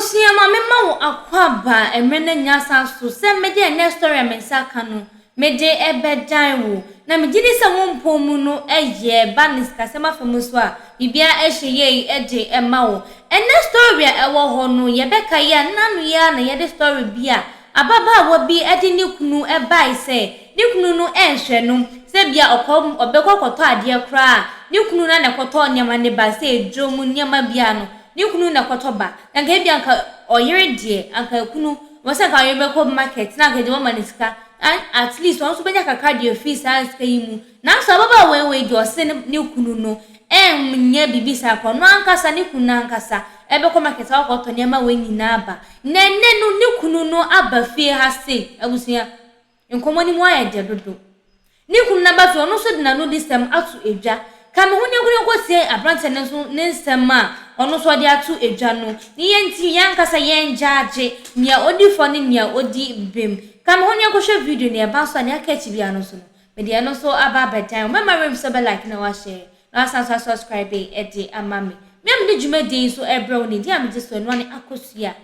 Abusua ma me ma wo akwaaba mmerɛ no anya asan so sɛ mede ɛnɛ story a me nsa aka no mede ɛbɛdan wo na megye di sɛ wo mpɔn mu no yɛ ba ne sikasɛm afa mu nso a biribiara ɛhyɛ yie de ma wo. Ɛnɛ story a ɛwɔ hɔ no yɛbɛka yi a nna no yi ara na yɛde story bi a Ababaawa bi de ne kunu bae sɛ ne kunu no nhwɛ no, sɛ ebia ɔkɔ ɔbɛkɔ akɔtɔ adeɛ koraa a, ne kunu no ara na ɛkɔtɔ nneɛma no ba, sɛ aduro mu nneɛma biara no, ne kunu na ɛkɔtɔ ba. Na anka ebia anka ɔyere deɛ, anka kunu, ɛwɔ sɛ anka ɔyere bɛkɔ market na anka agya wama no sika, at least ɔno nso bɛnya kakra de afiri saa sika yi mu. Nanso ababaawa wei deɛ ɔse ne kunu no nyɛ biribi saa koraa, ɔno ankasa, ne kunu no ankasa bɛkɔ market akɔtɔ nneɛma wei nyinaa aba. Na ɛnnɛ no ne kunu no aba fie ha sei, abusua, nkɔmmɔ no mu ayɛ dɛ dodo. Ne kunu no aba fie, ɔno nso de n'anodisɛm ato dwa. Ka me ho na yɛnkɔ nkɔtie aberanteɛ no nso ne nsɛm a ɔno nso ɔde ato dwa no, ne yɛnti yɛn ankasa yɛngyaagye nea ɔdi fɔ ne nea ɔdi bem. Ka me ho na yɛnkɔhwɛ video no, ɛba nso a nea aka akyi biara no nso no, Mede ɛno nso aba abɛdan wo. Mɛma werɛ mfi sɛ wobɛ like na woahyɛ na woasan nso asubscribe de ama me. Me a mede dwumadie yi nso rebrɛ wo no, edin a megye so ɛno ara ne Akosua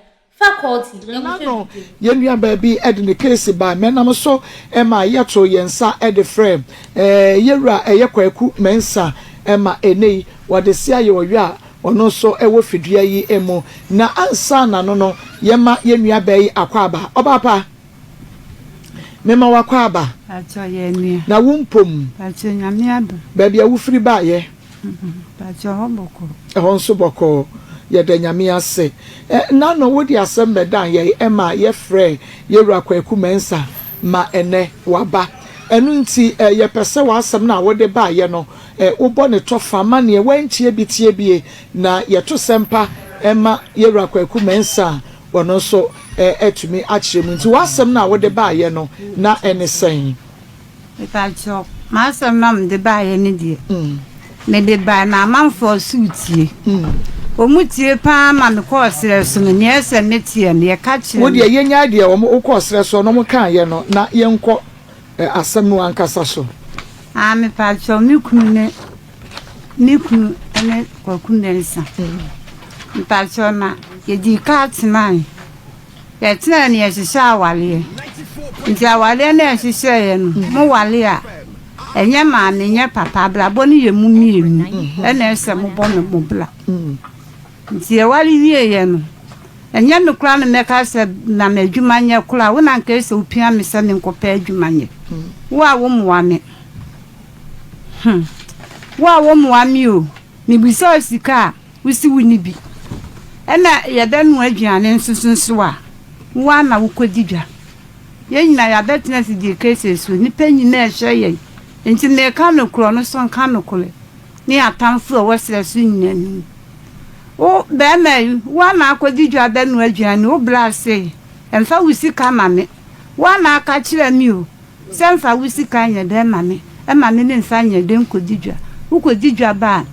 Faculty. Nna Yɛnkɔhwɛ no, video no. yɛn nuabaa bi de ne keesi bae. Menam so ma yɛtoo yɛn nsa de frɛɛ yɛn wura a ɛyɛ Kwaku Mensah ma ɛnnɛ yi wɔde se ayɛ ɔyɔ a ɔno nso wɔ fidua yi mu. Na ansa na no no, yɛma yɛn nuabaa yi akwaaba. Ɔbaa pa! Mema w'akwaaba. Pakyɛ yɛ nua. Na wo mpom. Pakyɛ Nyame adom. Baabi a wo firi baayɛ. Pakyɛ hɔ bɔkɔɔ. Ɛhɔ nso bɔkɔɔ. Yɛda Nyame ase. Nano wo de asɛm bɛdan yɛn ɛma yɛ frɛɛ Yɛwura Kwaku Mensah ma ɛnɛ waba. Ɛno nti yɛpɛ sɛ w'asɛm no a wode baayɛ no wobɔ ne tɔfa ma neɛ wantie bi tie bie na yɛto sɛmpa ma Yɛwura Kwaku Mensah a Ɔno nso atumi akyerɛ mu. Nti w'asɛm no a wode baeɛ no, na ɛne sɛn? Mepakyɛw, m'asɛm no a mede baeɛ no deɛ, mede bae ma amanfoɔ nso retie. Wɔtie pa ara ma mekɔɔ serɛ so no, nea ɛsɛ sɛ meteɛ no, yɛka kyerɛ Wo me. deɛ, yɛnnyae deɛ wɔn wokɔɔ serɛ soɔ no wɔkaeɛ no, na yɛnkɔ asɛm no ankasa so. Ah, mepakyɛw, me kunu ne Me kunu ne Kwaku Mensah. Mpakyɛw na yɛdii kaa tenae. Yɛtenae no yɛhyehyɛɛ awareɛ. Nti awareɛ no a yɛhyehyɛeɛ no, mo ware a, ɛnyɛ maame nyɛ papa, abrabɔ no yɛ mo mmienu ɛna ɛsɛ mobɔ no mo bra. Nti yɛware wieeɛ no, ɛnyɛ me koraa na mɛka sɛ ma m'adwuma nyɛ koraa, wo na anka ɛsɛ sɛ wopia me sɛ menkɔpɛ adwuma nyɛ. Wo a wommoa me. Hmm. Wo a wommoa me o, mebisa wo sika a, wose wonni bi. Ɛna yɛbɛnoa aduane nso so nso a, wo ara na wokɔdi dwa. Yɛn nyinaa yɛabɛtena afidie kɛseɛ so, nnipa nyinaa rehwɛ yɛn. Enti mereka nokorɛ, ɔno nso nka nokorɛ, ne yɛn atamfoɔ a ɛwɔ serɛ so nyinaa anim. Wo, barima yi, wo ara na akɔdi dwa abɛnoa aduane, wo bra sei, mfa wo sika ma me. Wo ara na aka kyerɛ me o, Sɛ mfa wo sika nyɛ dɛn ma me, ma me memfa nyɛ dɛn nkɔdi dwa. Wokɔdi dwa ba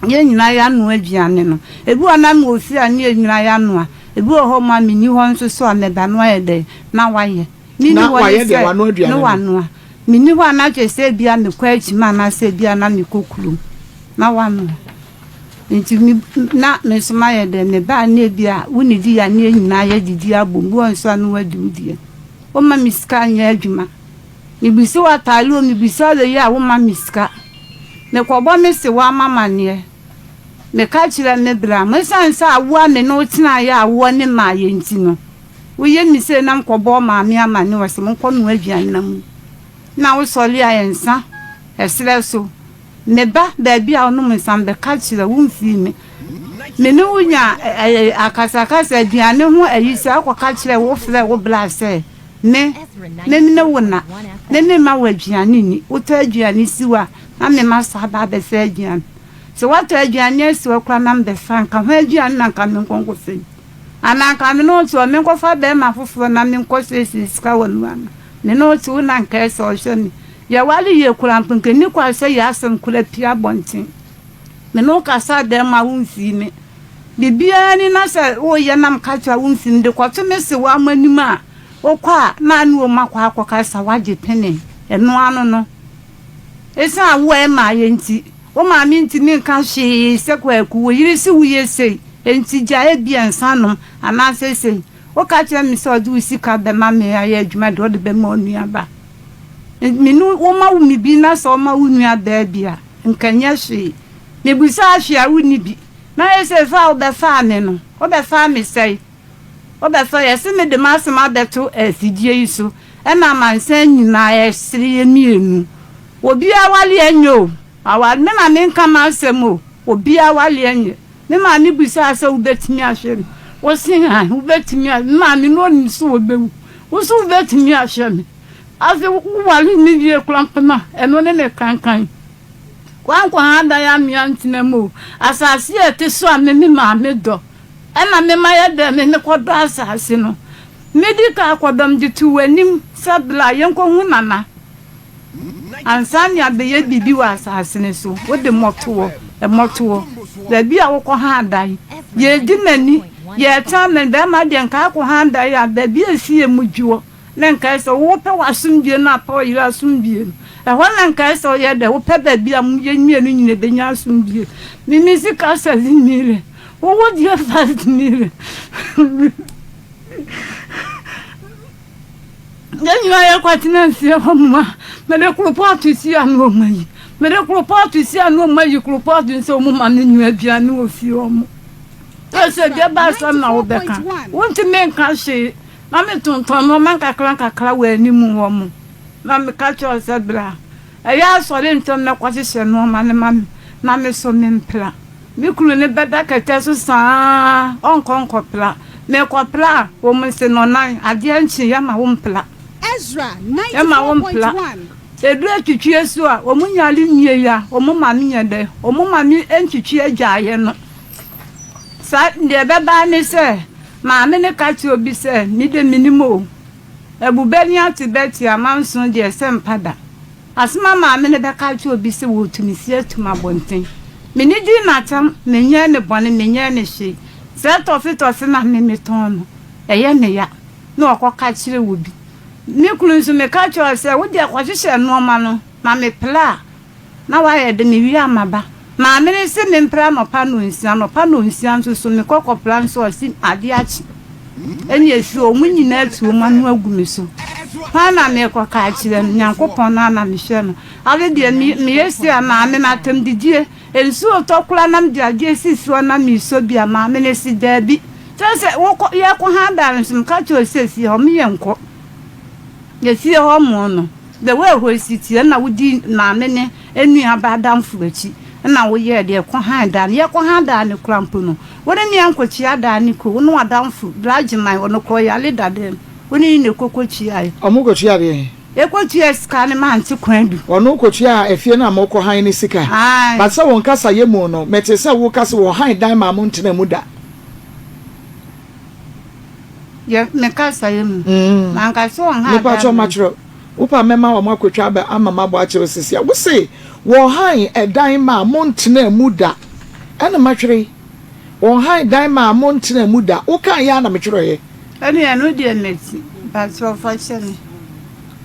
a, yɛn nyinaa yɛanoa aduane no. Ebi wɔ hɔ na mewɔ fie a ne yɛn nyinaa yɛanoa. Ebi wɔ hɔ ma menni hɔ nso so a, meba na wayɛ dɛn? Na wayɛ. Menni Na hɔ ne wayɛ deɛ sɛ wanoa aduane ne no. wanoa. Menni hɔ a na kyerɛ sɛ ebia mekɔ akyima anaasɛ ebia na mekɔ kurom na wanoa. Nti me na me nso mayɛ dɛn? Meba a na ebia wonnidi a ne yɛn nyinaa yɛadidi abom. Bi wɔ hɔ nso a na wadi wo deɛ. Womma me sika nyɛ adwuma. Mebisa wo ataare o, mebisa wo wei a, womma me sika. Mekɔbɔ me sewaa m'amanneɛ. Meka kyerɛ me bra mo, esiane sɛ awoɔ a me ne wo tenaeɛ a awoɔ ne mmaeɛ nti no, woyɛ me sei na mekɔbɔ wo maame amanneɛ, ɔse monkɔnoa aduane na monni. Na wosɔre a nsa, ɛserɛ so. Me ba, baabi a wonom nsa mebɛka kyerɛ wo, womfii me. Me ne wo nya akasakasa aduane ho ayisaa wokɔka kyerɛɛ wo frɛɛ wo bra sɛ me me ne wo na me memma wo aduane nni. Wotɔ aduane si hɔ a na me masa aba abɛfa aduane. Sɛ woatɔ aduane asi hɔ koraa na mebɛfa nka ho aduane na nka menkɔ nkɔfa bi. Anaa nka me ne wo te hɔ menkɔfa barima foforɔ na menkɔ siesie sika wɔ ne hɔ anaa. Me ne wo te wo na nka ɛsɛ ɔhwɛ me. Yɛware yie koraa mpo nka ɛnni kwan sɛ yɛn asɛm koraa pue abɔnten. Me ne wo kasa dɛn ma womfii me? Biribiara ni na sɛ woreyɛ na meka kyerɛ wo a womfii me. De kɔto me sewaa mo anim a, wokɔ a na ne wɔn akɔ akɔkasa, woagye pene. Ɛno ano no, ɛsiane wo a ɛmaeɛ nti, wo maame ntumi nka hwee sɛ Kwaku, wo yere se woyɛ sei. Enti gyae ebia nsa nom anaasɛ sei. Woka kyerɛ me sɛ ɔde wo sika bɛma me ayɛ adwuma deɛ ɔde bɛma onuaba. Me ne woma wo me bi na sɛ ɔma wo nua baa bi a, nka nyɛ hwee. Mebusaa hwee a wonni bi. Na ayɛ sɛ fa a wobɛfaa me no, wobɛfaa me sɛe. Wobɛfa yɛse mede m'asɛm abɛto afidie yi so ɛna amansan nyinaa ɛresere yɛ mmienu. Obiara awareɛ nyɛ o. Aware me na menka m'asɛm o. Obiara awareɛ nyɛ. Me maame bisaa sɛ wobɛtumi ahwɛ me? Wose aane wobɛtumi ahwɛ me. Me maame no ɔnim sɛ ɔbɛwu. Wo nso wobɛtumi ahwɛ me. Afei woware me wie koraa mpo no a, ɛno ne me kankan. Woankɔha dan amea ntena mu o. Asase a ɛte so a me me maame dɔ. Ɛna me mayɛ dɛn me mekɔdɔ asase no. Medi kan kɔdɔ mede too w'anim sɛ bra yɛnkɔhu Nana. Ansa na yɛabɛyɛ biribi wɔ asase no so, wode mmɔtoɔ, mmɔtoɔ, baabi a wokɔha dan, yɛredi m'ani, yɛretan m'ani, bɛrima deɛ nka akɔha dan a, baabi a ɛsi yɛ mu dwoɔ, na nka ɛsɛ wopɛ w'asomdwie no apɛ ɔyere asomdwie no, ɛhɔ na nka ɛsɛ woyɛ dɛ, wopɛ baabi a yɛn mmienu nyina bɛnya asomdwie. Me me sika 7 million, wowo deɛ 5 million. Yɛn nyinaa yɛkɔtena fie hɔ ma mede koropɔɔto si ano ɔma yi. Mede koropɔɔto si ano ɔma yi koropɔɔto sɛ ɔmo ma me nua aduane wɔ fie hɔ mo. Sɛ sɛ deɛ ba asɛm na wobɛka. Wontumi nka hwee. Na metontɔn nneɛma nkakra nkakra wɔ anim hɔ mo. Na meka kyerɛ sɛ bra. Ɛyɛ asɔre ntɛm na kɔhyehyɛ nneɛma no ma me na me so mempra. Me kunu no bɛda kɛtɛ so saa ara, ɔnkɔ nkɔpra. Merekɔpra a, wɔse nnɔnnan, adeɛ nkye, yɛmma wo mpra. Yɛmma wo mpra. Ɛduru atwitwie so a, wɔn nyare nwie a, wɔn ma me nyɛ dɛn? Wɔn ma me ntwitwi agyaeɛ no. Saa, deɛ ɛbɛba ara ne sɛ, maame no ka kyerɛ obi sɛ, me deɛ mennim o. Abubɛ ne atebɛ te amanson deɛ sɛ mpa da. Asɛm a maame no bɛka akyerɛ obi sɛ wɔretu me si atum abɔnten. Me ne dii no atɛm, menyɛɛ no bɔne, menyɛɛ no hwee. Sɛ tɔfe tɔfe na me metɔn no, ɛyɛ me ya. Na ɔkɔka kyerɛ obi. Me kunu nso meka kyerɛ no sɛ, wo deɛ kɔhyehyɛ nnoɔma no ma mepla a, Na wayɛ de me wie a maba. Maame no se mempra anɔpa nnɔnsia, anɔpa nnɔnsia nso so mekɔ kɔpra nso ɔse adeɛ akye. Ɛne efie hɔ wɔn nyinaa atu wɔn ano agu me so. Hwan na merekɔka akyerɛ no? Nyankopɔn no ara na mehwɛ no. Afei deɛ me meyɛ sei a maame no atɛm didie, nsuo retɔ koraa na mede adeɛ si soɔ na meresɔ bi a maame no se daabi. Kyerɛ sɛ wokɔ yɛrekɔ ha da no nso meka kyerɛ wo sɛ fie hɔ meyɛ nkɔ. Efie hɔ mo no, the way hɔ si teɛ na wodi maame ne nua ba adamfo akyi na woyɛɛ deɛ kɔ han daa no. Yɛkɔ han daa no koraa mpo no, wo ne me ankɔkyia daa no kuro, wo ne w'adamfo Bra Agyeman, ɔno koraa ɔyare dada mu, wo ne no na ɛkɔ kɔkyiaeɛ. Ɔmo kɔtua deɛn? Yɛkɔtua sika no ma Ante Kwadu. Ɔno kɔtuaa efie no a mokɔ han no sika? Ae. But sɛ wo nkasayɛ mu no, metee sɛ woka sɛ wɔhan dan maa montena mu da. Yɛ me kasa yi mu. Manka sɛ wɔn ha Mepa kyɛw makyerɛw. Wo pa mɛma wɔn akotwa aba ama mabɔ akyerɛw sisi a. Wo se wɔn han ɛdan maa mo ntena mu da. Ɛna matwerɛ yi. Wɔn han dan maa mo ntena mu da. Wo kan yɛ a na metwerɛ yɛ. Ɛne ɛno deɛ meti. Mpakyɛw fa kyɛ me.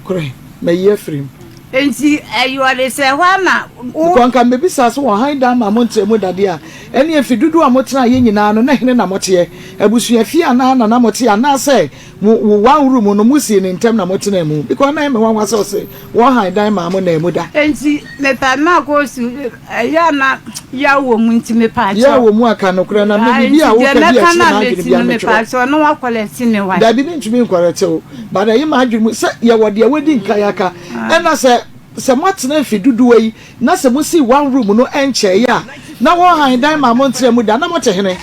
Korɛ, mayi afiri mu. Enti ɛyɛ ɔde sɛ ɛhɔ ara na wo. Because nka mebisa sɛ wɔn han dan maa mo ntra mu da deɛ a, ɛnneɛ mfe dodoɔ a motenaeɛ nyinaa no, na hene na moteɛ? Abusuafie anaa na na mote, anaasɛ mo wo one room no mosii no ntɛm na motenaa mu? Because na ɛyɛ me nwanwa sɛ ɔse wɔn han dan maa mo naa mu da. Enti mepɛ na kɔ su, ɛyɛ a na yaw wɔ mu nti mepaakyɛw. Yaw wɔ mu a ka nokorɛ na me biribi a Nti deɛ woka bi a mɛka ɛkyere no a m'adwene mɛti biara no mɛtwerɛ. mepaakyɛw na woakɔlɛte me wai. Dabi mentumi nkɔrɛte wo but ɛyɛ m'adwene mu sɛ yɛwɔ deɛ wadi nkan aka ɛna sɛ sɛ moatena mfe dodoɔ yi na sɛ mosii one room no ɛnkyɛeɛ a na wɔn han dan maa montena mu da na mote hene?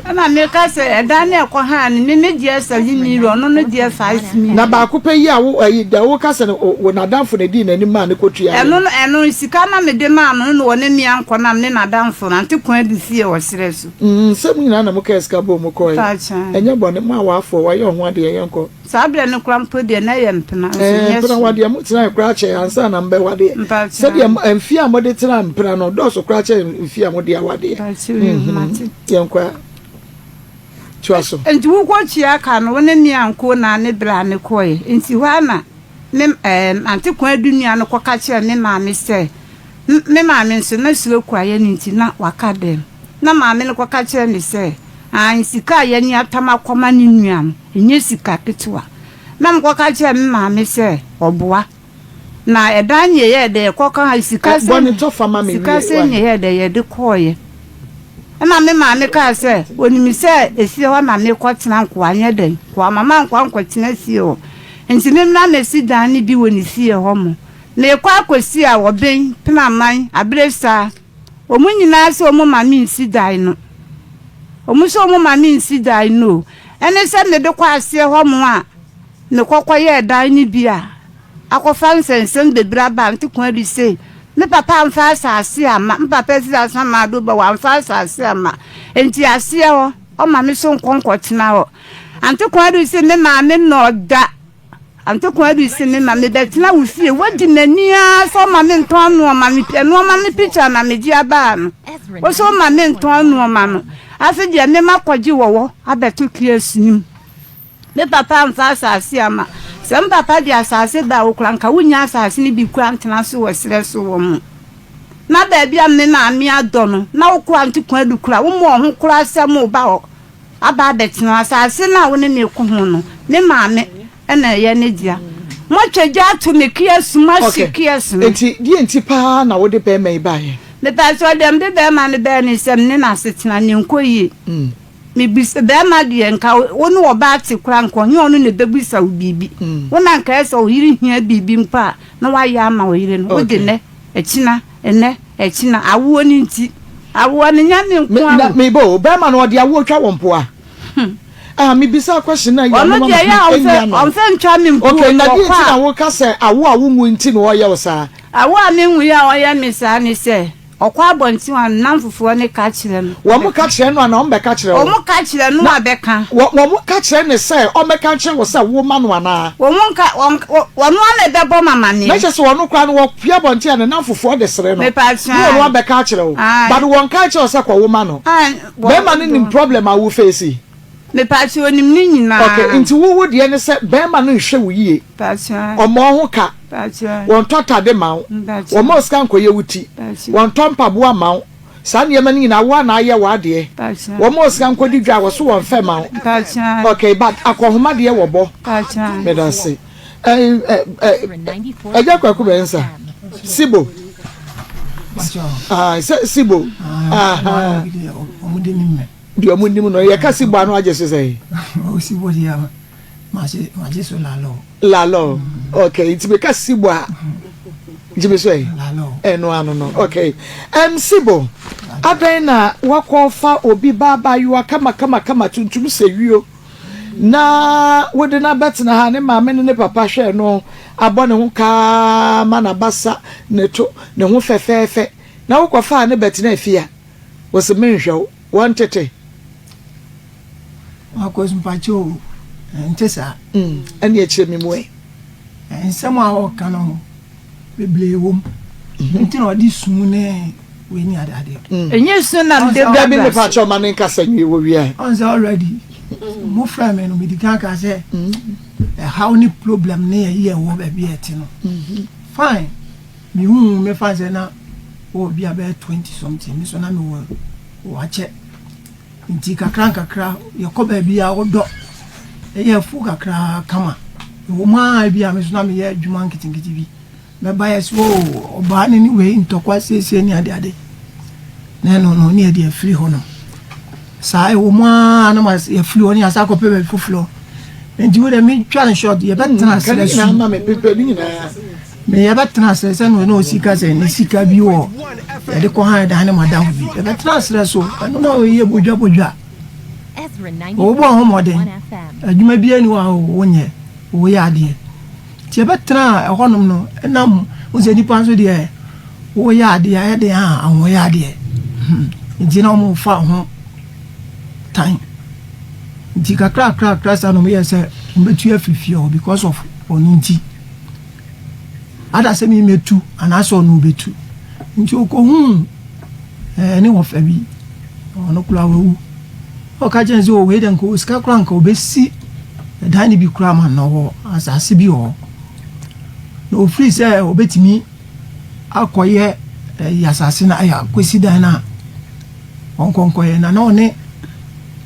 Ɛna meka sɛ ɛdan no ɛkɔ han no me me deɛ 7 million ɔno no deɛ 5 million. Na baako pɛ yi a wo ɛyi deɛ woka sɛ no wo n'adamfo na edii n'anim maa no kɔtuaeɛ Ɛno no. no ɛno sika na mede maa no no na ɔne me ankɔ na me ne n'adamfo no Ante Kwadu fie wɔ serɛ so. Mm sɛ mo nyinaa na mokaa sika bɔɔ mu kɔeɛ. Mpakyɛw. Ɛnyɛ bɔne, mo awafoɔ, wayɛ ɔho adeɛ, yɛnkɔ. Saa berɛ no koraa mpo deɛ na ɛyɛ mpena nso Ɛɛ, nyɛ mpena hwee. wadeɛ motenae koraa kyɛe ansa na mobɛwadeɛ. Mpakyɛw. Sɛdeɛ mfeɛ a mode tenaa mpena no dɔɔso koraa kyɛn mfeɛ a mode awadeɛ. Mpakyɛw yoo, Mhm. mate. Yɛnkɔ a. Toa so. Nti wokɔtua ka no, wo ne me ankɔ na ne bra no kɔeɛ. Nti hɔ ara na me ɛɛ Ante Kwadu nua no kɔka kyerɛɛ me maame sɛ, me maame nso na suro kuayɛ no nti na waka dɛm. Na maame no kɔka kyerɛɛ no sɛ, Aane, sika a yɛne atam akɔma ne nua no, ɛnyɛ sika ketewa. Na mekɔka kyerɛɛ me maame sɛ, Ɔboa. Na ɛdan ne yɛyɛɛ dɛ yɛkɔka ha sika Bɔ sɛn ne tɔfa ma me sika wie sɛn wai. ne yɛyɛɛ dɛ yɛde kɔeɛ. Ɛna me maame kaa sɛ, ɔnim sɛ efie hɔ na merekɔtena nkoa nyɛ dɛn, nkoa mama nkoa nkɔtena fie hɔ. Nti memmra mmɛsi dan no bi wɔ ne fie hɔ mo. Merekɔ akɔsi a, Ɔben, Penaman, Aberesaa, wɔn nyinaa sɛ wɔn ma mensi dan no. Wɔn sɛ wɔn ma mensi dan no o. Ɛne sɛ mede kɔ aseɛ hɔ mo a, mekɔ kɔyɛɛ dan no bi a, akɔfa nsɛnsɛm bebree aba a, nte kwan bi sei. Me papa amfa asase amma, me papa firi Asamado ba, wamfa asase amma. Enti aseɛ hɔ, ɔma me so nkɔ nkɔtena hɔ. Ante kwan bi se me maame nnɔ da. Ante kwan bi se me ma mebɛtena wo fie. Wadi m'ani ara sɛ ɔma me ntɔn nnoɔma no. Nnoɔma no picture na megye abaa no. Wo sɛ ɔma me ntɔn nnoɔma no. Afei deɛ me makɔgye wɔwɔ abɛto kiosk no mu. Me papa amfa asase amma. Sɛ me papa de asase baa wo koraa, anka wunnya asase no bi koraa ntena so wɔ serɛ so wɔ mo. Na baabi a me maame adɔ no, na wo koraa nte kwan du koraa, wommɔɔ ho koraa sɛ moreba hɔ aba abɛtena. Asase no a wo ne me reko ho no, me maame na ɛyɛ ne dea. Moatwa gya ato me kiasu, moahye Okay, kiasu no. enti deɛ nti paa na wode barima yi baeɛ? Mepakyɛw, deɛ mede barima no baeɛ ne sɛ me ne no asetena no nkɔ yie. Mebisa, barima deɛ nka wo ne ɔbaa te koraa nka ɔnyɛ ɔno na ɛbɛbisa wo biribi. Wo na nka ɛsɛ wo yere hia biribi mpo a na woayɛ ama wo yere no. Wode nnɛ, akyina, nnɛ, akyina, awoɔ no nti. Awoɔ no nyɛ me nko ara o. Meba o, barima no ɔde awoɔ twa wo mpoa? Ah, mebisa question na yɛ Ɔno ano ma deɛ me ɛyɛ a ɛnni ɔmfɛ ano. ɔmfɛ ntwa me mpo Okay, na deɛ ɔkɔ nti na a. woka sɛ awoɔ a wonwo nti na ɔyɛ wo saa? Awoɔ a menwoeɛ a ɔyɛ me saa ne sɛ, Ɔkɔ abɔnten a, ne nnamfofoɔ no ka kyerɛ no. Wɔka kyerɛ no anaa wɔbɛka kyerɛ wo? Wɔka kyerɛ no a bɛka. Wɔka kyerɛ no sɛ ɔmmɛka nkyerɛ wo sɛ woma no anaa? Wɔnka, ɔno ara na ɛbɛbɔ me amaneɛ. Na kyerɛ sɛ ɔno koraa no, wɔpue abɔnten a, ne nnamfofoɔ de sere no. Mepakyɛ, Na ɔno abɛka akyerɛ wo. Ae. But wɔnka nkyerɛ wo sɛ kɔ woma no. Ae, Bɛrima no nim problem a wo face. Mepakyɛ, ɔnim ne nyinaa. Okay, nti wo wo deɛ ne sɛ bɛrima no nhwɛ wo yie. Pakyɛ. Ɔmmɔ wo ho ka. Pakyɛ. Wɔntɔ atade mma wo. Mpakyɛ. Wɔmma wo sika nkɔyɛ wo ti. Pakyɛ. Wɔntɔ mpaboa mma wo. Saa nneɛma no nyinaa wo ara na ayɛ w'adeɛ. Pakyɛ. Wɔmma wo sika nkɔdi dwa a, wɔso wɔmfɛ mma wo. Pakyɛ. Okay, but akɔnhoma deɛ wɔbɔ. Pakyɛ. Medase. Ɛ ɛ ɛ Agya Kwaku Mensah, Sibo. Ah, sɛ Sibo. Ah, deɛ ɔmo nim no, yɛka Sibo ano agye so sɛ. Sibo deɛ, magye so lalɔ. Lalɔ, okay, nti meka Sibo a, gye me so ɛ. Ɛno ano no, okay. Sibo, adɛn na wakɔfa obi ba abaayewa kama kama kama tuntum sɛ wio na wode no abɛtena ha, ne maame ne ne papa hwɛɛ no abɔ ne ho kaa ma n'abasa ne to ne ho fɛfɛɛfɛ na wokɔfaa ne bɛtena fie a, wɔsi menhwɛ wo, wɔntete. Marcus mpakyɛ o, ɛnte saa. Mm, ɛne ɛkyerɛ me mu ɛ. Nsɛm a ɔka no bebree wom. Mhm. Nti na ɔde su ne wei ne adeade. Mm. Ɛnyɛ su na mede bɛbrɛ. Dabi mepa kyɛw ma ne nkasa nwie wɔ wie. Ɔn sɛ already mo frɛ me no medi kan ka sɛ mm. ɛhaw ne problem ne ɛyi ɛwɔ baabi a ɛte no. Mm-hmm. Fine. Mehu me fa sɛ na wɔ bi a bɛyɛ 20 something me so na mewɔ wakyɛ. Nti nkakrankakra yɛkɔ baabi a ɔdɔ yɛ afuo kakra kama. Ɛwɔ mu ara ebi a me nso na meyɛ adwuma nketenkete bi. Mɛba yɛ sɛ oo ɔbaa no ne wei ntɔkwa siesie ne adeade. Na ɛno no ne yɛde afiri hɔ nom. Saa ɛwɔ mu ara na yɛafiri hɔ ne yɛasa akɔpɛ baabi foforɔ. Nti wo deɛ metwa no short yɛbɛtena ase mm, su. Me yɛbɛtena ase sɛ no na ɔsi ka sɛ ne sika bi wɔ yɛde kɔ han dan ne madamfo bi yɛbɛtena aserɛ so ɛno na ɔyɛ bodwa bodwa ɔwobɔ ho mmɔden adwuma bi ani wɔ a wonyɛ woyɛ adeɛ nti yɛbɛtena ɛhɔnom no ɛnam wo sɛ nipa nso deɛ woyɛ adeɛ ayɛ den a ahoyɛ adeɛ hmm. nti na ɔmo fa ho tan nti kakra kakra kakra saa na ɔmo yɛ sɛ ɔmo bɛtu afiri fie hɔ because of ɔno nti Ada sɛ me mɛtu anaasɛ ɔno ɔbɛtu. Nti ɔkɔhuu ɛɛ ne wɔfa bi, ɔno koraa wawu. Ɔka kyerɛ no sɛ wei deɛ nka ɔwɔ sika koraa nka ɔbɛsi ɛdan no bi koraa ma no wɔ asase bi wɔ hɔ. Na ɔfiri sɛ ɔbɛtumi akɔyɛ ɛyi asase no ayɛ akɔsi dan no a. Ɔnkɔ nkɔyɛ na na ɔne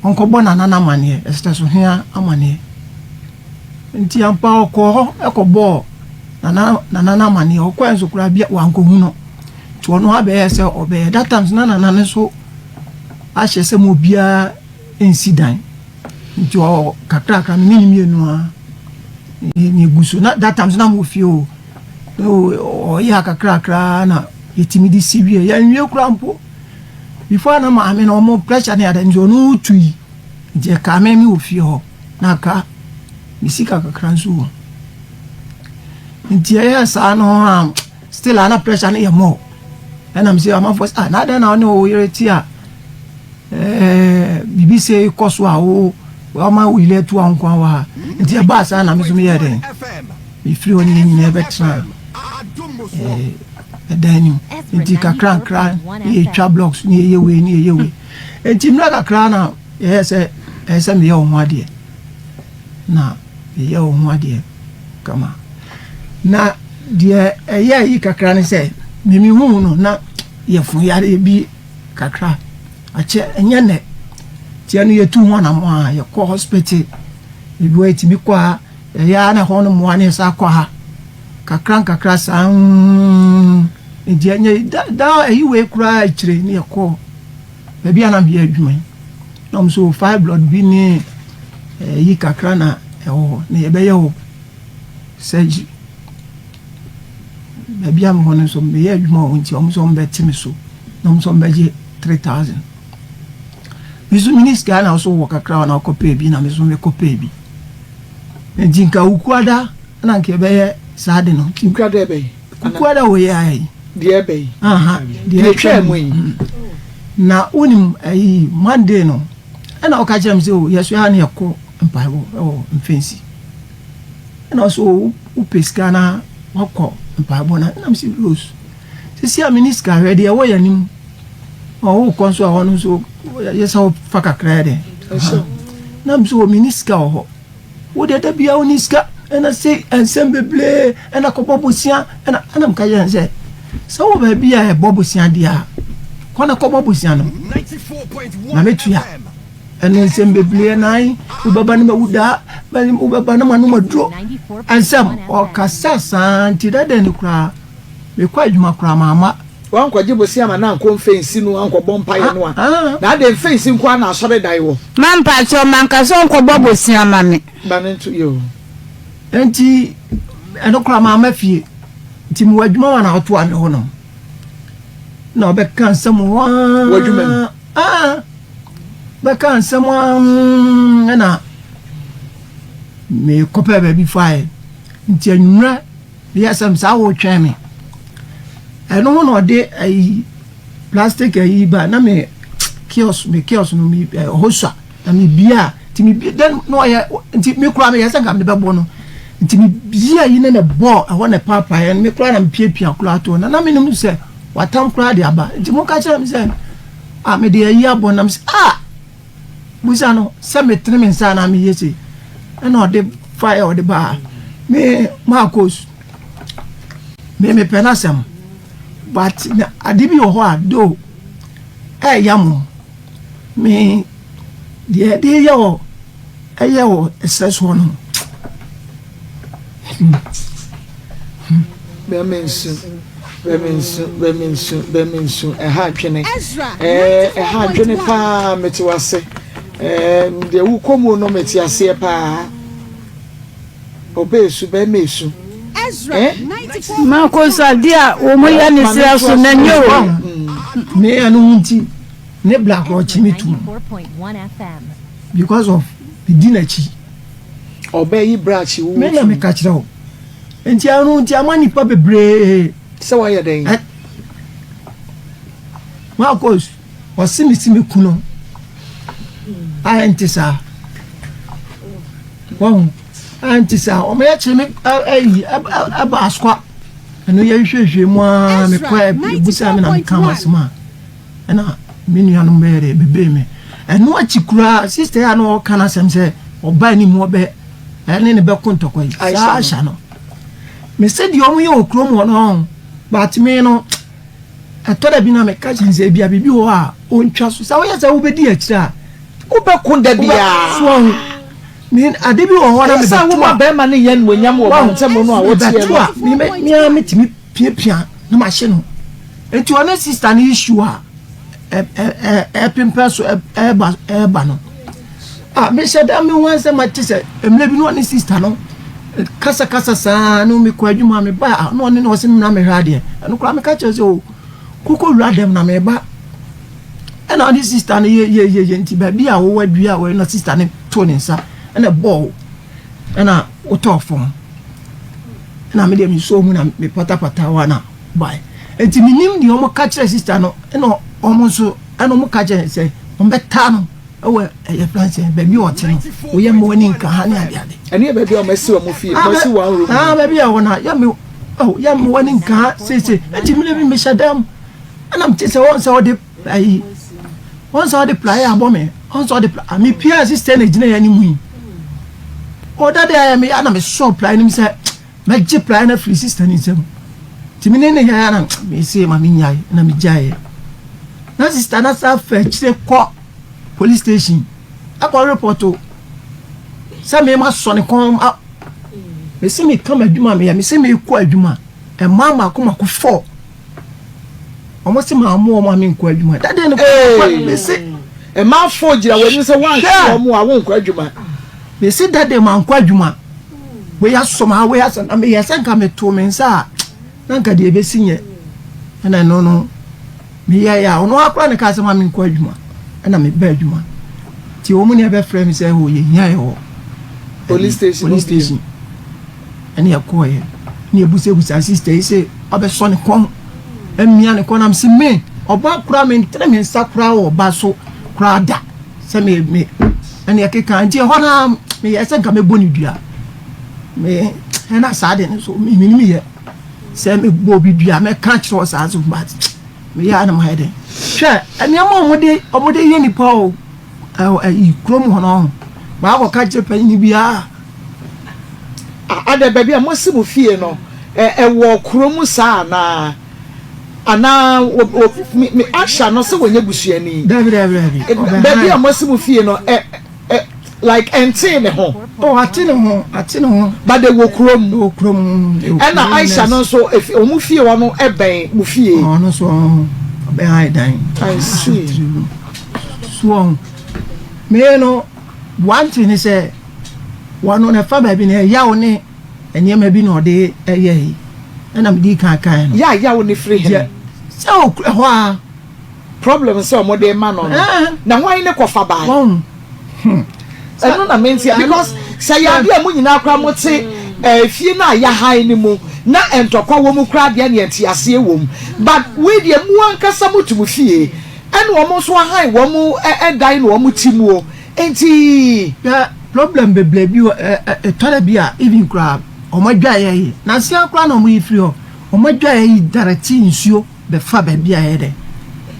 ɔnkɔbɔ nana no amaneɛ, ɛsrɛ so hea amaneɛ. Nti ampa ɔkɔɔ hɔ kɔbɔɔ nana nana no amaneɛ. Ɔkɔɛ nso koraa bia wankɔhu no. Nti ɔno abɛyɛ sɛ ɔbɛyɛ. That time nso na nana no nso ahyɛ sɛ ma obiara nsi dan. Nti ɔ kakrakra me ne ne mmienu a ne egu so. Na that time nso na mo fie o. Ɔyɛ akakrakra na yɛtumi de si wie. Yɛnwie koraa mpo. Before na maame no ɔmo pressure ne ade nti ɔno tui. Nti ɛkaa me me wɔ fie hɔ na aka me sika kakra nso wɔ mu. Nti ɛyɛɛ saa no a still a na pressure no yɛ more. Ɛna me sɛ amanfoɔ sɛ ah na adɛn na ɔne wo yere te a ɛɛ biribi sɛ kɔ so a wo wɔma wo yere atu a nko wɔ ha. Nti ɛbaa saa na me nso meyɛɛ dɛn mefiri hɔ ne yɛn nyinaa bɛtena ɛɛ ɛdan no mu. Nti kakra nkra ne yɛtwa blocks ne yɛyɛ wei ne yɛyɛ wei. Nti mmerɛ kakra na yɛyɛ sɛ ɛyɛ sɛ meyɛ wo ho adeɛ na meyɛ wo ho adeɛ kama. Na deɛ ɛyɛ yi kakra ne sɛ mimi hu no na yɛfo yareɛ bi kakra akyɛ ɛnyɛ nɛ tiɛ no yɛtu ho anamɔ a yɛkɔ hospital ebi wɔ yɛtumi kɔ a ɛyɛ a na ɛhɔ no mmoa ne yɛsa kɔ ha kakra nkakra saa nti ɛnyɛ da da ɛyi wei koraa akyire ne yɛkɔ baabi a na meyɛ adwuma yi na wɔn so fibroid bi ne ɛyi kakra na ɛwɔ hɔ na yɛbɛyɛ wɔ surgery baabi a mewɔ no nso meyɛ adwuma wɔ hɔ nti wɔn nso wɔbɛte me so na wɔn nso wɔbɛgye 3000 me nso mini sika na nso wɔ kakra na ɔkɔpɛ bi na me nso mekɔpɛ bi nti nka wukuada na nka ɛbɛyɛ saa de no. Wukuada ɛbɛyi. Wukuada wɔ yɛ ayɛ yi. Deɛ ɛbɛyi. Deɛ ɛtwa mu yi. Na wonim ayi Monday no ɛna ɔka kyerɛ me sɛ o yɛso ha ne yɛkɔ mpaebɔ ɛwɔ mfɛnsi ɛna ɔsɛ o wopɛ sika na wakɔ mpaebɔ na ɛna mesɛ Rose sisi a mene sika hwɛ deɛ ɛwɔ yɛn anim ɔwokɔ nso a hɔ no nso yɛ sɛ wofa kakra yɛ dɛ na mesɛ o mene sika wɔ hɔ Wo deɛ da biara wonni sika ɛna se nsɛm bebree ɛna kɔbɔ bosea ɛna ɛna meka kyerɛ no sɛ sɛ wɔ baabi a ɛbɔ bosea deɛ a kɔ na kɔbɔ bosea no na mɛtua ɛne nsɛm bebree nan wobɛba no mawu daa wobɛba no manom aduro nsɛm ɔkasa saa nti dada ni koraa mekɔ adwuma koraa mamma. Wankɔgye bosea ma no ankɔ mfɛnsi no ankɔbɔ mpaeɛ no a, na adɛn mfɛnsi nko ara na asɔredan wɔ? Ma mpakyɛw manka sɛ ɔnkɔbɔ bosea ma me. Ma no nto yɛ o. Enti ɛno koraa mamma fie. Nti mewɔ adwuma wɔ na ɔtoa me hɔ nom. Na ɔbɛka nsɛm waa. Wɔ adwuma mu? Ah, bɛka nsɛm waa ɛna mekɔpɛɛ baabi faeɛ. Nti anwummerɛ Meyɛ sɛ saa wotwɛn me. Ɛno ho na ɔde ayi plastic ayi ba na me kiosk me kiosk no me ɛhɔ sua na me bia nti me bia then na ɔyɛ nti me kura me yɛ sɛ nka me bɛbɔ no nti me bia yi na na bɔ ɛhɔ na paapaeɛ no me kura na me piapia kura to na na me nim sɛ watam kura de aba nti mo ka kyerɛ me sɛ ah me de ayi abɔ nam sɛ ah. Bisa no sɛ metene me nsa anaa meyɛ sei. Ɛna ɔde faeɛ a ɔde baa me Marcos me mepɛ n'asɛm but na ade bi wɔ hɔ a do ɛɛya mo me deɛ ɛde yɛ wɔ ɛyɛ wɔ ɛsrɛ soɔ no. Bɛma nsu, bɛma nsu, bɛma nsu, bɛma nsu. Ɛha adwene. Ɛɛ ɛha adwene paa mete wase. Ɛɛ deɛ wokɔ mu no mete aseɛ paa. Ɔbɛ esu, bɛma esu. Ɛɛ. Marcos adeɛ a wɔn yɛ ne srɛ so na nye o. Me ɛno ho nti ne black ɔkye me tum because of me di n'akyi. Ɔbɛ yi brakye wo. Me na meka kyerɛ wo. Nti ɛno nti ama nipa bebree. Sɛ wayɛ dɛn? Marcos, ɔse me si me kunu. Ayɛ nte saa. Wɔn ayɛ nte saa. Wɔn yɛ kyerɛ me ɛyi ɛba asokwa. Ɛno yɛ hwehwɛ mu aa me kɔ ɛbusa me na me ka ma asɛm a. Ɛna me nuanom bɛyɛ dɛ bebee me. Ɛno akyi koraa sister yi a na ɔka n'asɛm sɛ ɔba anim ɔbɛ ɛne ne bɛko ntɔkwa yi saa ahyɛ no. Mese deɛ ɔmo yɛ wɔ kurom hɔ no but me no. Ɛtɔ da bi na meka kyerɛ no sɛ ebia biribi wɔ hɔ a ɔntwa so. Sɛ woyɛ sɛ wobɛdi akyire a, Wobɛko da biara. So wahu? Me ade bi wɔ hɔ na Ɛyɛ sɛ mebɛto a. woma bɛrima no nyɛ animuonyam wɔ Wahu? mantam no a woteɛ Mebɛto no. a, me me me ara metumi piapia na mahye no. Nti ɔne sista no issue a ɛ ɛ ɛ ɛpempɛn so ɛ ɛɛba ɛɛba no. Ah, mehyɛ da me ho asɛm ate sɛ mmerɛ bi na ɔne sista no kasakasa saa na mekɔ adwuma meba a na ɔne na ɔse mmra mehwɛ adeɛ. Ɛno koraa meka kyerɛ sɛ o koko wura dɛm na meba. Ɛna ɔne sista no yɛ yɛ yɛ yɛ nti baabi a wɔwɔ adua a wɔyɛ na sista no too ne nsa ɛna bɔɔ ɛna wotɔɔ fam. Ɛna me deɛ mesɔɔ mu na mepatapata hɔ na bae. Nti menim deɛ wɔn ka kyerɛ sista no ɛna wɔn nso ɛna wɔn ka kyerɛ sɛ wɔn bɛtaa no. Ɛwɔ ɛyɛ fɛn sɛ baabi a ɔte no woyɛ mmoa ani nka ha ne ade ade. Ɛne yɛ baabi a wɔn asi wɔn fie wɔn asi wɔn room. Ah baabi a wɔn a yɛ me oh yɛ mmoa ani nka ha seesei eti mi bi mehyɛ dɛm ɛna mi te sɛ wɔn sɛ ɔde ayi wɔn sɛ ɔde praeɛ abɔ me wɔn sɛ ɔde praeɛ mi pia sista na egyina yɛn anim yi ɔda de ayɛ mi ana mi sɔ praeɛ no mi sɛ mɛgye praeɛ no afiri sista ne nsam ti mi ne ne yɛ ana mi se ma mi nyae na mi gyaeɛ na sista na sa fɛ akyire kɔ. Police station akɔ report o sɛ me ma sɔ ne kɔn a mesi me ka m'adwuma meyɛ mesi me kɔ adwuma mmaa mako mako fɔ wɔn si maa mo wɔn a me nkɔ adwuma dade no kɔ mesi mmaa fɔ gyina wɔn anim sɛ wɔn ahwɛ wɔn a wɔn nkɔ adwuma mesi dade ma nkɔ adwuma wei asɔ ma wei asɔ na meyɛ sɛ nka meto me nsa a na nka deɛ ebesi nyɛ ɛna ɛno no. Meyɛe a, ɔno ara koraa na ɛkaa sɛ ma menkɔ adwuma, ɛna mebaa adwuma. Nti wɔn na ɛbɛfrɛ me sɛ oh yɛhia yɛ wɔ police station. Police station. Ɛne yɛkɔɔyɛ. Ne yɛbusabusa sister yi sɛ ɔbɛsɔ ne kɔn, amia ne kɔn nam se me ɔba koraa mentene me nsa koraa wɔ ɔba so koraa da sɛ me me ɛne ɛkeka nti ɛhɔ na meyɛ sɛ nka mɛbɔ ne dua me ɛna saa de no so menim yɛ. Sɛ mebɔ obi dua a, mɛka akyerɛ wo saa so but meyɛ a na mayɛ dɛn. Hwɛ nneɛma a wɔde wɔde yɛ nipa o ɛwɔ ɛyi kurom hɔ no baakɔ ka kyerɛ panyin bi a. Adɛ baabi a moasi mo fie no ɛwɔ kurom saa anaa anaa wɔ me me Asha no sɛ wɔnyɛ busuani. Dabi dabi dabi. Baabi a moasi mo fie no ɛ. Eh, like ɛntee ne ho. Oh, ate ne ho, ate ne ho. But ɛwɔ kurom. Ɛwɔ kurom. Ɛna Aisha no nso, efi wɔn fie hɔ no ɛbɛn mo fie. Ɔno nso ɔbɛn ha dan. I see. So ɔn, me no, one thing ne sɛ, wɔn no ɛfa baabi no ɛyaw ne nneɛma bi na ɔde ɛyɛ yi, ɛna me di kan kan no. Yɛ a yaw ne firi hene. Sɛ ɛhɔ a. Problem sɛ ɔmo de ma no no na hwan ne kɔfa bae? Ɛno na mentia because sɛ yɛ adeɛ a mo nyinaa koraa mo te efie no a yahan no mu na ntɔkwa wɔ mu koraa deɛ neɛ nteaseɛ wɔ mu but wei deɛ mo ankasa mo te mo fie ɛna ɔmo nso ahan wɔn ɛdan na ɔmo te muo nti. Hwɛ problem bebree bi wɔ ɛ ɛtɔ da bi a even koraa ɔmo adwaeɛ yi nansia koraa na ɔmo yi firi hɔ ɔmo adwaeɛ yi direct nsuo. bɛfa baabi a ɛyɛ dɛ.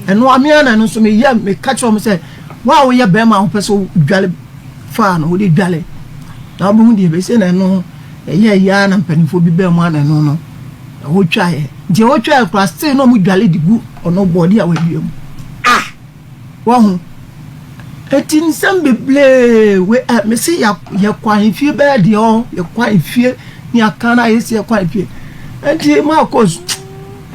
Ɛno ara me ara na ɛno nso meyɛ meka kyerɛ wɔn sɛ wo a woyɛ bɛrima a wopɛ sɛ wodwale faa no wode dwale na wobɛhu deɛ ɛbɛsi na ɛno ɛyɛ ɛyɛ ara na mpanimfoɔ bi bɛn mu a na ɛno no ɛhɔ twaeɛ nti ɛhɔ twaeɛ koraa still na wɔn dwale de gu ɔno bɔɔde a wadua mu. Ah! Wahu? Eti nsɛm bebree we ɛ mese yɛ yɛkɔ ahemfie bɛyɛ deɛ ɔ yɛkɔ ahemfie ne aka na yɛsi yɛkɔ ahemfie. Eti Marcos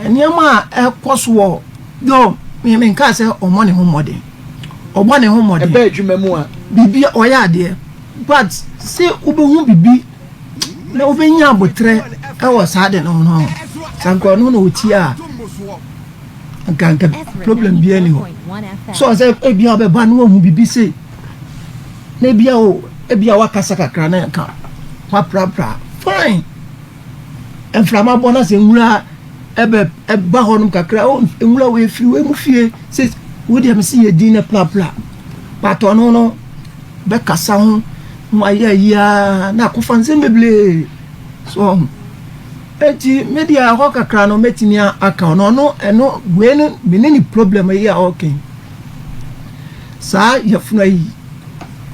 nneɛma a ɛkɔ so wɔ do me me nka sɛ ɔmmɔ ne ho mmɔden. Ɔbɔ ne ho mmɔden. Ɛbɛ adwuma mu a. Biribi ɔyɛ adeɛ but sɛ wobɛhu biribi na wobɛnya abotrɛ ɛwɔ saa de no ho no sɛ nka ɔno na ɔtie a. Nka nka problem biara ni hɔ. So ɔsɛ ebia ɔbɛba na wahu biribi sei. Na ebia o ebia wakasa kakra na nka waprapra. Fine. Mframa bɔ na sɛ nwura ɛbɛ ɛba hɔnom kakra o nwura wɔ efiri wɔ emu fie sɛ wo deɛ mesi yɛ din na prapra. But ɔno no bɛkasa ho na wayɛ ayi ara na akɔfa nsɛm bebree. So ɔho. Enti me deɛ ɛhɔ kakra no mɛtumi aka ɔno ɔno ɛno wei no me ne ne problem yi a ɔka yi saa yɛfuna yi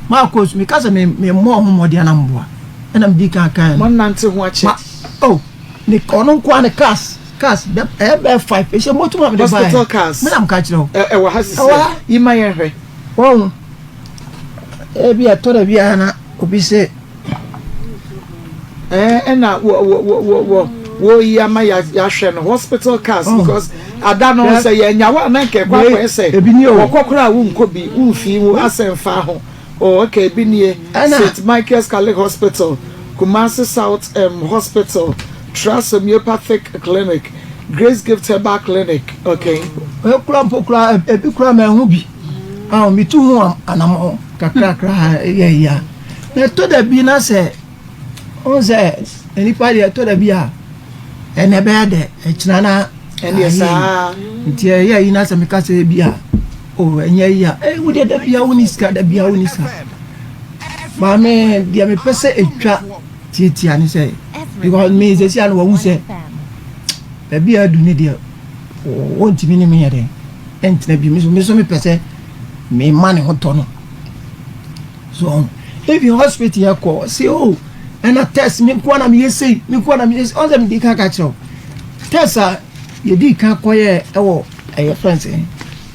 maakɔ so meka sɛ me me mmɔ ho mmɔden ana mboa ɛna medi kan kan no nante ho akyɛ ma oh ne ɔno nkoa ne cars. Cars bɛ ɛyɛ bɛyɛ five ehyɛ moto ma mi de ba yɛ. Hospital cars. Mi na mi ka kyerɛ o. Ɛ ɛwɔ ha sisi. Ɛwɔ ha. Yi ma yɛn hwɛ. Wɔn ebi ɛtɔ da bi a na obi se. Ɛɛ ɛna wɔ wɔ wɔ wɔ wɔ wɔyi ama yɛahwɛ no hospital cars oh. because ada no sɛ yɛn nyawa na nkɛ kɔ akɔyɛ sɛ wɔkɔ koraa wonkɔ bi womfii wo asɛm fa ho. Oh okay ebi nie St Michael's Catholic Hospital, Kumasi South um, Hospital, Trust Homeopathic Clinic, Grace Gift Herbal Clinic okay. Ekura mpo kura ebi kura ma ɛho bi a metu ho anamɔ kakrakra yɛ ya na ɛtɔ da bi na sɛ ɔn sɛ nipa deɛ ɛtɔ da bi a ɛnna ɛbɛyɛ dɛ ɛkyina na ɛndeɛ saa nti ɛyɛ yi na sɛ meka sɛ bi a o ɛnyɛ yi a ɛyi wo deɛ da bia wo ni sika da bia wo ni sika maame deɛ mepɛ sɛ ɛtwa tiatia ne sɛ because me sɛsi a no wahu sɛ baabi a adu ne deɛ wɔntumi ne meyɛ dɛn ɛntena bi me so me so mepɛ sɛ mema ne ho tɔ no So even hospital yɛ kɔ ɔsi o oh, ɛna test mi nko na mi yɛ sei mi nko na mi yɛ sei ɔsɛ mi di kan ka kyerɛw test a yɛdi kan kɔ yɛ ɛwɔ ɛyɛ fɛn sɛ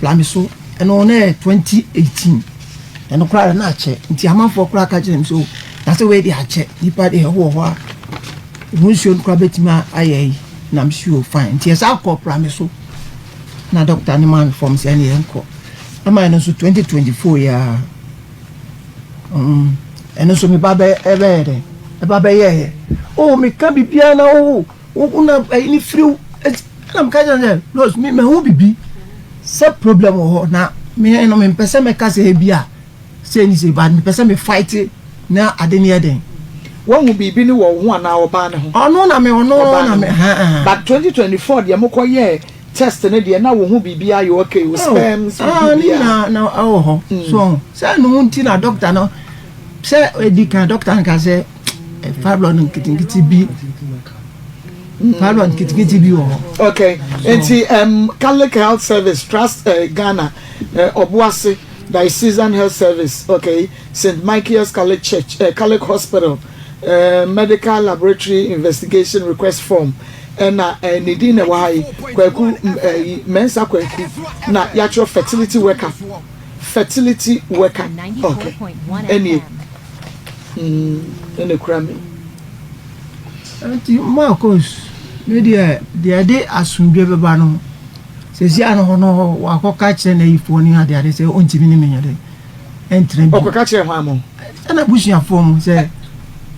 plami so ɛno na yɛ 2018 ɛno koraa na akyɛ nti amanfoɔ koraa ka kyerɛ mi so na sɛ wei de akyɛ nipa de ɛwɔ hɔ a ho nsuo no koraa bɛtumi ayɛ yi na mi si o fine nti ɛsɛ akɔ plami so na dɔkta ne maa mi fɔm sɛ ɛne yɛn kɔ ɛma ɛno nso 2024 yɛ a. Mm, ɛno nso me ba bɛ ɛbɛyɛ dɛ ɛba bɛyɛɛyɛ o oh, meka biribiara na o oh, wo na ɛyi ne firiw ɛna meka kyerɛ sɛ los me mahu biribi sɛ problem wɔ hɔ na me no mempɛ sɛ mɛka sɛ ebi a sɛ ni sɛ but mepɛ sɛ me fight na ade ne yɛ den. Wahu biribi ne wɔ wo ho anaa ɔbaa ne ho? Ɔno na me ɔno na me. But 2024 deɛ mokɔ yɛɛ Test no deɛ na wo ho biribiara yɛ okay, wo sperms oh, ah, ne nyinaa na ɛwɔ hɔ. Mm. So sɛ ɛno ho nti na doctor no sɛ edi kan doctor nka sɛ eh, fibroid nketenkete bi mm. fibroid nketenkete bi wɔ hɔ. Okay, nti um, Catholic Health Service Trust uh, Ghana uh, Obuasi Diocesan Health Service okay St Michael's Catholic Church uh, Catholic Hospital uh, Medical Laboratory Investigation Request Form. Ɛna eh, ne din na ɛwɔ ha yi, Kwaku eh, Mensah Kwaku, na yɛatwerɛ fertility worker, fertility worker, okay, ɛnie, mm, ɛna ekura mi. Nti Marcus, me deɛ deɛ ɛde asomdwe bɛba no, sɛsi ano hɔ no wakɔka kyerɛ n'ayifoɔ ne adeade sɛ ɔntumi ne menyɛ dɛ ɛntena bio. Ɔkɔka kyerɛ hwan mo? Ɛna abusuafoɔ mo sɛ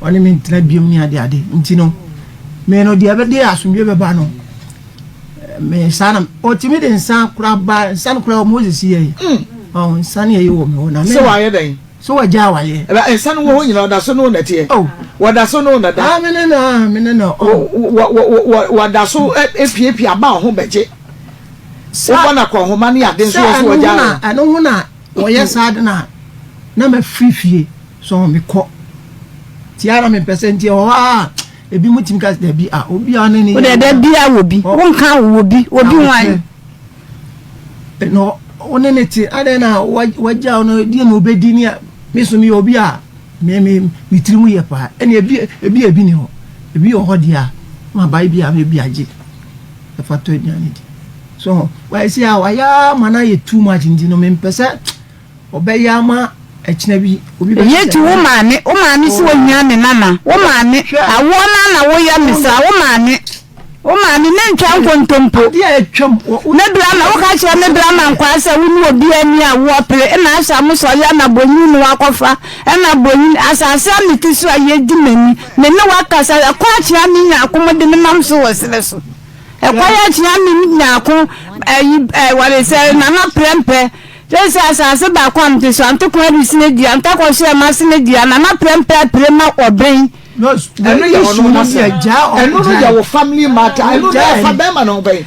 ɔne me ntena biom ne ade ade nti no me no deɛ ɛbɛde asomdwe bɛba no me saa na ɔtumi de nsa kora ba nsa no kora Moses yɛ yi mm. ɔn nsa no yɛ yi wɔ me hɔ na me sɛ wayɛ dɛn sɛ wagya awareɛ ɛbɛ nsa no wɔ hɔ nyina ɔda so ne wo nɛteɛ oh. wɔda so ne wo nɛda ah, me ne na me ne na oh. wɔda so epiapia ba ho bɛgye wobɔ no akɔnhoma ne ade nso wɔ so wɔgya no ɛno ho na Wɔyɛ saa de na na mafiri fie so mekɔ nti ara mempɛ sɛ nti ɛwɔ hɔ a ebi mu tumi ka sɛ dabi a obi a ne ne yɛ da bi a wɔ bi wonka wɔ bi obi wan na wo ne ne te adɛn na wagya no deɛ na obɛdi ne a me so meyɛ obi a me me me tiri mu yɛ paa ɛne ebi ebi ebi ni hɔ ebi wɔ hɔ deɛ a ma bae bi a mebi agye ɛfa tɔ aduane di So wayɛ sei a wayɛ ama no ayɛ too much nti no mempɛ sɛ ɔbɛyɛ ama ɛkyena bi obi bɛka Ɛyɛ ti wo maame wo maame si ohia me nana wo maame awoɔ no na woyɛ me saa wo maame wo maame ne ntwa nkontompo adeɛ a atwam ne bra ma woka kyerɛ me bra ma nkwaa sɛ wo ne obi ani awoɔ pere ɛna ahyɛ mo sɛ ɔyɛ na bonyin no wakɔfa ɛna bonyin asase a mete so a yɛdi m'ani me ne wakasa ɛkɔ akyea me nya akom de me nam so wɔ serɛ so. Ɛkwan akyea me nyaako ayi ɛ wɔde sɛ nana prɛmpɛ sɛ sɛ asase baako a mete so ante kwan adu sene dua ntakɔ hyɛ ma sene dua nana prɛmpɛ apire ma ɔbɛn. Ɛno yɛ ɔno n'asɛm ɛno no yɛ wo family matter ɛno no ɛfa bɛrima no ho bɛn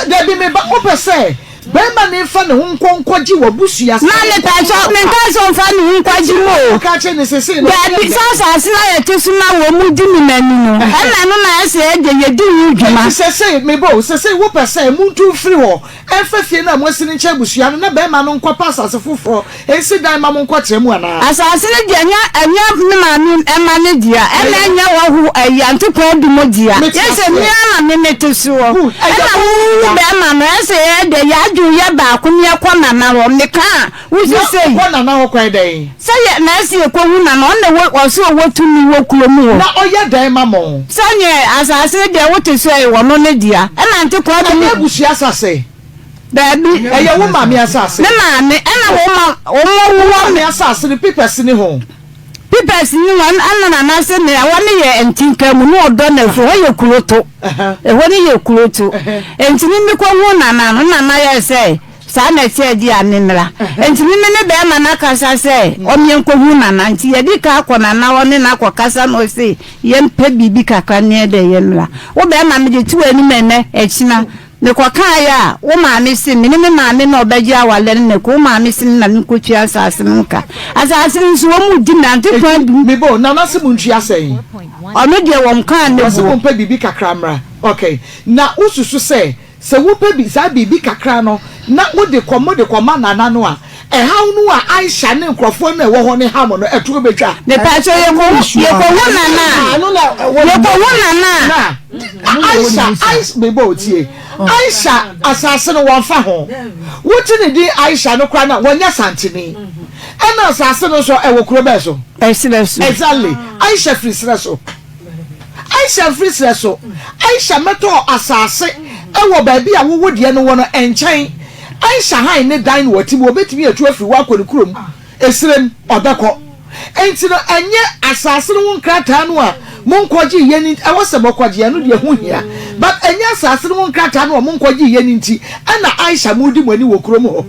dabi me ba wopɛ sɛ. Bɛrima no mfa ne ho nkɔ nkɔgye w'abusua Ma mepatwɔ, menka sɛ ɔmfa ne ho nkɔgye mu o. Woka kyerɛ no sesei no ɔyɛ Daabi, dɛn? sɛ asase no a yɛte so na wɔn mu di me m'ani no, ɛna ɛno na ɛsɛ yɛde yɛdi ho dwuma. Enti sesei, me ba o, sesei wopɛ sɛ muntu mfiri hɔ mfa fie no a moasi no nkyɛ abusua no na barima no nkɔpɛ asase foforɔ nsi dan mma mo nkɔtena mu anaa? Asase no deɛ, ɛnyɛ ɛnyɛ me maame mma no dea, ɛna ɛnyɛ ɔho ɛyi Antokwa Adu mo dea. Mete Yɛ sɛ aseɛ. me ara na me mete soɔ. Good. Ɛyɛ Ɛna wo wo wo dea. barima no, ɛsɛ yɛ dɛ yɛ adwene yɛ baako na yɛkɔ Nana hɔ. Meka a, wosi Na sei. wokɔ Nana hɔ kwan dɛn? Sɛ yɛ na ɛsɛ yɛkɔhu Nana, ɔno na ɛwɔ ɔse ɔwɔ tumi wɔ kurom hɔ. Na ɔyɛ dɛn ma mo? Sɛdeɛ asase no deɛ wote so ɛyɛ ɔno ne dea. Ɛna Antokwa Adu Ɛnyɛ mo. abusua asase. Daabi. Ɛyɛ wo maame asase. Me maame, ɛna wo ma wɔn Wo wɔ maame me. asase no pipɛs ni ho. Pipɛs ni ho, ɛna nana se me ɛhɔ no yɛ ntinka mu na ɔdɔ na ɛfiri hɔ yɛ kuroto. Ɛhɔ no yɛ kuroto. Nti me me kɔ hu nana no, nana yɛ sɛ saa na ɛteɛ di a me mmra. Nti me me ne bɛrima no akasa sɛ ɔmeɛ nkɔ hu nana. Nti yɛdi ka akɔ nana hɔ ne no akɔ kasa na ɔse yɛmpɛ biribi kakra ne yɛ dɛ yɛmmra. Wo bɛrima mede to w'anim ɛnɛ, ɛkyina. Mekɔkaeɛ a, wo maame se me ne me maame na ɔbɛgye awareɛ no na ɛkɔ, wo maame se me na menkɔtua asase no ho ka. Asase no nso, wɔn di nante kwan Enti, du. me bo, Nana se montua sɛn? Ɔno deɛ wɔn kaa ne Ɔse boɔ. mompɛ biribi kakra mmra. Ok. Na wosusu sɛ, sɛ wopɛ bi, saa biribi kakra no, na wode kɔ, mode kɔma Nana no a, ɛhaw no a Aisha ne nkurɔfoɔ no a ɛwɔ hɔ no ha mo no, ɛtoɔ bɛtwa? Mepaakyɛw, yɛkɔhu, yɛkɔhu Nana a, yɛkɔhu Nana a. Na. Aisha, Aisha, mebɔ o tie. Aisha asase no wɔnfa ho. Wote ne din Aisha no koraa na wɔnyɛ Santini. Ɛna asase no nso ɛwɔ kuro bɛɛ so? Ɛserɛ so. Exactly. Aisha firi serɛ so. Aisha mfiri serɛ so. Aisha mɛtɔɔ asase ɛwɔ baabi a wowo deɛ no wɔ no nkyɛn. Aisha han ne dan na wɔte mu wɔbɛtumi atu afiri hɔ akɔ ne kurom. Esrem, ɔbɛkɔ. Enti no, ɛnyɛ asase no ho nkrataa no a monkɔgyeeɛ no nti, ɛwɔ sɛ mokɔgye, ɛno deɛ ɛho hia. But ɛnyɛ asase no ho nkrataa no a monkɔgyeeɛ no nti ɛna Aisha moredi mo ani wɔ kurom hɔ.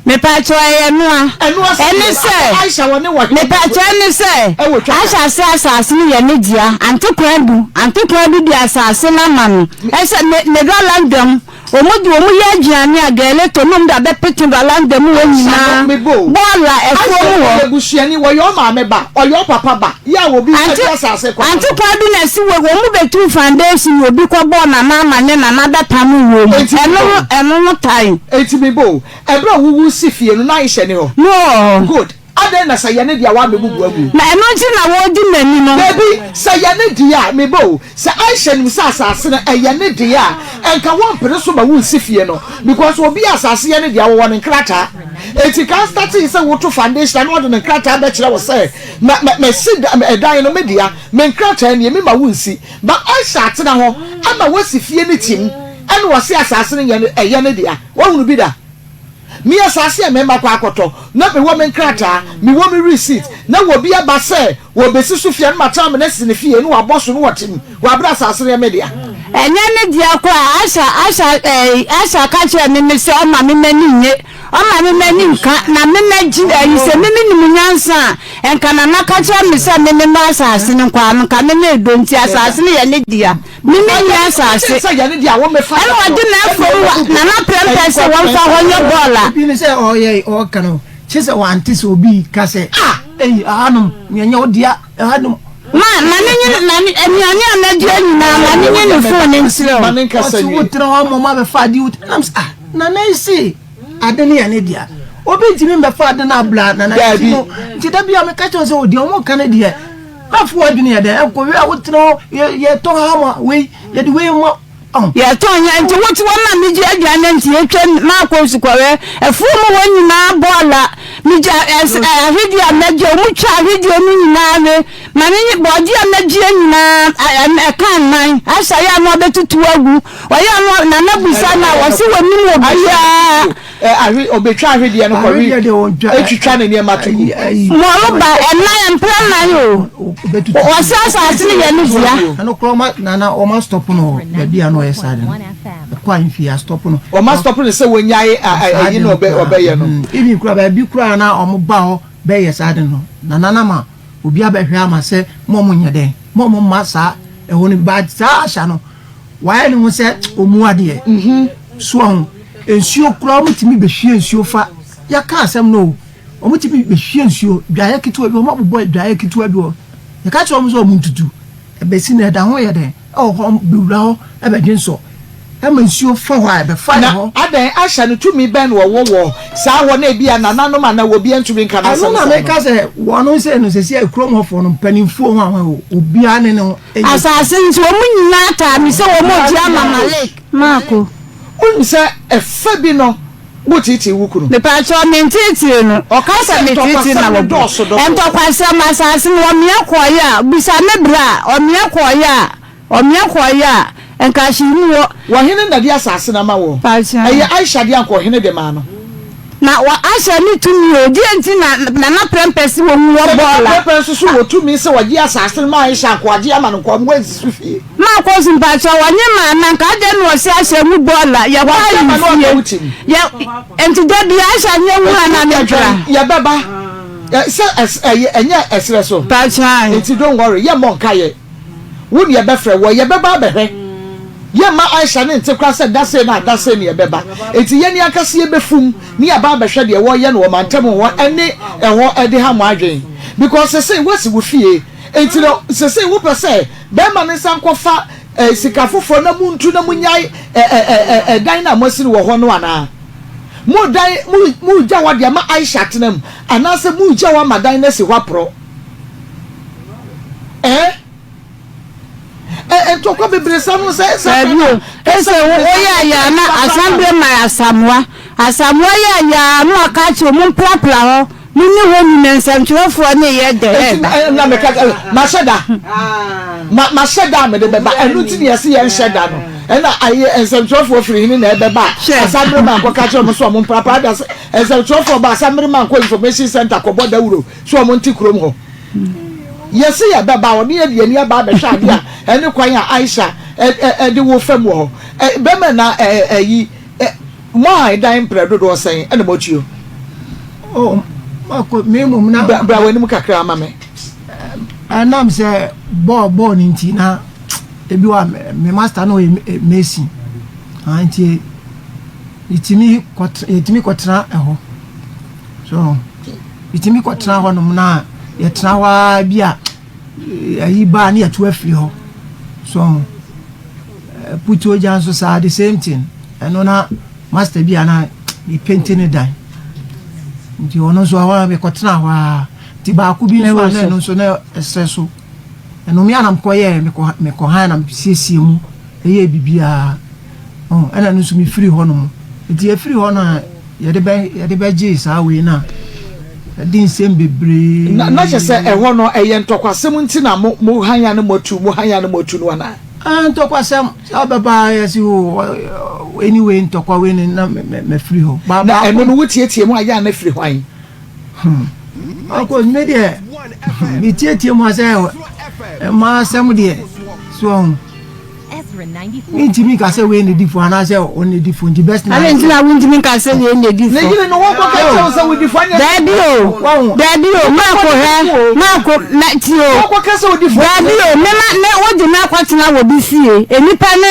Mepakyɛw ɛyɛ noa. Ɛno ase Ɛne deɛ, sɛ, Aisha wɔne wɔ he mepakyɛw ɛne sɛ, ɛwɔ Twaka? Aisha se asase no yɛ ne dea, Ante Kwadu, Ante Kwadu de asase no ama no, ɛsɛ me, me London. Wɔn de wɔn yɛ aduane a gɛɛle tɔ na wɔn de abɛpete valanda mu hɔ nyinaa, bɔɔla, ɛfuo mu hɔ. Ɔyɛ busuani, wɔyɛ ɔmaame ba, ɔyɛ ɔpapa ba, yɛ a obi Ante, ɛde asase kɔ Ante Kwadu na ɛsi wɔ, wɔn bɛtuu foundation na obi kɔ bɔɔ Nana amane, Nana bɛpam wɔn. Enti Ɛno mebɔ ho, o. ɛno ho tan. Enti mebɔ o. Ɛberɛ a wowu si fie no, na Aisha ni hɔ? Na ɔwɔ hɔ. Good. Adɛn na sɛ yɛ ne dea woammɛbubu agu? Na ɛno nti na wɔredi m'ani no. Dabi, sɛ yɛ ne dea a, me ba o, sɛ Aisha nim sɛ asase no ɛyɛ ne dea a, ɛnka wɔmpene so ma wonsi fie no, because obi a asase yɛ ne dea, wɔwɔ ne nkrataa. Enti ka startee sɛ woto foundation a na ɔde ne nkrataa bɛkyerɛ wo sɛ, ma, ma, masi ɛdan no, me dea, me nkrataa nie, mema wonsi. But Aisha atena hɔ ama woasi fie no tim, ɛna ɔse asase no nyɛ ne, ɛyɛ ne dea. Woahunu bi da? Me asase a mɛma kɔ akɔtɔ, na mewɔ me nkrataa, mewɔ me receipt, na obi aba sɛ ɔrebɛsi so fie a, na matena amena asi ne fie, na wabɔ so, na ɔte mu, wɔ aberɛ a asase no yɛ me dea. Ɛnyɛ ne dea koraa, Asha, Asha, ɛɛ, Asha ka kyerɛɛ me me sɛ ɔma me m'ani nnye, ɔma me m'ani nka, na me m'agye, ɛyi, sɛ me menim nyansa a, nka Nana ka kyerɛ me sɛ me memmɔ asase no nkoa no, nka me meredɔ nti asase no yɛ ne dea. Me me nni asase. Ɛna ɔde n'afuom wa Nana prɛmpɛ sɛ wɔmfa hɔ nyɛ bɔɔl a. Ebi ne sɛ ɔyɛ ɔka no kyerɛ sɛ wante sɛ obi ka sɛ ah eyi ahanom nea nyɛ wo dea ahanom. Ma ma ne nye na ne nnuane a mɛdua nyinaa ma ne nye ne phone ne nkyerɛ o. Ɔsi wo tena hɔ ama ɔmo abɛfa ade wo nam sɛ ah Nana yi se ade no yɛ ne dea obi ntumi mbɛfa ade no abla Nana nti no nti da bi a meka kyerɛ sɛ ɔdeɛ ɔmo ka no deɛ. Bɛfo w'adwene yɛ dɛn? Ɛkɔ wei a wotena hɔ yɛ yɛtɔn ha ma wei yɛde wei ma ɔn. Yɛtɔn yɛn nti wote hɔ ma megye aduane nti yɛtwa maakɔ nsukɔrɛ afuo mu hɔ nyinaa bɔɔla megye ahwedeɛ a mɛgye wɔn twa ahwedeɛ no nyinaa we ma ne bɔɔdeɛ a mɛgyeɛ nyinaa ɛka nnan asa yɛ ano abɛtutu agu ɔyɛ ano nana busa no a wɔse wɔnim wɔ biara Ɛ ahwe ɔbɛtwa ahwedeɛ no kɔwe atwitwa ne nneɛma to gu. Mɔro ba ɛnan mpra nan o. Wɔsɛ asase no yɛ ne dea. Ɛno korɔ ɔma nana ɔma stop no baabi a na ɔyɛ saa de no ɛkɔ ahemfie a stop no. Ɔma stop no sɛ wɔnyae ɛyi na ɔbɛyɛ no. Even kura baabi kura na ɔmo ba hɔ bɛyɛ saa de no nana na ma obi abɛhwɛ ama sɛ mo ɔmo nyɛ dɛn mo ɔmo mma saa ɛhɔ no ba saa ahyɛ no. Wayɛ ne ho sɛ ɔmu adeɛ. So ahu? Nsuo koraa wɔtumi bɛhwie nsuo fa. Yɛaka asɛm no o, wɔtumi bɛhwie nsuo, dwaeɛ ketewa bi, wɔabobɔ dwaeɛ ketewa bi hɔ. Yɛka kyerɛ wɔn sɛ wɔntutu. Ɛbɛsi nnɛ, ɛda ho yɛ dɛn? Ɛwɔ hɔ, bɛwura hɔ bɛdwe nsɔ. Ɛma nsuo fa hɔ a, ɛbɛfa yɛ Na hɔ. adɛn, Asha no tumi bɛn na ɔwɔ wɔ saa hɔ na ebia nananom anaa obiara ntumi nka Ɛno n'asɛm na saa no? meka sɛ wɔn sɛ no sɛsi a kurom hɔfoɔ no mpanimfoɔ ho ahoɛ o, obiara ne no nyɛ. Asase nso, wɔn nyinaa taa me sɛ wɔregye ama Malik. Marko. Wonim sɛ ɛfa bi no woteetee wo kunu? Mepakyɛw, menteetee no. Ɔka sɛ Sɛ meteetee na ntɔkwasɛm no wɔbɔ. dɔɔso dodo. Ntɔkwasɛm, asase no, ɔmea kɔeɛ a, bisa me bra, ɔmea kɔeɛ a, ɔmea kɔeɛ a, nka hwee nni hɔ. Ɔhene na de asase no ama woɔ. Pakyɛw. Ɛyɛ Aisha dea anka ɔhene de maa no. Na wɔ ahyɛ ne tumi o, deɛ nti na Nana Prɛmpɛ se wɔnwu wɔ Sɛ Nana bɔɔla. Prɛmpɛ nso so wɔ tumi sɛ ɔgye asase no ma Aisha anka wagye ama no nka ɔmo ansi so fie. Marcos mpakyɛw ɔnye maa na nka adɛn na ɔse ahyɛ ngu bɔɔla yɛ kɔ Wagye ama no aka wo ahemfie tim. yɛ nti da bia ahyɛ nyɛ hu Enti ana wo ne deɛ bra. twɛn yɛbɛba sɛ ɛs ɛyɛ ɛnyɛ ɛserɛ so Mpakyɛw. nti don't worry yɛmmɔ nkaeɛ. Wo ne yɛbɛfrɛ wɔ yɛbɛba abɛhwɛ. Yɛmma Aisha ne nte koraa sɛ da sei na da sei na yɛbɛba. Enti yɛn ankasa yɛbɛfum ne yɛaba abɛhwɛ deɛ wɔreyɛ no wɔ mantam hɔ ɛne ɛhɔ ɛde ha mo adwene. Because sesei woasi wo fie enti no sesei wopɛ sɛ bɛrima no nsan kɔfa eh, sika foforɔ na montu na monyae eh, eh, eh, eh, ɛdan no a moasi no wɔ hɔ no anaa? Mo dan, mo, mogya hɔ de ama Aisha atena mu anaasɛ mogya hɔ ama dan no asi hɔ aporɔ? Eh? Eh, ntɔkwa bebree sa no sɛ sɛ Dabi o, ese wo woyɛ ayaa na asan bɛ ma Asamoah. Asamoah yɛ ayaa na waka akyerɛ wɔn mprapra hɔ, mo ne hɔ ni na nsɛntwerɛfoɔ ne yɛ dɛ Eti ɛɛba. na meka mahyɛ da ma mahyɛ da a mede bɛba ɛno nti na yɛse yɛnhyɛ da no ɛna ayɛ nsɛmtwerɛfoɔ firi hene na ɛbɛba a Hwɛ. asamere ma nkɔka kyerɛ wɔn so wɔn mprapra da sɛ nsɛmtwerɛfoɔ ba asamere ma nkɔ information center kɔbɔ dawuro so wɔn nte kurom hɔ. Yɛse yɛbɛba a, ɔne yɛde yɛn ani aba abɛhwɛ adeɛ a ɛne kwan a Aisha de wo fam wɔ hɔ. Bɛma na ayi, moahan dan mprɛ dodoɔ sɛn ɛna moatuo? Oh, mako, me mmom na. Bra w'anim kakra ma me. Ɛnam sɛ bɔɔl bɔɔl no nti na ebi wa me master no yɛ mason. Nti yɛtumi kɔtena ɛhɔ. So yɛtumi kɔtena hɔnom na yɛtena hɔ ara bi a ayi baa ne yɛto afiri hɔ. So putuo gya nso saa the same thing. Ɛno na master bi a na mepenti ne dan. Nti ɔno nso ɛhɔ ara mekɔtena hɔ ara. Nti baako bi nso a na ɛno nso na ɛsrɛ so. Ɛno me a na mekɔyɛɛ mekɔ mekɔhan na mesiesie mu ɛyɛɛ biribiara. Ɛna ɛno nso mefiri hɔnom. Nti yɛfiri hɔ no a Yɛde bɛ yɛde bɛgyee saa wei no a, ɛde nsɛm bebree. Na na kyerɛ sɛ ɛhɔ no ɛyɛ ntɔkwasɛm nti na mo mo han a na moatu mo han a na moatu no anaa? Ah, ntɔkwasɛm sɛ ɔbɛba a yɛsi o anyway ntɔkwa wei no na mafiri hɔ. Ba Na baako. ɛno no wotiatia mu a yɛ a na firi hwan? Hmm. Ɔkɔ me deɛ metietie mu a sɛ mmaa asɛm deɛ so ɔho. Mentumi nka sɛ wei na edi fɔ anaasɛ ɔno na edi fɔ nti best na. Adɛn nti na wontumi nka sɛ wei na edi fɔ? Ne yere no wɔkɔ ka kyerɛ wo sɛ wodi fɔ anyɛ. Daabi o, daabi o, maako hwɛ, maako mɛ ti o. Wɔkɔ ka sɛ wodi fɔ. Daabi o, mema me wode me akɔtena wɔ bi fie. Enipa ne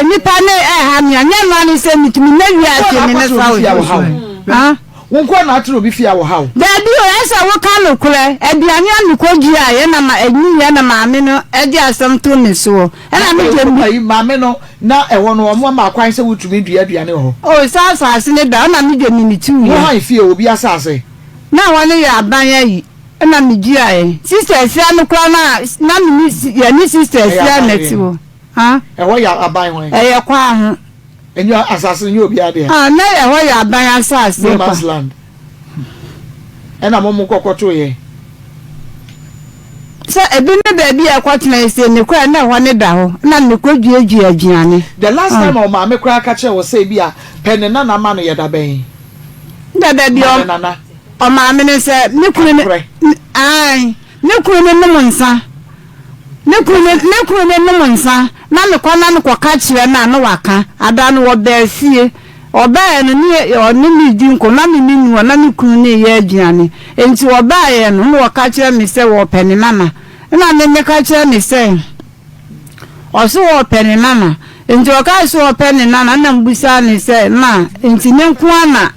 enipa ne ɛha me a, nyɛ noa ne sɛ metumi mɛ wiase me ne fa wo. Wo nkoa na atena obi fie a wɔha wo? Dabi o, ɛsɛ woka nokorɛ. Aduane a mekɔduaeɛ na ma ɛnyiiɛ na maame no de asɛm too me soɔ. Ɛna me deɛ me. Ayi, maame no, na ɛhɔ no wɔn ama kwan sɛ wotumi dua aduane wɔ hɔ? O, sɛ asase no da hɔ na me deɛ me metuiɛ. Wo han fie, obi asase? Na ɛhɔ no yɛ aban ayi, ɛna meduaeɛ. Sista Afia no koraa na, na me ne, yɛne Sista Ɛyɛ Afia aban na ɛte deɛn? hɔ. Ha? Ɛhɔ yɛ aban hwan? Ɛyɛ kwaa ho. Ɛnyɛ asase no nyɛ obiara dea. Ah, na ɛhɔ yɛ aban asase No kwa. man's land. Ɛna mo mo kɔkɔto yɛ. Sɛ ebi ne baabi a ɛkɔtena ese ne kora na ɛhɔ ne da hɔ na mekɔ duadua aduane. The last time a ɔmaame koraa ka kyerɛ wɔ sɛ ebi a pɛ ne nana ma no yɛ da bɛn? Da baabi Ma ne nana. ɔmaame no sɛ ne kunu ne Kakorɛ. ae ne kunu no nom nsa. Me kunu ne me kunu ne nom nsa na mekɔ na mekɔka kyerɛ no a na waka. Ada no wɔbaa fie. Ɔbaeɛ no ne ɔne me redi nkɔmmɔ na me menni hɔ na me kunu no reyɛ aduane. Enti ɔbaeɛ no na ɔka kyerɛ me sɛ ɔrepɛ ne mama. Ɛna me meka kyerɛ no sɛ ɔse ɔrepɛ ne mama. Nti ɔkae sɛ ɔpɛ ne nana na mebisaa no sɛ, Ma, nti me nko ara na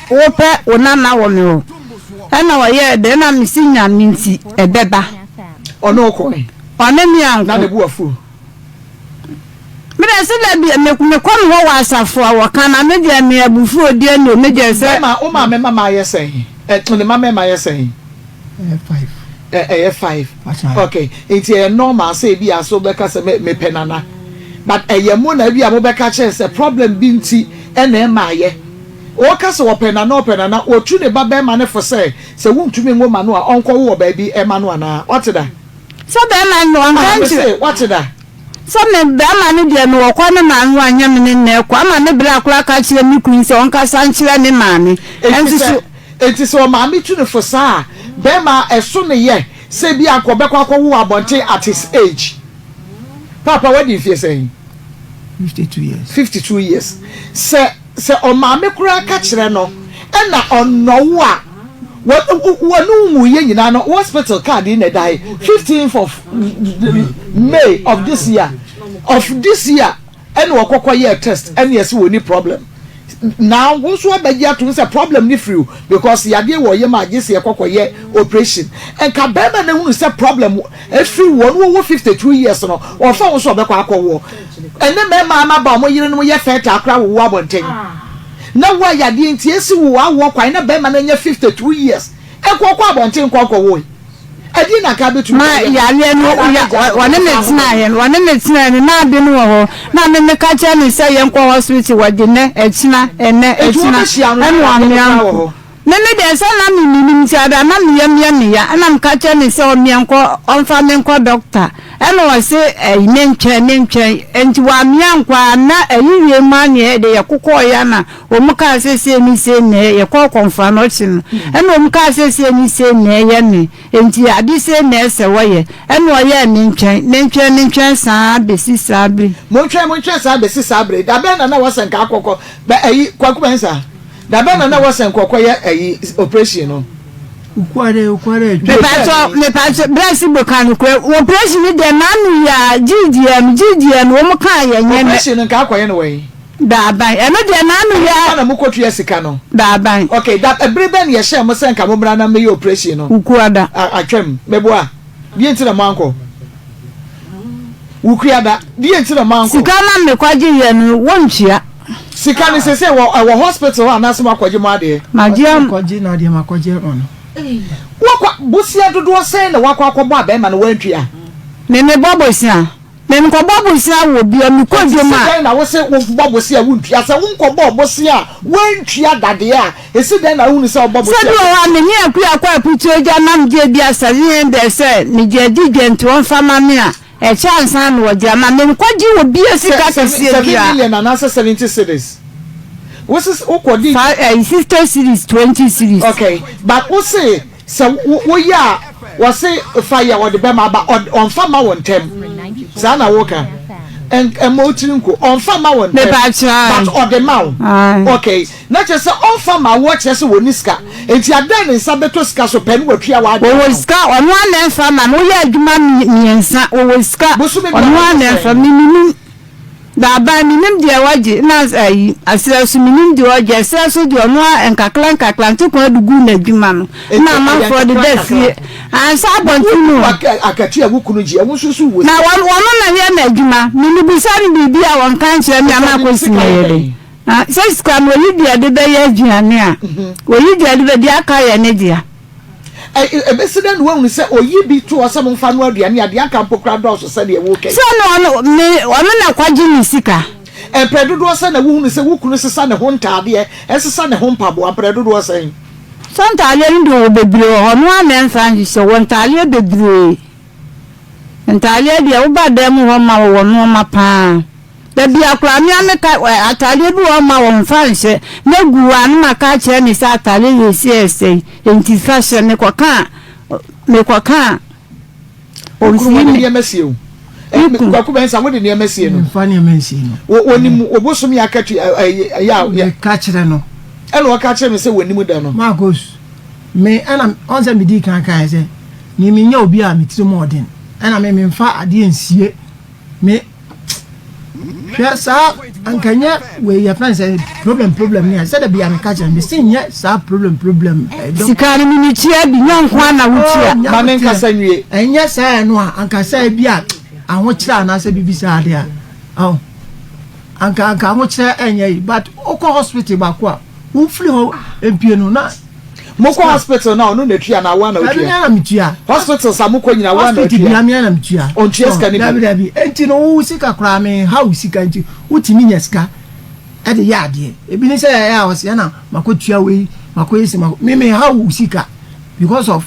wopɛ wo nana wɔ me hɔ? Ɛna ɔyɛɛ dɛn? Ɛna mese Nyame nti ɛbɛba. Ɔne wo kɔe? Ɔne me anko. Na ne bo afu? Me deɛ sɛ da bi mekɔ me hɔ wɔ asafo a wɔka na me deɛ me abufuo deɛ no me deɛ sɛ. Bɛma wo maame mama ayɛ sɛn? Ɛ ne mma mmarima yɛ sɛn? Ɛyɛ five. Ɛ ɛyɛ five. Okay nti ɛyɛ normal sɛ ebi a sɛ wobɛka sɛ me mepɛ nana but ɛyɛ mo na ebi a mobɛka kyerɛ sɛ problem bi nti ɛna ɛma ayɛ. Ɔka sɛ ɔpɛ nana ɔpɛ nana ɔtu ne ba bɛrima no fo sɛ sɛ wontumi nwo ma no a ɔnkɔwo wɔ baabi ɛma no anaa? Wate da? Sɛ bɛrima no ɔnka Ah nkyerɛ. mese wate da? Sɛ me bɛrima no deɛ mewɔ kɔ ne maame hɔ a nyɛ me ne no na ɛkɔ ama me bra koraa ka kyerɛ me kunu sɛ ɔnkasa nkyerɛ ne maame Enti ɛnso sɛ so. Enti sɛ ɔmaame tu no fo saa a, bɛrima a ɛso ne yɛ sɛ ebia anka ɔbɛkɔ akɔwo wɔ abɔnten at his age. Paapa wadi mfeɛ sɛn? 52 years. 52 years. Sɛ sɛ ɔmaame koraa ka kyerɛ no ɛna ɔnnɔ wo a, wɔ wɔne wo nwuiɛ nyinaa no hospital card yi na ɛda he, 15th of May of this year of this year. Ɛna ɔkɔ kɔ yɛɛ test ɛna yɛse wɔni problem now wo nso abɛgye atom sɛ problem no firi wo because yadeɛ wɔ yam a gye sɛ yɛkɔ kɔ yɛ operation nka bɛrima no ahunu sɛ problem ɛfiri woɔ no wɔwɔ 52 years no ɔmfa ho sɛ ɔbɛkɔ akɔ woɔ ɛne mmarima ama ba ɔmo yerenom yɛ fertile koraa wowo abɔnten na wo a yadeɛ nti ɛsi wo awoɔ kwan na bɛrima no anya 52 years ɛkɔ kɔ abɔnten nkɔ nkɔ woe. Ɛdeɛn na anka abɛtumi Ma ayɛ no? yareɛ no Ana ya abɛgyaa no wɔne na me ɔsan tenaeɛ no wɔne me tenaeɛ no na ade no wɔ hɔ na me meka kyerɛ no sɛ yɛnkɔ hospital wɔde nnɛ ɛkyena ɛnnɛ Enti ɛkyena wobɛhyia no na ɛna yadeɛ no wamea koraa wɔ nkɔ hɔ? me me deɛ sɛ na me menim nti ada na me yam yɛ me ya ɛna meka kyerɛ no sɛ ɔmeɛ nkɔ ɔmfa me nkɔ doctor ɛna ɔse ɛyi mentwɛn mentwɛn ɛnti wamea nkɔ a na ɛyi wie mu a neɛ ɛde yɛkokɔɔyɛ ana wɔn kaa sɛ sei ne sei na ɛyɛ yɛkɔɔ kɔmfoa no ɔkye no ɛna wɔn kaa sɛ sei ne sei na ɛyɛ me enti ade sei na ɛsɛ wɔyɛ ɛna ɔyɛɛ mentwɛn mentwɛn mentwɛn saa bɛsi saa bere. Montwɛn montwɛn saa bɛsi saa bere. Da bɛn na na wɔsɛ nka akɔkɔ bɛ ayi Kwaku Mensah da bɛn na na wɔsɛ nka ɔkɔyɛ ayi operation no. Okuare okuare atwa. Mepatwɔ mepatwɔ brɛsi bo ka nokorɛ operation no deɛ n'ano yɛ a gyidiɛ no gyidiɛ no wɔn kaa yɛ nyɛ nɛ. Operation no nka akɔyɛ no wɛn. Daaban. Ɛno deɛ n'ano yɛ. Ansa na mokɔtua sika no. Daaban. Ok, da, bere bɛn na yɛhyɛɛ mo sɛ nka mommra na mmɛyɛ operation no? Wukuada. A, atwam. Meboa? Deɛ nti na moankɔ? Wukuada. Deɛ nti na moankɔ? Sika no a mekɔgyeeɛ no, wontua. Sika no seesei wɔ, ɛwɔ hospital hɔ anaasɛ moakɔgye mo adeɛ? Magye am. Makɔgye n'adeɛ, makɔgye ama no. Woakɔ, bosea dodoɔ sɛn na woakɔ akɔbɔ a bɛrima no wantua? Me, mebɔ bosea. Me nkɔbɔ bosea wɔ bia me kɔ dwom a. Enti si dɛn na wose wo bɔ bosea a wontua? Sɛ wo nkɔbɔɔ bosea a woantua da deɛ a, esi dɛn na wohunu sɛ wobɔ bosea Sɛ bi wɔ hɔ a me ne Akua kɔ akutuo gya na megye bi a 700 sɛ megye adi dwa nti ɔmfa ma me a, ɛkyɛ ansa na ɔgye ama me. Menkɔgye obia sika kɛseɛ 7 biara. million anaasɛ 70 cedis? Wose wokɔdi. Fa ɛyi 50 cedis, 20 cedis. Okay, but wose Sɛ woyɛ a wɔse fa yɛ ɔde bɛma aba ɔnfa mma wo ntɛm saa na woka ɛmma wo tiri nko ɔnfa mma wo ntɛm but ɔde ma wo okay na kyerɛ sɛ ɔnfa ma wo kyerɛ sɛ wɔni sika nti adɛn ne nsa bɛtɔ sika so pɛ ne watua w'adeɛ Wɔwɔ sika ɔno ara na ɛmfa ma no woyɛ adwuma mmiɛnsa wɔwɔ sika ɔno ara na ɛmfa menim. Daaban, mennim deɛ wagye, na ayi, aserɛ so, mennim deɛ ɔgye, ɛserɛ so deɛ ɔno ara nkakra nkakra nte kwan de guu n'adwuma no, na amanfoɔ de da fie, ansa abɔnten o. Akatua wo kunu gye, ɛwo nso so wɔ Na wɔn, wɔn na yɛ n'adwuma, me mebisa no biribi a ɔnka nkyerɛ me ama akɔsi me yere. Ah, sɛ sika no, ɔyi deɛ de bɛyɛ aduane a, ɔyi deɛ de bɛ, deɛ aka yɛ ne dea. Ɛbɛsi dɛn na woahunu sɛ oyi bi to hɔ sɛ momfa nnoa aduane a deɛ anka mpo koraa dɔɔso sɛdeɛ woreka yi? Sɛ ɔno, ɔno, me, ɔno na kɔgye ne sika. Mprɛ dodoɔ sɛn na wohunu sɛ wo kunu sesa ne ho ntaadeɛ, sesa ne ho mpaboa? Mprɛ dodoɔ sɛn? Sɛ ntaadeɛ no deɛ ɔwɔ bebree wɔ hɔ, ɔno ara na ɛmfa nhyehyɛ, ɔwɔ ntaadeɛ bebree. Ntaadeɛ deɛ woba dan mu hɔ ma wɔwɔ nnoɔma pa ara. Da biara koraa me ara meka ɛ ataadeɛ bi wɔ hɔ ma wɔmfa nhyɛ na gu hɔ a na maka akyerɛ no sɛ ataadeɛ wei si ɛsɛe enti fa hyɛ mekɔka a mekɔka a Wo kunu ɔmfii wɔde me nneɛma sie o. Me kunu. Kwaku Mensah wode nneɛma sie no. Memfa nneɛma nsie no. Wo wɔnim wo bosome akatua ɛ ɛ yɛ a. Meka kyerɛ no. Ɛna ɔka kyerɛ me sɛ wɔnim da no. Marcos, me ɛna ɔn sɛ medii kan kaeɛ sɛ me menyɛ obi a me tirim ɔden ɛna me memfa adeɛ nsie me. Hwɛ saa anka nyɛ wei yɛfrɛ no sɛ problem problem ne a sɛ da bia meka kyerɛ me se nyɛ saa problem problem Sika no mene tua bi nyɛ nko ara na wotua. Oh, Ma ne nkasa nwie. Ɛnyɛ saa ɛno a anka sɛ bi a ahokyerɛ anaasɛ biribi saa de a oh, anka anka ahokyerɛ ɛnyɛ yi but wokɔ hospital baako a wofiri hɔ mpie no na Mokɔ hospital na ɔno na tua na awoa na otua. Dabi na metua. Hospitals a mokɔ nyina awoa na otua. Hospital bia mea na metua. Ontua sika ne bi. Dabi dabi. Enti no wo sika koraa me ha wo sika nti wotumi nya sika ɛde yɛ adeɛ. Ebi ne sɛ ɛyɛ a ɔsɛ na makɔtua wei makɔyɛ si makɔ me me ha wo sika because of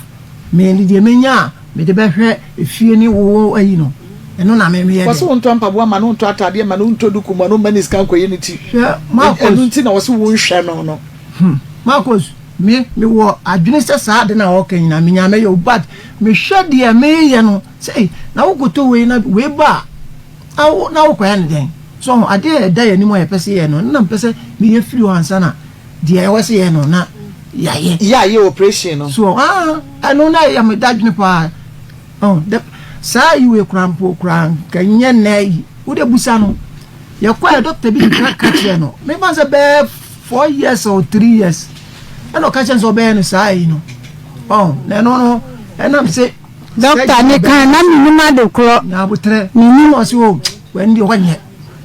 me deɛ menya a mede bɛhwɛ efie ne wo ayi no ɛno na me meyɛ dɛ. Wɔse wontɔ mpaboa ma no wontɔ ataadeɛ ma no wontɔ duku ma no womma ne sika nkɔyɛ ne ti. Hwɛ Marcus. Ɛno nti na wɔse wonhwɛ no no. Hmm Marcus me me wɔ adwene sɛ saa ade no a ɔka nyinaa menya mɛyɛ o but mehwɛ deɛ meyɛ no sɛ ei na wokɔtɔ wei na wei ba a na wo na wokɔyɛ no dɛn so ho adeɛ a ɛda yɛn anim a yɛpɛ sɛ yɛyɛ no na mpɛ sɛ meyɛ firi hɔ ansa na deɛ ɛwɔ sɛ yɛyɛ no na yɛayɛ. Yɛayɛ operation no. So ah ɛno na ɛyɛ me dadwene paa oh dɛ saa yi wei koraa mpo koraa nka nyɛ nnɛ yi wode busa no yɛkɔɛ dɔkta bi ka ka kyerɛ no mefa sɛ bɛɛ 4 years or 3 years ɛna ɔka kyerɛ sɛ ɔbɛyɛ no saa yi no ɔn na ɛno no ɛnam sɛ dɔkta ne kan na menim ade korɔ na abotrɛ menim ɔse o wɛn deɛ ɔnyɛ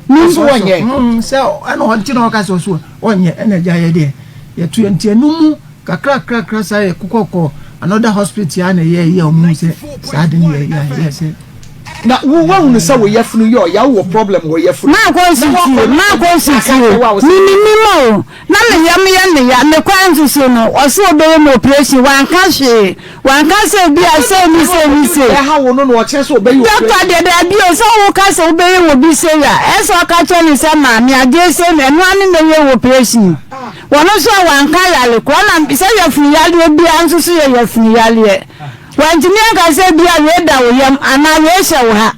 nso wɔnyɛ sɛ ɛna ɔnte na ɔka sɛ ɔso ɔnyɛ ɛna agya yɛ deɛ yɛto yɛ nti ɛno mu kakra kakra saa yɛ kokɔkɔ another hospital a na ɛyɛ yɛ ɔmo sɛ saa de no yɛ yɛ yɛ sɛ Na wo wahunu sɛ wo yafunu yɛ ɔya wowɔ problem wɔ yafunu. Mankɔ nsutie mankɔ nsutie me menim o na me yam yɛ me ya me kwan nso so no ɔse ɔbɛyɛ me operation wanka hwee wanka sɛ bi a sei ne sei ne sei. Ɛha wo no na ɔkyerɛ sɛ ɔbɛyɛ operation. Doctor deɛ daabi o sɛ wo ka sɛ wobɛyɛ wɔ bi sei a ɛsɛ ɔka kyerɛ ne sɛ maame adeɛ sei na ɛno ara ne mɛyɛ wɔ operation wɔno nso a wanka yare korɔ na sɛ yafunu yareɛ biara nso so yɛ yafunu yareɛ. Wantumi anka sɛ ebia wei da wo yam anaa wei hyɛ wo ha.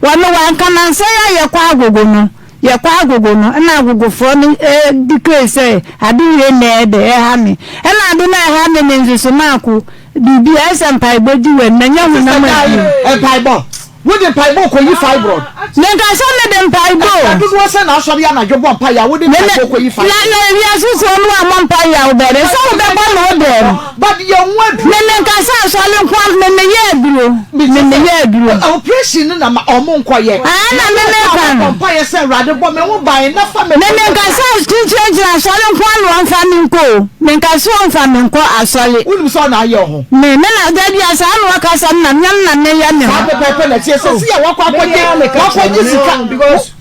Wɔno wanka nansa yi a yɛkɔ agogo no, yɛkɔ agogo no ɛna agogofoɔ no declare sɛ ade wei na ɛyɛ dɛ ɛha me. Ɛna ade no a ɛha me no nso so maako biribi a ɛsɛ mpaebɔ di w'anim ɛnyɛ honam adwuma. Mpaebɔ. Wode mpaebɔ kɔyi fibroid. Menka sɛ mede mpaebɔ o. Ɛda dodoɔ sɛ na asɔre anadwo bɔ mpaeɛ a wode mpaebɔ kɔyi fibroid. Na na ewiase soɔ no wammɔ mpaeɛ a wobɛyɛ dɛn? Sɛ wobɛbɔ no wo dɛm. But yɛn ho aduro. Me menka sɛ asɔre nko a me meyɛ aduro. Me meyɛ aduro. Operation no na ma ɔmo nkɔyɛ. Ɛɛ na me meka no. Bɔ mpaeɛ sɛ Awurade bɔ me ho ban na fa me. Me menka sɛ kyinkyinkyini asɔre nko a na ɔmfa me nkɔ o. Menka sɛ ɔmfa me nkɔ asɔre. Wonim sɛ ɔna ayɛ ɔho. Me me na da bi a saa na ɔkasa me na me na meyɛ me ho. Saa pɛpɛɛpɛ na ɛteɛ sɛ si a wakɔ akɔgye wakɔgye sika. Because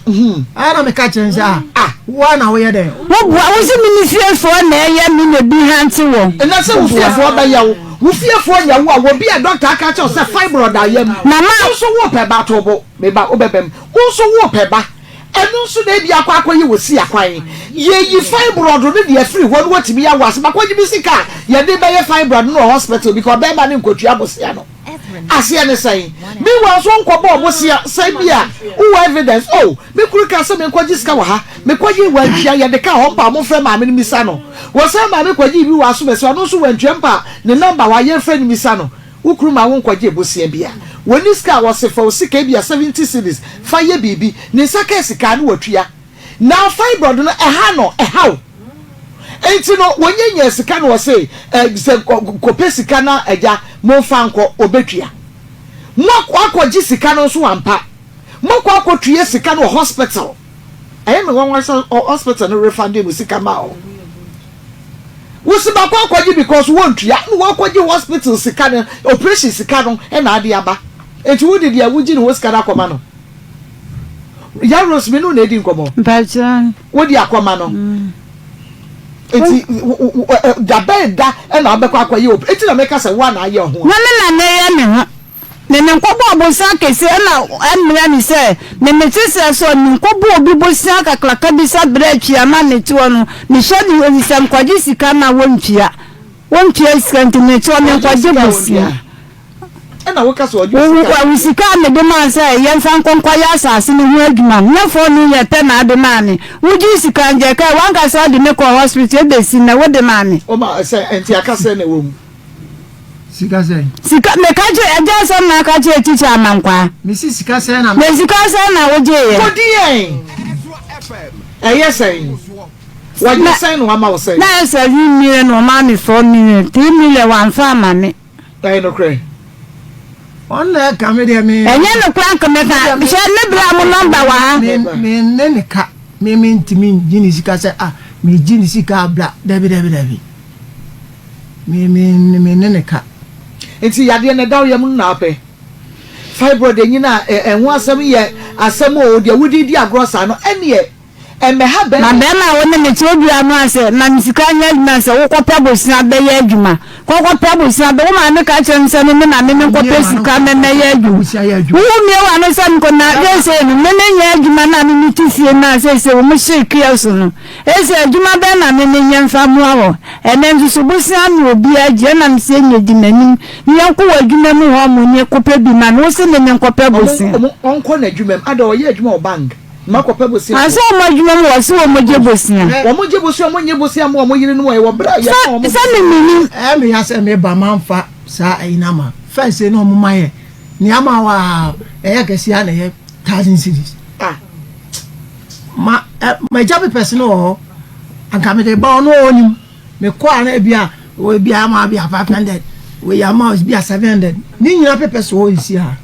ayɛ na meka kyerɛ sɛ ah woa na woyɛ dɛn. Wo boa wo se me me fiefoɔ na ɛyɛ me na ebi hante wɔ. Ɛnɛ sɛ wo fiefoɔ bɛyɛ wo wo fiefoɔ nyɛ wo a wɔ bi a dɔkta aka kyerɛ wo sɛ fibroid ayɛ mu. Mama. Wo nso wo pɛ ba to bo me ba wo bɛbɛ mu wo nso wo pɛ ba. Ɛno nso na ebia akɔ akɔyɛ wɔ si akwan. Yɛyi fibroid no de afiri hɔ na watumi awo ase. Makɔgye me sika a yɛde bɛyɛ fibroid no wɔ hospital because bɛrima no nkɔtua bosea no. Aseɛ ne sɛn? Meanwhile nso wonkɔbɔɔ bosea sɛ bi a wowɔ evidence. Oh, me kunu kaa sɛ menkɔgye sika wɔ ha. Mekɔgyee wantua, yɛde kaa hɔ mpo a momfrɛ maame no mmisa no. Wɔsan maame kɔgyee bi wɔ Asomasi, ɔno nso wantua mpo a ne number wɔ ha yɛmfrɛ no mmisa no. Wo kunu ma wo nkɔgye bosea bi a, wɔnni sika a, wɔse fa wo sika ebia 70 cedis fa yɛ biribi, ne nsa kaa sika a na watua. Now fibroid no ɛha no, ɛha wo. Enti no wɔnya nyaa sika no wɔse eh, sɛ kɔpɛ sika na agya momfa nkɔ, ɔbɛtua. Moakɔ akɔgye sika no nso ampa, moakɔ akɔtua sika no wɔ hospital. Ɛyɛ me nwanwa sɛ hospital no refundee mo sika maa wo. Wosi bakɔ akɔgye because wontua na wakɔgye hospital sika no operation sika no na ade aba. Enti wode deɛ wogye ne hɔ sika no akɔma no. Ya Rose me ne wo na edi nkɔmmɔ. Mpakyɛ. Wode akɔma no. Enti da bɛn da na wobɛkɔ akɔyɛ operation? Enti na meka sɛ woa na ayɛ ho. Na me na meyɛ me ho. Me menkɔbɔɔ bosea kɛseɛ na ɛmmrɛ me sɛ me mete serɛ so a menkɔbɔ obi bosea kakraka bi sɛ berɛ atwea ma mete hɔ no mehyɛ ne hɔ sɛ mekɔgye sika ma wɔntua wɔntua sika nti mete hɔ menkɔgye bosea wo sika a mede maa sɛ yɛmfa nkɔ nkɔyɛ asase no ho adwuma no nyɛ fɔɔ no yɛ pɛ na ade maa me wogye sika ngyɛ kae wankasa wode me kɔɔ hospital ɛbɛsi nnɛ wode maa me. Woma sɛ nti aka sɛ na ɛwɔ mu. Sika sɛn? Sika, meka kyerɛ, ɛgya asɛm na aka kyerɛ tikya Amankwaa. Mesi sika sɛn na. Na sika sɛn na wogyeeɛ? Kɔdi yɛn. Ɛyɛ sɛn? Wagye sɛn na wama wo sɛn? Na ɛyɛ 7 million na ɔmaa me 4 million, 3 million wamfa ama me. Ɛyɛ nokorɛ? Ɔno na ɛka me deɛ me. Ɛnyɛ nokorɛ anka mɛka. Hwɛ me bra mo nɔmba wɔ ha. Me me ne ne ka me me ntumi ngye ne sika sɛ ah me gye ne sika abla dabi dabi dabi me me me ne ne ka. Nti yadeɛ no ɛda wo yam no na wopɛ? Fibroid ɛnyini a ɛho asɛm yɛ asɛm oo deɛ wode redi agorɔ saa no ɛneɛ Ɛmmɛha Na bɛrima. bɛrima a wo ne me te oduru ano a sɛ ma me sika nyɛ adwuma sɛ wo kɔpɛ bosea bɛyɛ adwuma kɔ kɔpɛ bosea bɛ wo maame ka kyerɛ me sɛ me me maame me nkɔpɛ sika mɛ mɛyɛ adwuma wo wo mie w'ano sɛ me kɔ na seesei no me me nyɛ adwuma na me me te fie na seesei wo mo hyee kiosk no ese adwuma bɛn na me me nyɛ mfa mmoa wɔ ɛnɛ nso so bosea me obi agye ɛna me sɛ nyɛ di m'anim ne yɛnkɔ wɔ adwuma mu hɔ mo ne kɔpɛ bi ma me wo se me me nkɔpɛ bosea. Ɔmo ɔnkɔ n'adwuma mu ada ɔyɛ adwuma wɔ bank. Makɔpɛ bosea. Ansa wɔn adwuma mu wɔse wɔn gye bosea. Wɔn gye bosea wɔn nye bosea ma wɔn yerenom ɛ wɔ bere a yɛma wɔn bosea. Sɛ me menim. Ɛyɛ me ya sɛ me ba manfa saa ayi no ama first na ɔmo ma yɛ nea ama wa ɛyɛ kɛse a na ɛyɛ thousand cedis ah ma ɛ ma gya papers no wɔ hɔ anka me de ba ɔno ɔnim. Me kɔ a na ebi a ebi a ama bi a 500 wei ama bi a 700 ne nyina pepɛ so hɔ nsi ha.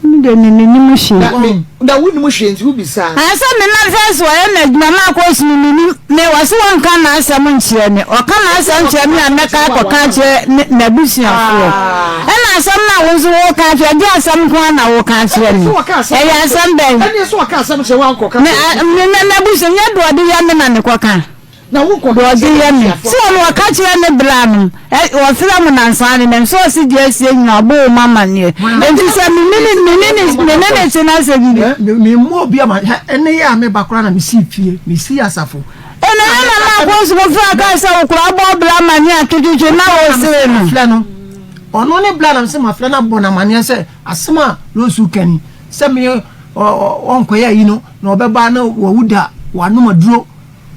Me de me menim hwee. Na me na wonim hwee nti wobisa. Ansa me na first wɔyɛ me adwuma ma akɔ sunu menim me wɔse wɔnka n'asɛm nkyerɛ me ɔka n'asɛm kyerɛ me a mɛka akɔka akyerɛ ne n'abusuafoɔ ɛna asɛm no a wo nso woka akyerɛ ɛde asɛm nko ara na woka akyerɛ me ɛyɛ asɛm bɛn ɛne sɛ ɔka asɛm kyerɛ woankɔka me n'abusua nyɛ deɛ ɔde yɛ me na mekɔka. Na wo nkɔka Deɛ ɔde kyerɛ yɛ me. abusuafoɔ Sɛ ɔno ɔka kyerɛ ne bra no, ɛ, ɔfrɛ mo nansa ne nam sɛ ɔse deɛ asie nyina ɔbɔ wo ma amaneɛ. Enti sɛ me ne ne, me ne ne, me ne ne te na sɛ biribi. Me me mmɔ obi ama hɛ ɛnɛ yi a meba koraa na mesii fie mesii asafo. Ɛna yɛ na ma akɔ sukuu fra kaa sɛ wo koraa bɔ bra amaneɛ a twetwetwe na wo sere no. Mafrɛ no ɔno ne bra na mesɛ mafrɛ no abɔ no amaneɛ sɛ asɛm a Rose ka ni sɛ me ɔ ɔ ɔnkɔyɛ ayi no na ɔbɛba na wawu da wanom aduro.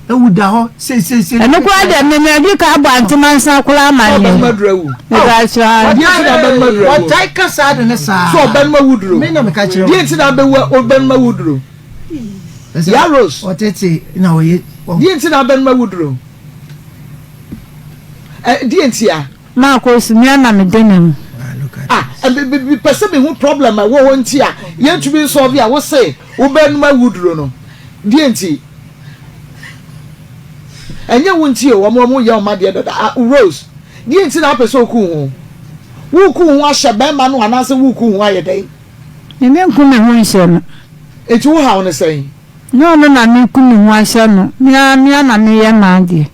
Ewu da hɔ seiseisei. Ɛno koraa deɛ me me adi ka abɔ antema nsa koraa ama ne. Ɔbɛnum aduru awu. Meka kyerɛ ara. Deɛ nti na ɔbɛnum aduru awu. Wɔtae ka saa de ne saa. So ɔbɛnum awu duro. Me na meka kyerɛ. Deɛ nti na abɛwu ɔbɛnum awu duro. Ya Rose. Ɔtete na ɔyɛ. Deɛ nti na abɛnum awu duro. Ɛ deɛ nti a. Maa kɔ su mea na me de ne ho. Ah, pɛ sɛ mehu problem a ɛwɔ hɔ nti a yɛntumi nsɔlve a wose wobɛnum awu duro no. Deɛ nti. Ɛnyɛ wo nti o, wɔn wɔn yɛ wɔn adeɛ dada. Ah, Rose, deɛ nti na wopɛ sɛ woku wo ho? Woku wo ho ahyɛ bɛrima no anaasɛ woku wo ho ayɛ dɛn? Me menku me ho nhyɛ no. Nti wo haw ne sɛn? Nyɛ ɔno na meku me ho ahyɛ no, me ara me ara na meyɛ m'adeɛ.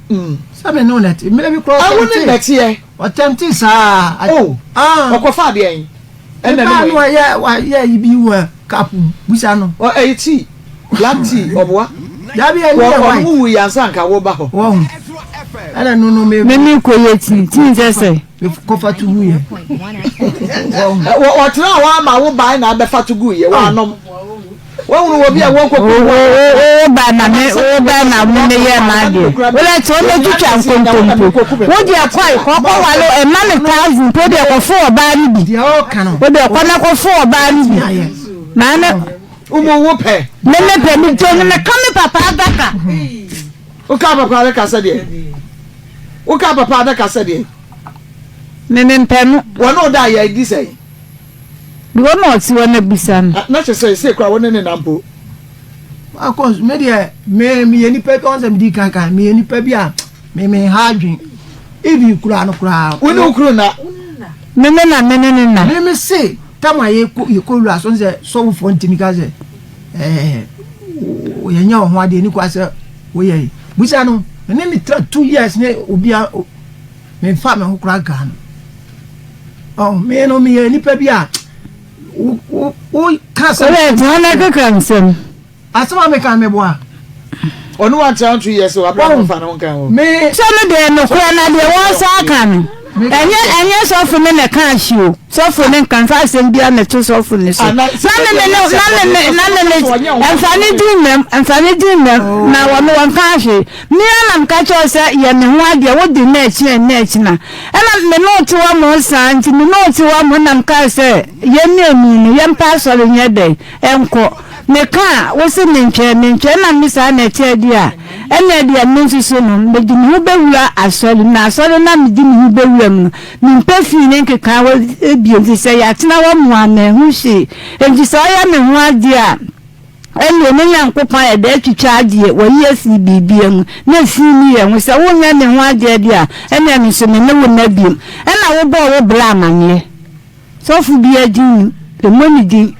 Sɛ me ne wo na ɛte, mmerɛ bi koraa Ah, wo ne ɔtɛmtee. na ɛteɛ. Ɔtɛmtee saa. Oh, Ah. ɔkɔfa adeɛn? Ɛna Mebaa ne no wɔ ɔyɛ wayɛ ayi bi wɔ cup mu, busa no. Ɔ ɛyɛ tea, black tea, ɔboa. Dabi ɛno yɛ white. Ɔno wuwu yɛ ansa nka wo ba hɔ. Wɔhu. Ɛna no no me. Me me kɔ yɛ tea, tea sɛ sɛ. Me kɔfa to gu yɛ. Wɔhu. Ɔtena hɔ ama wo bae na abɛfa to gu yɛ, wanom. Wahunu wɔ bi a wɔnkɔ Wo wo wo ba na me wo ba na me me yɛ m'adeɛ. Wo lɛ te wɔn twitwa nkontompo. Wo deɛ kɔe kɔkɔ wale ɛma me thousand po deɛ kɔfo ɔbaa no bi. Wo deɛ kɔ na kɔfo ɔbaa no bi. Maame. Umu wo pɛ. Me me pɛ me to me ka me papa adaka. Wo ka papa adaka sɛ deɛ. Wo ka papa adaka sɛ deɛ. Me me mpɛ no. Wɔn o da yɛ di sɛ. Deɛ ɔna ɔte hɔ na bisa no. Na kyerɛ sɛ sei koraa wo ne ne nam mpo. Akɔ me deɛ me meyɛ nipa bi ɔn sɛ medi kan kan meyɛ nipa bi a me me ha adwen even koraa no koraa. Wo ne wo kunu na. Me me na me ne ne na. Me me se tam a yɛkɔ yɛkɔ wura so sɛ sɔfofoɔ ntumi ka sɛ ɛɛ yɛnyɛ wɔn ho adeɛ ni kwa sɛ woyɛ yi busa no me ne ne tra 2 years ne obia Memfa me ho koraa nkaa no. Ɔn, me no meyɛ nipa bi a wo wo wo ka asɛm. Wọ́n ti hɔn akeka nsɛm. Asɛm a meka no meboa. Ɔno wantra nto yɛ sɛ wabra no mfa ne ho nka ho. Me. Sɛ no deɛ nokorɛ na deɛ wɔn sa aka no. Ɛnyɛ ɛnyɛ sɔfo no na ɛka ahye o. Sɔfo no nka nfa asɛm biara mmɛto sɔfo no so. Na me me ne na me me na me me ɛnfa ne din mmɛm ɛnfa ne din mmɛm na wɔn wɔn ka ahye. Me ara na meka kyerɛ wo sɛ yɛ me ho adeɛ wo de nna akyi na nna akyi na ɛna me ne wo te hɔ mo saa nti me ne wo te hɔ mo na meka sɛ yɛn mmienu no yɛmpa asɔre nyɛ dɛn ɛnkɔ. Meka a, wose mentwɛn, mentwɛn na me saa na ɛteɛ deɛ a, ɛnneɛ deɛ me nso so no, mede me ho bɛwura asɔre mu, na asɔre no a mede me ho bɛwura mu no, mempɛ fii ne nkekaawa bio, nti sɛ yɛatena hɔ mo a, manhu hwee. Enti sɛ ɔyɛ me ho adeɛ a, ɛnneɛ ne Nyankopɔn ayɛ dɛ atwitwa adeɛ, wayi afiri biribiara mu, na ɛfiri nni yɛn ho. Sɛ wonyɛ me ho adeɛ deɛ a, ɛnneɛ me nso me ne wo nna bio. Ɛnna wobɔɔ wo bra amaneɛ. Sɔfo biara din nim, mmɔ ne din.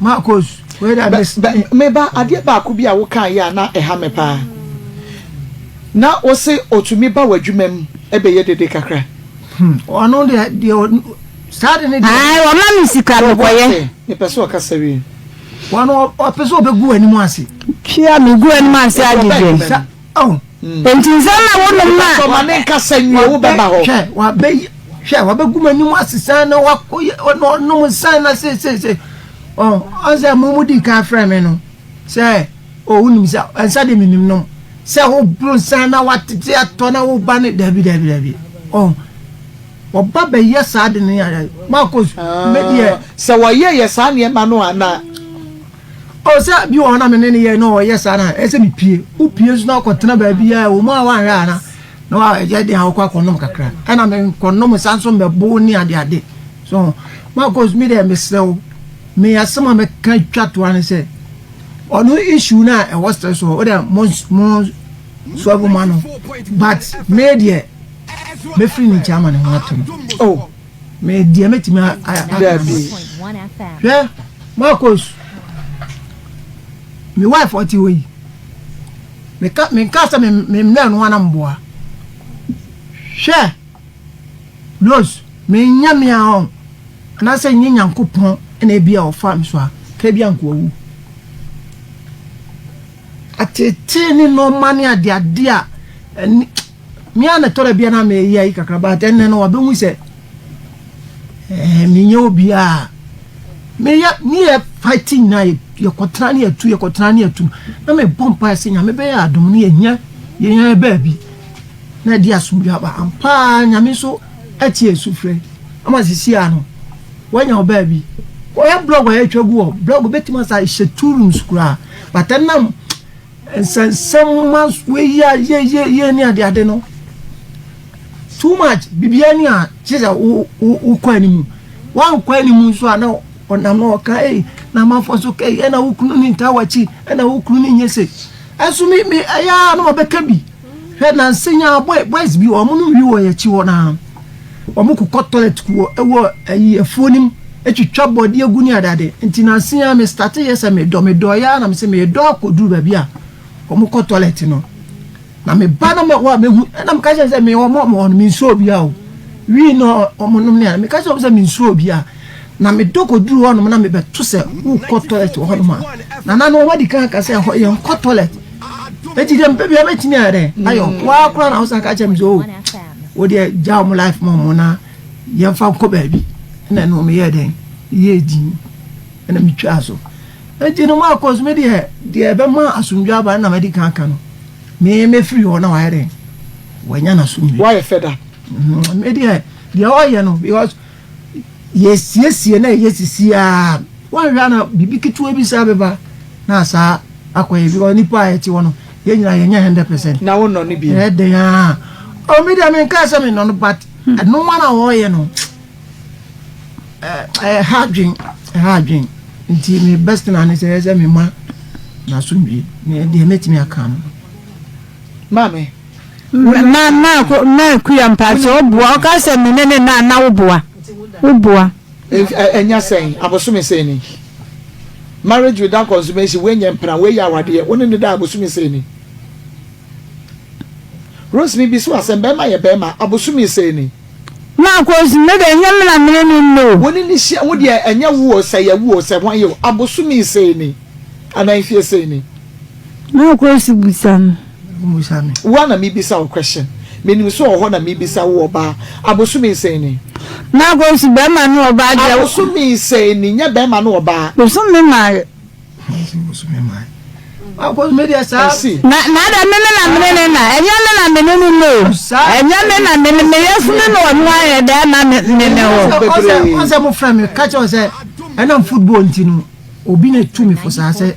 Marcos, wei da bɛ. Me ba, adeɛ baako bi a wokaa yɛ a na ɛha me paa. Na wose otumi ba w'adwuma mu bɛyɛ dede kakra. Ɔno deɛ deɛ saa de ne deɛ. Ae, wɔma me sika mekɔyɛ. Mepɛ sɛ ɔkasa wie. Wɔn ɔpɛ sɛ ɔbɛgu w'anim ase. Tua megu anim ase ade deɛ. Oh. Enti nsɛm na wonom na. Mpatsɔ ma ne nkasa nwie wo bɛba hɔ. Hwɛ wabɛ hwɛ wabɛgu m'anim ase san na wakɔ yɛ ɔna ɔnom san na seeseese ɔ ɔsɛ mo mo di kan frɛ me no sɛ o wonim sɛ nsa de menim nom sɛ woboro nsa na watete atɔ na woba ne dabi dabi dabi ɔ ɔba bɛyɛ saa de ne yɛ Marcos medeɛ sɛ wɔyɛ yɛ saa nneɛma no a na. Oh, sɛ bi wɔ hɔ na me ne no yɛ na ɔyɛ saa na ɛsɛ mepie. Wopie nso na wokɔtena baabi a ɛwɔ mu a woanhwɛ a na na wayɛ den a wokɔ akɔnom kakra. Ɛna menkɔnom saa nso mmɛbo ne adeade. So Marcos me deɛ mesrɛ wo, me asɛm a mɛka twa toa ne sɛ ɔno issue no a ɛwɔ srɛ so wo deɛ mo mo solve ma no but me deɛ mɛfiri ne nkyɛn ama ne ho ato no. Oh. Me deɛ mɛtumi aka Dabi. Hwɛ Marcos me wife ɔte hɔ yi meka menka sɛ me mmerɛ no ana mboa hwɛ Rose menyɛ me a ɔn anaasɛ nyɛ Nyankopɔn na ebi a ɔfa me so a ka ebi a nka wawu atetee ne nneɛma ne adeade a ɛne Me ara na ɛtɔ da bi a na meyɛ ayi kakra but ɛnnɛ no wabɛhu sɛ ɛɛ menyɛ obiara. Meyɛ ne yɛ fight nyinaa yɛkɔtena ne yɛtu yɛkɔtena ne yɛtu na mebɔ mpaeɛ sɛ nyame bɛyɛ adom ne yɛnya yɛnya baabi na ɛde asomdwe aba ampaa nyame nso atie sufrɛ ama sisi a no wanya wo baabi kɔyɛ blog a yɛtwa gu hɔ blog bɛtumi asa hyɛ two rooms koraa but ɛnam Nsɛnsɛm ma wei a ye ye ye ne ade ade no too much biribiara ni a kyerɛ sɛ wo wo wokɔ anim wankɔ anim nso a na ɔnam na ɔka ei na amanfoɔ nso ka ei ɛna wo kunu ne ntaa w'akyi ɛna wo kunu ne nyɛ se ɛnso me me ɛyɛ a na ɔbɛka bi hwɛ nansa nya boy boys bi wɔn no wi wɔ yɛn akyi hɔ naa. Wɔkokɔ toilet wɔ ɛwɔ ɛyi afuo no mu ɛtwitwa bɔdeɛ gu ne adeade nti nanse ara me starte yɛ sɛ medɔ medɔ yɛ ara na mese medɔ akɔduru baabi a wɔkɔ toilet no na meba na mɛwɔ a mehu ɛna meka kyerɛ sɛ me wɔn wɔn no mensuro obiara o wii na wɔn nom ne a meka kyerɛ wɔn sɛ mensuro obiara na medɔ kɔduru hɔnom na mebɛto sɛ wokɔ toilet wɔ hɔnom a nana no wɔn adi kan aka sɛ ɛhɔ yɛnkɔ toilet eti deɛ mpɛ bia mɛtumi ayɛ dɛ ayɔ waa koraa na wosan ka kyerɛ me sɛ o Wo deɛ gya wɔn life ma wɔn na yɛmfa nkɔ baabi ɛna ɛno meyɛɛ dɛn yɛɛ din ɛna metwaa so nti no maakɔ so me deɛ deɛ ɛbɛma asomdwe aba na madi kan aka no me mɛfiri hɔ na wayɛ dɛn wanya n'asomdwe wayɛ fɛda mm, me deɛ deɛ ɔyɛ no because Yɛsiesie na ɛyɛ sisi a, woanhwɛ a na biribi ketewa bi saa bɛba na saa akɔyɛ because nipa a yɛte hɔ no yɛn nyinaa yɛnyɛ 100%. Na wonnɔ no bio? Ɛyɛ den a. Oh, me deɛ menkaa sɛ mennɔ no but ɛnoma na wɔyɛ no ɛha adwen ɛha adwen nti me best na ne sɛ ɛyɛ sɛ mema n'asomdwie deɛ mɛtumi aka no. Maame. Ma ma ma kuya mpatsɔ woboa ɔka sɛ me ne ne na na woboa woboa. Ɛnya sɛn abosome sɛn ni marriage without consummation wei nyɛ mpena wei yɛ awadeɛ wo ne ne da abosome sɛn ni Rose mi bi so asɛm bɛrima yɛ bɛrima abosome sɛn ni. Ma kosi me deɛ ɛnyɛ me na me ne ne nna o. Wo ne ne hyia wo deɛ ɛnyɛ wo o sɛ yɛ wo o sɛ hwan yɛ o abosome sɛn ni anaa mfie sɛn ni. Ma kosi bisa me. Bisa me. Wo a na me bisa wo question. Menim sɛ ɔwɔ hɔ na mebisa wo ɔbaa. Abosome sɛn ni? Na akɔsi bɛrima ne ɔbaa deɛ. Abosome sɛn ni? Nyɛ bɛrima ne ɔbaa. Bosome maa. Ɛsi. Na na ada me ne na mene ne na ɛnyɛ me na mene ne no o ɛnyɛ me na mene me yɛfunu na ɔno ayɛ dɛ ama me me ne wɔ. Bebree. Ɔsɛ mo frɛ me ka kyerɛ sɛ ɛnam football nti no obi na tu me fo saa sɛ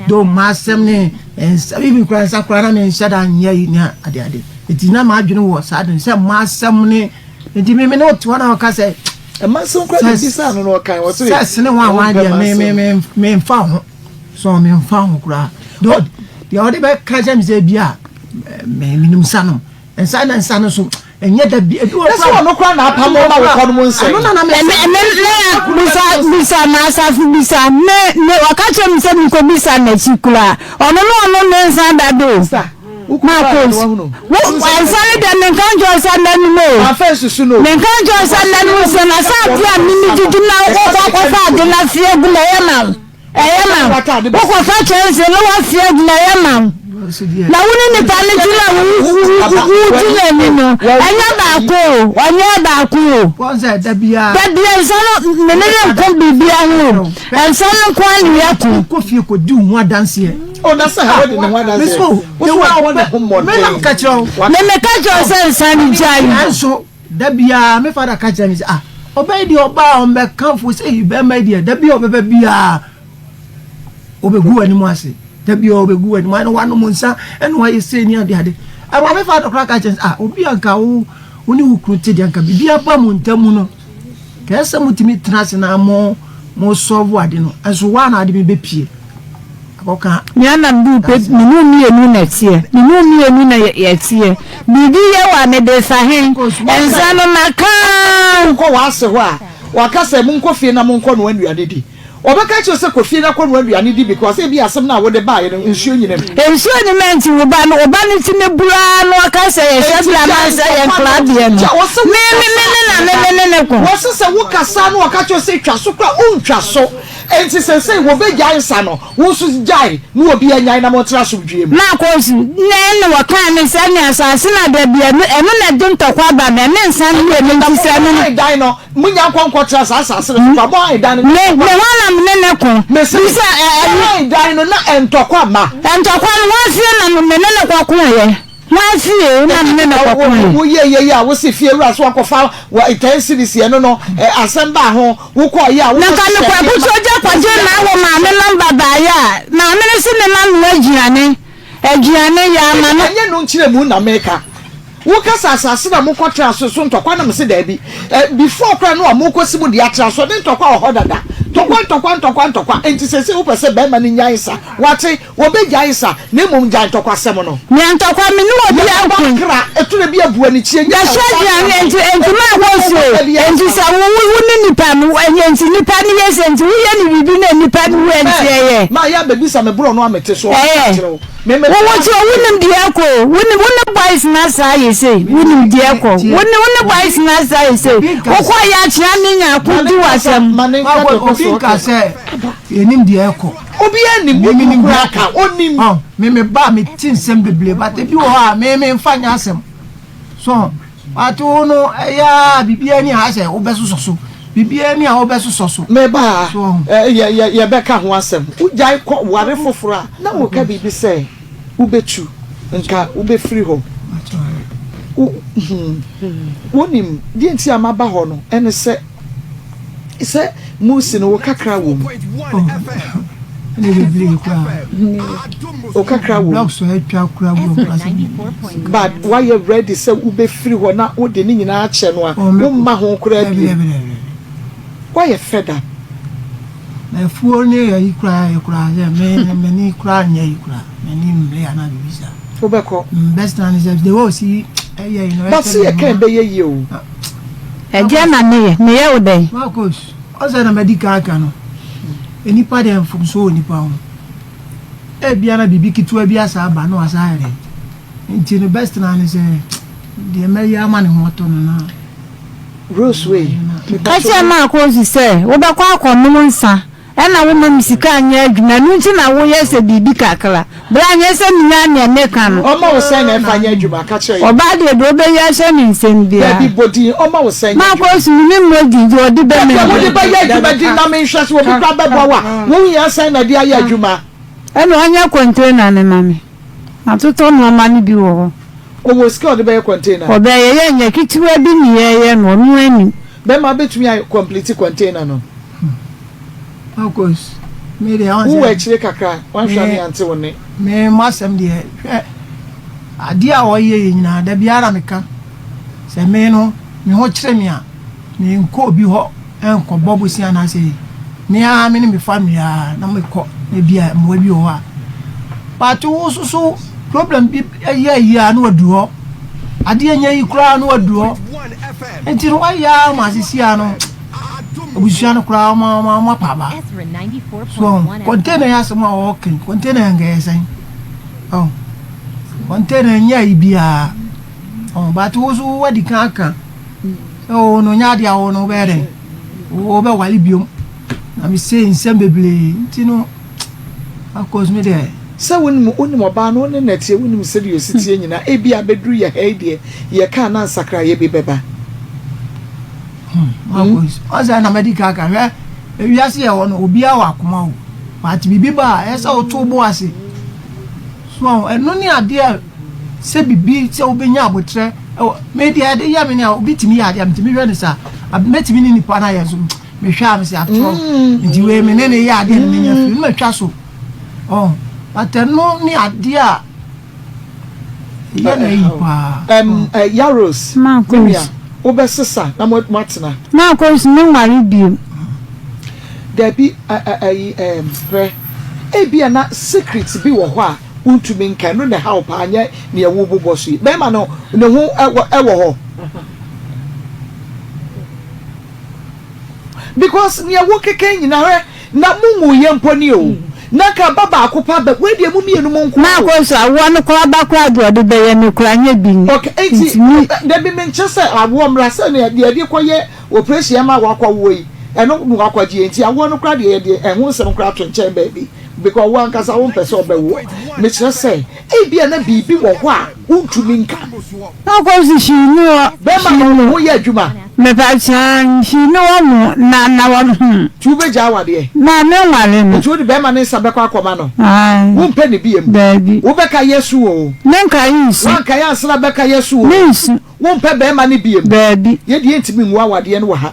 do ma asɛm ne nsa even kura nsa kura na me nhyɛ da nyɛ yi ne ade ade nti na ma adwene wɔ saa de sɛ ma asɛm ne nti me me ne ɔte hɔ na ɔka sɛ Ɛma nsɛm kura de bisa no na ɔkan wɔ se. Sɛ sene ho a wɔn adeɛ me me me me nfa ho so me nfa ho koraa deɛ deɛ ɔde bɛka kyerɛ me sɛ bi a me menim nsa nom nsa na nsa no so ɛnyɛ da bi ebi wɔ Ɛsɛ ɔno koraa na apam ɔma wo kɔ no mu nsɛn. Ɛno na na me Ɛnɛ ɛnɛ lɛya bisa bisa na asafo bisa me me ɔka kyerɛ me sɛ mekɔ bisa n'akyi koraa ɔno ne ɔno ne nsa dada o. Sa wo kunu Ma baa na kos wahunu. wo nsa ne deɛ menka nkyerɛ wo sɛ mɛnom o Mamfa nsusu no o. Menka nkyerɛ wo sɛ mɛnom sɛ na sɛ adeɛ a mimi didi na wokɔ akɔfa ade no afie agu ma ɛyɛ ma wo ɛyɛ ma wo wokɔfa kyɛnse na wafie agu ma ɛyɛ ma wo na wo ne nipa no ti na wodi n'ani no ɛnyɛ baako o ɔnyɛ baako o wɔn sɛ da biara da bia nsa no mene ne nko biribia ho o nsa no nko a ne yɛ ko kɔ fie kɔ di wo ho adanseɛ O na sɛ ha wadi ne ho adanseɛ. Wo so wabɔ ne ho mmɔden. Me na meka kyerɛ wo. Me meka kyerɛ wo sɛ nsa no gyae. Nanso da biara me fada ka kyerɛ me sɛ ah ɔbɛyi deɛ ɔbaa a ɔmbɛkamfo sɛ yi bɛrima yi deɛ da biara ɔbɛba biara ɔbɛgu w'anim ase da biara ɔbɛgu w'anim ɛna wanom nsa ɛna wayɛ sei ne ade ade ɛma me fada koraa ka kyerɛ sɛ ah obi anka wo wo ne wo kunu te deɛ anka biribi aba mo ntam no Kɛyɛ sɛ motumi tena ase na mo mo sɔlvo ade no, nso woa na ade me bɛpie akɔka. Me ara na mede wo pɛ, me ne wo mmienu na ɛteɛ, me ne wo mmienu na yɛteɛ, biribi yɛ wo a mede fa he, nsa no maka ara. Wokɔ w'ase hɔ a, waka sɛ monkɔ fie na monkɔ noa nnuane di. Ɔbɛka akyerɛ wo sɛ kɔ fie na kɔnoa aduane di because ebia asɛm no a wode baeɛ no nsuo nnyina mu. Nsuo nni mu ɛnti wo ba no wo ba no tumi buru ara na ɔka sɛ yɛhwɛ Enti bere gyae anaasɛ yɛ ntɔkwa nkora no. deɛ no Gya ɔse me me me ne na me me ne ne ko. Wɔse sɛ wo kasa na ɔka kyerɛ wo sɛ twa so koraa wontwa so. Enti seesei wɔbɛgyae nsa no, wo nso gyae na obiara nnyae na montena asomdwoeɛ mu. Na akɔ so na ɛne wɔkaa ne sɛ ne asase no ada bi ɛno ɛno na ɛde ntɔkwa ba no ɛne nsa no mmienu nti sɛ ɛno no. Mo han dan no Monnya nkɔ nkɔtra saa asase no so kwa. Mo han dan no, na Me, ntɔkwa. me hɔ na me ne no ko. Mese, Bisa, ɛ, ɛ, mo han dan no, na ntɔkwa mma. Ntɔkwa no, hwan fie na me ne no kɔkoeɛ? Hwan fie na me ne no kɔkoeɛ? Woyɛɛ yei a, wose fie wura so akɔfa wɔ ten cedis, ɛno no, ɛ, asɛm baa ho, wokɔeɛ a, Na nka wokɔhyehyɛɛ mekɔ nneɛma. akutuo gya kɔgyee maa wɔ maame nɔmba baeɛ a, maame no se me ma no aduane, aduane, yɛ ama no. Ɛnyɛ no nkyerɛmu na meka. Woka sɛ asase na mokɔ tra so so ntɔkwa na mese daabi eh, before koraa no a mokɔ si mo de atra so ne ntɔkwa wɔ hɔ dada ntɔkwa ntɔkwa ntɔkwa ntɔkwa enti seesei wopɛ sɛ bɛrima no nyae sa wate wɔbɛgyae sa na mmom gyae ntɔkwasɛm no. Nea ntɔkwa me ne obi Yɛbɛbɔ ako. akra ɛtore bi abu anikyie nyɛ Yɛhyɛ sɛ wo aduane saa enti enti ma ɛkɔ so o enti sɛ wo wo wo ne nipa no ɛnyɛ nti nipa no yɛ sɛ nti woyɛ no biribi na nipa no wu ɛnti ɛyɛ. Maa yɛ abɛbisa me borɔ no a mete so Ɛyɛ. kyerɛ wo. Me me Wo wo ti o wonim deɛ ɛkɔ o wonim wo ne boys na saa yɛ sei wonim deɛ ɛkɔ wo ne wo ne boys na saa yɛ sei wokɔ yɛ akyea ne nya ko di w'asɛm. Ma ne nka deɛ ɔpɛ Obi sɛ nka ɔka. sɛ yɛnim deɛ ɛkɔ. Obiara nim wo kunu koraa ka ɔnim. Ɔn me me ba me ti nsɛm bebree but ebi wɔ hɔ a me me nfa nyɛ asɛm so but wo no ɛyɛ a biribiara ni a asɛ wobɛsosɔ so biribiara ni a wobɛsosɔ so. Me ba a yɛ yɛ yɛbɛka ho asɛm wogyae kɔ ware foforɔ a na woka biribi sɛ wobɛtu nka wobɛfiri hɔ wo hmm wonim deɛ nti a maba hɔ no ɛne sɛ Sɛ Mose no wo kakra wɔ mu. Wo kakra wɔ mu. But woayɛ ready sɛ wobɛfiri hɔ na wode ne nyinaa akyɛ no a, womma ho koraa bio. Woayɛ fed up. Na afuo ne ayi koraa yɛ koraa sɛ me m'ani koraa nyɛ yi koraa m'ani mmere anaa biribi saa. Wobɛkɔ. Best na ne sɛ the way osi ɛyɛ yi no. But sɛ yɛka ɛbɛyɛ yie o. Ɛdeɛn na meyɛ? Meyɛ wo dɛn? Marcus, Ɔsɛ na madi kan aka no, nnipa deɛ mfomsoɔ wɔ nnipa ho. Ebia na biribi ketewa bi asa aba na wasa ayɛ dɛn. Nti no best na ne sɛ deɛ mɛyɛ ama ne ho atɔ no na. Rose wei, Ka kyerɛ Marcus sɛ wobɛkɔ akɔnom nsa. Ɛna woma me sika nyɛ adwuma ɛno nti na woyɛ sɛ biribi kakra. Bra nyɛ sɛ menya nea meka no. Ɔma wo sɛn na ɛfa nyɛ adwuma ka kyerɛ yɛn. Ɔbaa deɛ deɛ ɔbɛyi ahyɛ ne nsam biara. Dabi bɔ din ɔma wo sɛn nyɛ adwuma. Makɔ sukuu me mmɔ din deɛ ɔde bɛ me no. Deɛ wode bɛyɛ adwuma din na menhwɛ sɛ obi koraa bɛboa wo a wo hia sɛn na ɛde ayɛ adwuma. Ɛna ɔnyɛ container no ma me. Matotɔ nnoɔma no bi wɔ hɔ. Ɔwɔ sika a ɔde bɛyɛ container? Ɔbɛyɛ, yɛnyɛ ketewa bi ne yɛyɛ no, ɔno anim. Bɛma bɛtumi a complete container no? Marcus, me deɛ ɔn sɛ. Wowɔ akyire kakra, wanhwɛ a ne yɛante wo nne. Me m'asɛm deɛ, hwɛ, adeɛ a ɔyɛ yɛ nyinaa, da biara na meka sɛ me no, me ho kyere me a, Menkɔ obi hɔ nkɔbɔ bosea anaasɛ me ara me ne me family ara na mekɔ na bi a mmoa bi wɔ hɔ a. But wo nso so problem bi yɛ ayi a na waduru hɔ. Adeɛ nyɛ yi koraa na waduru hɔ. Nti no wayɛ ara ma asisi a no abusua no koraa ɔma ɔma ɔma pa aba. So container yɛ asɛm a wɔka container yɛ nkɛyɛ sɛn. Oh, container nyɛ ayi biara. Oh, but wo so wadi kan aka. Sɛ wo no nyɛ adeɛ a wo no wobɛyɛ dɛn wobɛwale biom na mesei nsɛm bebree nti no akɔs me deɛ. Sɛ wonim wonim ɔbaa no wo ne no teɛ wonim sɛdeɛ ɔsi teɛ nyinaa ebia abɛduru yɛ ha yi deɛ yɛka a na nsakraeɛ bi bɛba. Hmm, Marcus, ɔsɛ na madi kan ka hwɛ ewiase yɛ hɔ no obiara wɔ akoma o but biribi ba a ɛyɛ sɛ woto bo ase so ɛno ne adeɛ a sɛ biribi sɛ wobɛnya abotrɛ ɛwɔ me deɛ ɛde yɛ me ne a obi tumi yɛ adeɛ a metumi hwɛ no saa mɛtumi ne nipa no ayɛ nso mehwɛ a mesɛ atorɔ mm. nti wei me ne ne yɛ adeɛ no menya firi no matwa so ɔn but ɛno ne adeɛ a ɛyɛ na ayi paa Yaros menua wobɛsesa na moatena maakɔ nso menware bio dabi ayi hwɛ ebia na secret bi wɔ hɔ a Wontumi nka, ɛno na ɛhaw paa, nyɛ nea worebobɔ so yi. Bɛrima no, ne ho wɔ hɔ. Because nea wokeka nyinaa, hwɛ, na monwuiɛ mpo ni o. Na nka ba baako pa bɛ, wei deɛ mo mmienu mo nko ara o. Maakɔ so, awoɔ no koraa ba koraa deɛ ɔde bɛyɛ me koraa nyɛ bi ni. Okay, enti, dabi menkyɛ sɛ awoɔ mmra sɛ nea deɛ yɛde kɔyɛ operation ama wakɔwoɔ yi, ɛno na wakɔgyeɛ nti awoɔ no koraa deɛ yɛde ɛho nsɛm koraa to nkyɛn baabi. Because wo ankasa wompɛ sɛ ɔbɛwo. Mekyerɛ sɛ, ebia na biribi wɔ hɔ a wontumi nka. Ɔkɔ so hwii ni hɔ. Bɛrima no wo ho yɛ adwuma. Mepa kyɛw hwii ni hɔ mo na na wɔ hmm. Nti wobɛgyaa awadeɛ? Na me nware no. Nti wode bɛrima no nsa bɛkɔ akɔma no? Ae. Wompɛ no biom? Daabi. Wobɛka yɛsu oo? Menka nsu. Woanka yɛ ansana bɛka yɛsu oo? Mensu. Wompɛ bɛrima no biom? Daabi. Yɛdeɛ yɛntumi ngu awadeɛ no wɔ ha.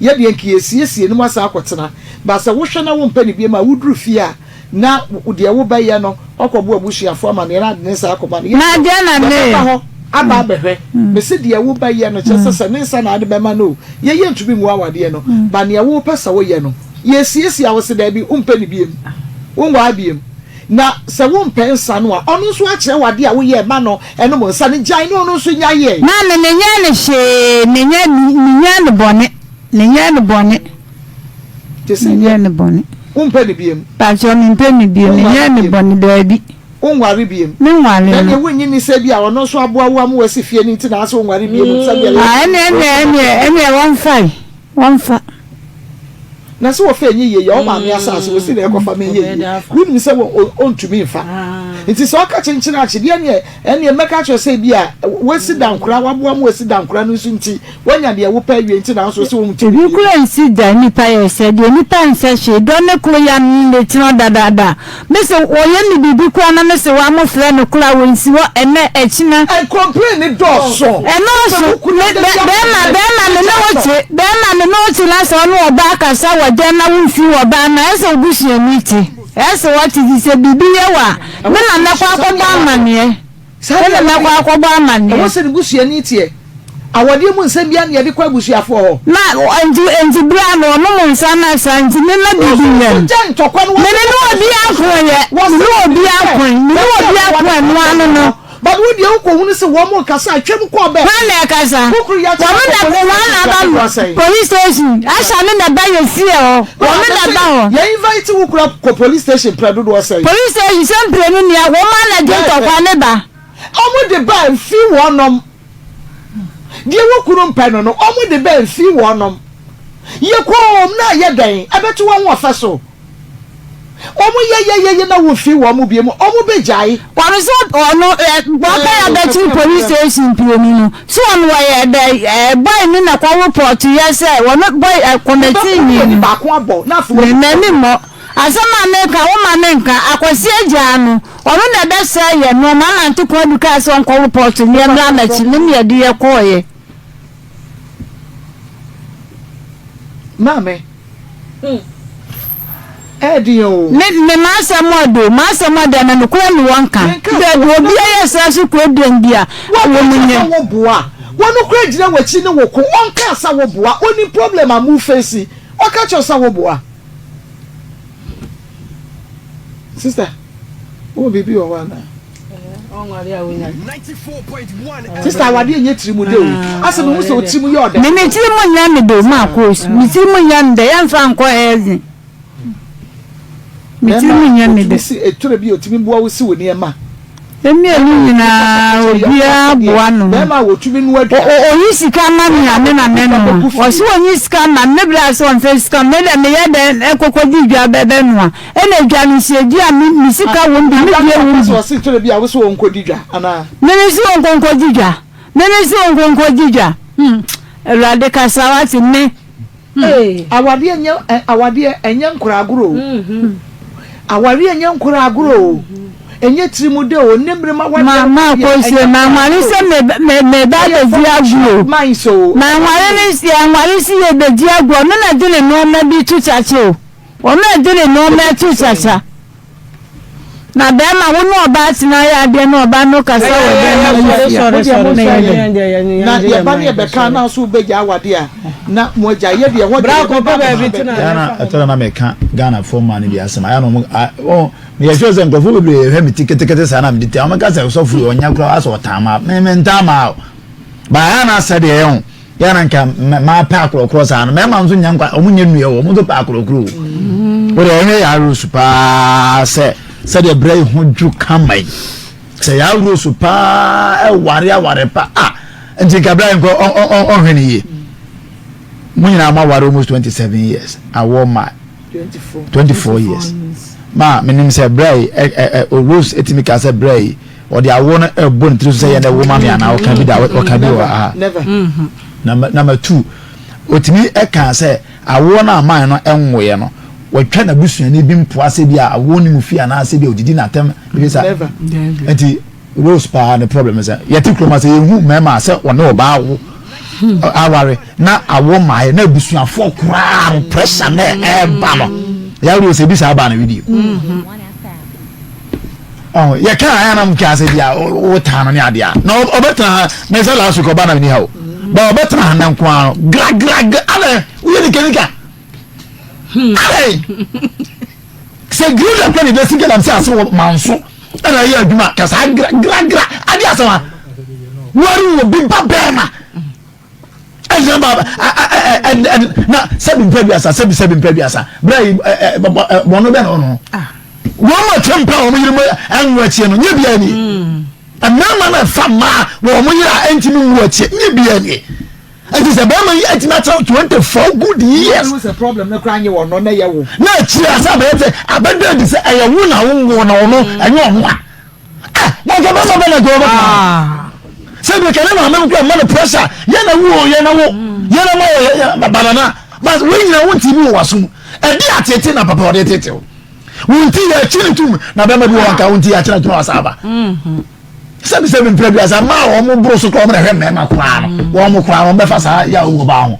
Yɛ deɛ nka yɛsiesie no mu asan akɔtena but sɛ wohwɛ na wompɛ no biom a woduru fie a na deɛ wobɛyɛ no woakɔbɔ w'abusuafoɔ amaneɛ na ade ne nsa akɔma no. Yɛ deɛ yɛbɛba hɔ aba abɛhwɛ. Mese deɛ wobɛyɛ no kyerɛ sɛ sɛ ne nsa na ade bɛma no o yɛ yɛntumi ngu awadeɛ no but neɛ wopɛ sɛ woyɛ no yɛsiesie a wose daabi wompɛ no biom wonwaa biom. Na sɛ wompɛ nsa no a, ɔno nso akyerɛ wo adeɛ a woyɛɛ ma no nom nsa no, gyae na ɔno nso nya yɛe. Maame, menyɛɛ no hwee, menyɛɛ, menyɛɛ no bɔne, menyɛɛ no bɔne, Te sɛ menyɛɛ no bɔne. Wompɛ no biom? Pakyɛ, mempɛ no biom, Wonware menyɛɛ no biom? bɔne, daabi. Wonware biom? Menware Na no. ɛneɛ wonnye nni sɛ ebia ɔno nso aboa wo ama woasi fie no nti na asɛ wonware biom sɛdeɛ ɛyɛ Ah, ɛneɛ, ɛneɛ, ɛneɛ, ɛneɛ wɔmfae. Wɔmfa. Na sɛ wɔfa ɛnyɛ yie yɛ wo maame asase wɔsi na ɛkɔfa ma ɛnyɛ yie wonim sɛ wɔ ɔntumi nfa nti sɛ ɔka kyenkyen akye deɛ neɛ ɛneɛ mɛka kyerɛ sɛ bi a wɔasi dankora waboa ma wɔasi dankora no nso nti wanya deɛ wopɛ awie nti nanso sɛ wɔntumi Ebi kura nsi da nipa yɛ sɛ deɛ nipa nsɛ hwee dɔ ne koro yam ne tena dadaada Me se wɔyɛ me biribi koraa na me se wa mo frɛ no koraa wɔnsi hɔ ɛnɛ ɛkyina. And complain ne dɔɔso. Ɛnɔɔso me bɛ bɛɛma bɛɛma me ne wo te bɛɛma me ne wo te na sɛ ɔne ɔbaa kasa wɔ dɛm na wo nfiri ɔbaa no a ɛsɛ wo busuani te ɛsɛ wɔte fi sɛ biribi yɛ wo a me na mɛkɔ akɔbɔ amaneɛ. Saa Ɛna deɛ mɛkɔ akɔbɔ amaneɛ. Ɛwɔ sɛ ne busuani teɛ. Awadeɛ mu nsɛm biara na yɛde kɔ abusuafoɔ hɔ. Na nti nti berɛ a na ɔnom nsa no saa nti me ma biribi nyɛ no. Gya ntɔkwa no Me ne ne obi ako yɛ. Me ne obi ako me ne obi ako ɛno ano no. But wo deɛ wokɔ hunu sɛ wɔn rekasa a twam kɔ bɛ. Hwan na ɛkasa? Kukuru yɛ Wɔn na kɔ wɔn na aba police station. Asha ne na ba yɛ fie hɔ. Wɔn na ba hɔ. Yɛ invite wo kura kɔ police station prɛ dodoɔ sɛn. Police station sɛ mprenu nia wɔn a na gye ntɔkwa ne ba. Wɔn de ba mfi wɔnom. Deɛ wo kunu mpɛ no no wɔn de ba mfi wɔnom. Yɛ koom na yɛ dɛn ɛbɛto wɔn ho ɔfɛ so. Wɔn yɛ yɛ yɛ yɛ na wo fi wɔn bie mu wɔn bɛ gyae. Wɔn sɛ ɔno ɛ bɔkɛ ya bɛkyere police station pioni no so ɔno wɔyɛ dɛ ɛ boy no na kɔ report yɛ sɛ ɔno boy ɛ kɔmɛtii ni no baako abɔ na afei me m'ani mmɔ asɛm a meka wo ma me nka akwasi agyaa no ɔno na ɛbɛsɛe yɛ nnoɔma ama nte kwan du kaa sɛ ɔnkɔ report ne yɛ mmra m'akyi ne ne yɛde yɛ kɔɔyɛ. Maame. Ɛɛden o. Me me m'asɛm ɔde o m'asɛm ɔde na nokorɛ ne wɔ nka baabi obiara yɛ sra so kuro dɛm bi a wɔ mu nyɛ. Wɔka sɛ wo boa wɔn kora gyina w'akyi ne wo ko ɔnkaa sɛ wo boa onim problem a mo face ɔka kyerɛ wo sɛ wo boa. Sister, wowɔ biribi wɔ hɔ anaa? Sister, awadeɛ nyɛ tiri mu dɛ o. Asɛ mehu sɛ wo tiri mu yɛ ɔdɛ. Me me tiri mu nyɛ me dɛ o, maa coach. Me tiri mu nyɛ me dɛ, yɛmfa nkɔ heaven. Me tiri mu nyɛ me dɛ. Bɛrima a otumi si, etore bi a otumi boa wo si wo nneɛma. Mmienu nyinaa obiara boa no ho. Bɛrima a otumi noa aduane. Oyi sika ma me a me na mɛnoa. Ɔse onyi sika ma me, me bra se ɔmfa sika ma me dɛ meyɛ dɛn ɛkɔkɔ di dwa bɛnoa. Ɛna dwa no sɛ edi a me me sika wom bi, me deɛ wom bi. Ɔse tore bi a wose ɔnkɔ di dwa anaa? Me me se ɔnkɔ nkɔ di dwa. Me me se ɔnkɔ nkɔ di dwa. Hmm Awurade kasa wate me. Hmm. Awadeɛ nyɛ awadeɛ ɛnyɛ nkora agorɔ o. Awareɛ nyɛ nkora agorɔ o. Ɛnyɛ tirimu dɛ o. Ne mmere ma wadeɛ Ma ma kɔsie ma nware sɛ me me me ba bɛdi agorɔ. Minds o. Ma nware ne yɛ nware si yɛ bɛdi agorɔ ɔno na de ne nneɛma bi to kyakya o. Ɔno na de ne nneɛma to kyakya. Na bɛrima wo ne ɔbaa tena yɛ adeɛ na ɔbaa no kasa wɔ dɛm na Na yɛba ne yɛbɛka na nso wobɛgya awade a na mo agya yɛ deɛ ɛhɔ deɛ yɛbɛba abɛka. Ghana ɛtɔrɔ na mɛka Ghana fo mmaa no bi asɛm ayɛ na ɔmo ɔ meyɛ sure sɛ nkurɔfoɔ bebree hwɛ me ti ketekete saa na mede ti a wɔn ka sɛ sɔfo yi ɔnya koraa asɛ ɔtaa maa me me ntaa maa o baayɛ na asɛ deɛ ɛho yɛ na nka mmaa pɛ akorɔkorɔ saa no mmarima nso nya nkwa wɔn nyɛ nnua wɔn nso pɛ akorɔkorɔ o mm. wɔde ɛhwɛ yɛ arosu paa sɛ sɛdeɛ brɛ yi ho dwo kama yi sɛ yɛ arosu paa ɛware aware pa a nti nka brɛ yi nkɔ ɔnhwɛ ne yie mo nyinaa mo aware almost 27 years awɔ ma 24 years ma menim sɛ brɛ yi ɛ ɛ rose etimi ka sɛ brɛ yi. Ɔde awoɔ no ɛbɔ ne tiri so sɛ yɛn na ɛwo ma me anaa ɔka bi da ɔka bi wɔ ha na number two otumi ɛka sɛ awoɔ no aman no ɛnwoeɛ no wɔtwa n'abusuani bi mpoa sɛ bi a awoɔ no mu fi anaasɛ bi a odidi n'atɛm bi sa nti Rose paa ne problem sɛ yɛte kurom ase yɛhu mmarima sɛ ɔne ɔbaa wo aware na awoɔ maaeɛ na abusuafoɔ koraa no pressure na ɛɛba no yɛ Rose ebi saa baa na video. Ɔho yɛ kaa ayɛ anam kaa sɛ bia wo taa no ne adeɛ a na ɔbɛtena ha na sɛ last week ɔba na meni ha o ba ɔbɛtena ha na nko ara no gra gra gra alɛ woyɛ nika nika alɛ sɛ green na kɔ ne bɛsi galam sɛ ase wɔ manso ɛna ɛyɛ adwuma ka saa gra gra gra adeɛ asɛm a wɔre wɔ bi ba bɛrima ɛnyɛ ba ɛ na sɛbi mpɛ duasa sɛbi sɛbi mpɛ duasa bere yi ɛ ɛ bɔnno bɛ na ɔno wɔn mu atwa mpa wɔn yere mu ɛnwo akyie no nye bia ni mmarima na ɛfa mmaa wɔn yere a ɛntumi nwo akyie nye bia ni ɛti sɛ bɛrima yi ɛtumi akyerɛ 24 good years na akyire asɛ abɛyɛ sɛ abɛda adi sɛ ɛyɛ wo na wo nwo na ɔno ɛnyɛ ɔno a Ah, na nka bɛma bɛ na nka wɔbɛka ah. sɛ bi kɛne maame nkura mma no pressure yɛ na wo yɛ na wo yɛ na ma yɛ banana but wɔn nyinaa wɔn ti bi wɔ waso mu ɛdi atete na papa ɔde tete o wɔn ti yɛ akyi ne tum na bɛma bi wɔ nka wɔn ti yɛ akyi na tum asa aba sɛbi sɛbi mpere bi asa mmaa wɔn boro so koraa wɔn na ɛhwɛ mmarima koraa no wɔn koraa wɔn bɛfa saa yɛ a wɔn ba ho.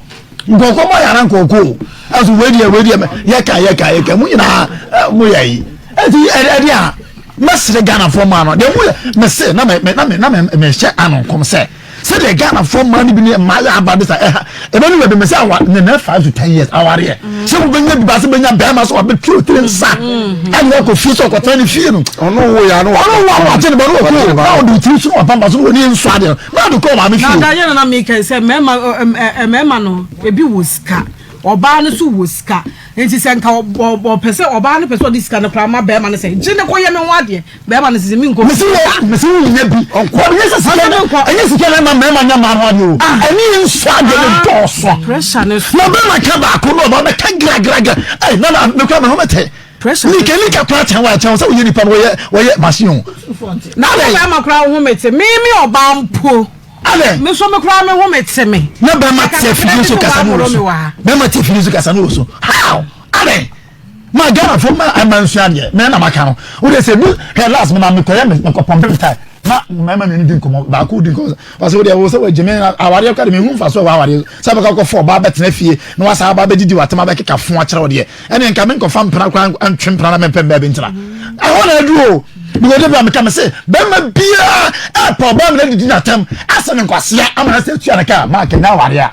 Nkɔkɔ mo ayɛ ara nkɔkɔ o ɛso wei deɛ wei deɛ yɛka yɛka yɛka mu nyinaa mo yɛ yi ɛti ɛde a mɛsrɛ Ghanafoɔ maa no deɛ mo yɛ mɛsɛ na mɛ na mɛ na mɛ mɛhyɛ ano nkɔm sɛ sɛdeɛ Ghanafoɔ maa no bi ne mmaa yɛ aba de sa ɛha ɛbɛ no bɛbi mɛsɛ awa ne nɛ 5 to 10 years awareɛ sɛ mo bɛnya bi ba sɛ bɛnya bɛrima sɛ wabɛtuo tiri nsa ɛne wakɔ fie sɛ ɔkɔtena ne fie no ɔno wo ya no ɔno wo awakye ne bɔ no wɔkɔ na ɔde tiri so na wapampa so na wɔne nso adeɛ no Na ɔde kɔɔ maame fie. Na da yɛ na na meka sɛ mmarima mmarima no ebi wɔ sika, ɔbaa no nso wɔ sika. Nti sɛ nka ɔpɛ sɛ ɔbaa no pɛ sɛ ɔde sika no koraa ma barima no sɛ gye ne kɔyɛ me ho adeɛ, barima no sɛ menkɔ. Mesi wo mesi wo nya bi. Ɔnkɔ. Ɛnyɛ sɛ sika no ɛnyɛ sika no ma mmarima nya mmaa ho adeɛ o. Ɛne yɛ nso adeɛ no dɔɔso. Pressure no so. Na barima ka baako na ɔbaa bɛka gragragra. Ɛy nana mekura me ho mɛtɛ. Pressure. Nika nika koraa kyɛn wa kyɛn sɛ woyɛ nipa no wɔyɛ wɔyɛ machine o. Na wo bɛrima koraa wo ho mete me me ɔbaa mpo. Adɛ. Me nso me koraa me ho mete me. Na bɛrima te afidie so kasa no wɔ so. Bɛrima te afidie so kasa no wɔ so. How? Adɛ. Ma Ghana fo ma ɛma nsua adeɛ. Mɛ na maka no. Wo de sɛ bi hwɛ last me na mekɔyɛ me mekɔ pɔmpe me tae. Na mmarima mmienu di nkɔmɔ baako di nkɔmɔ wɔsɛ wo deɛ wo sɛ wɔagye me awareɛ kora de mehu mfa so wɔ awareɛ sɛ bɛkɔ akɔfɔ ɔbaa bɛtena fie na wasa aba bɛdidi watem abɛkeka fo akyerɛ wo deɛ ɛne nka menkɔfa mpena kora ntwe mpena na mempɛ mbaa bi ntena ɛhɔ na aduru o because de bia meka me se bɛrima biara ɛpɛ ɔbaa mena didi n'atam asɛ ne nkwasea ama na sɛ atua ne ka ma kɛnyɛ awareɛ a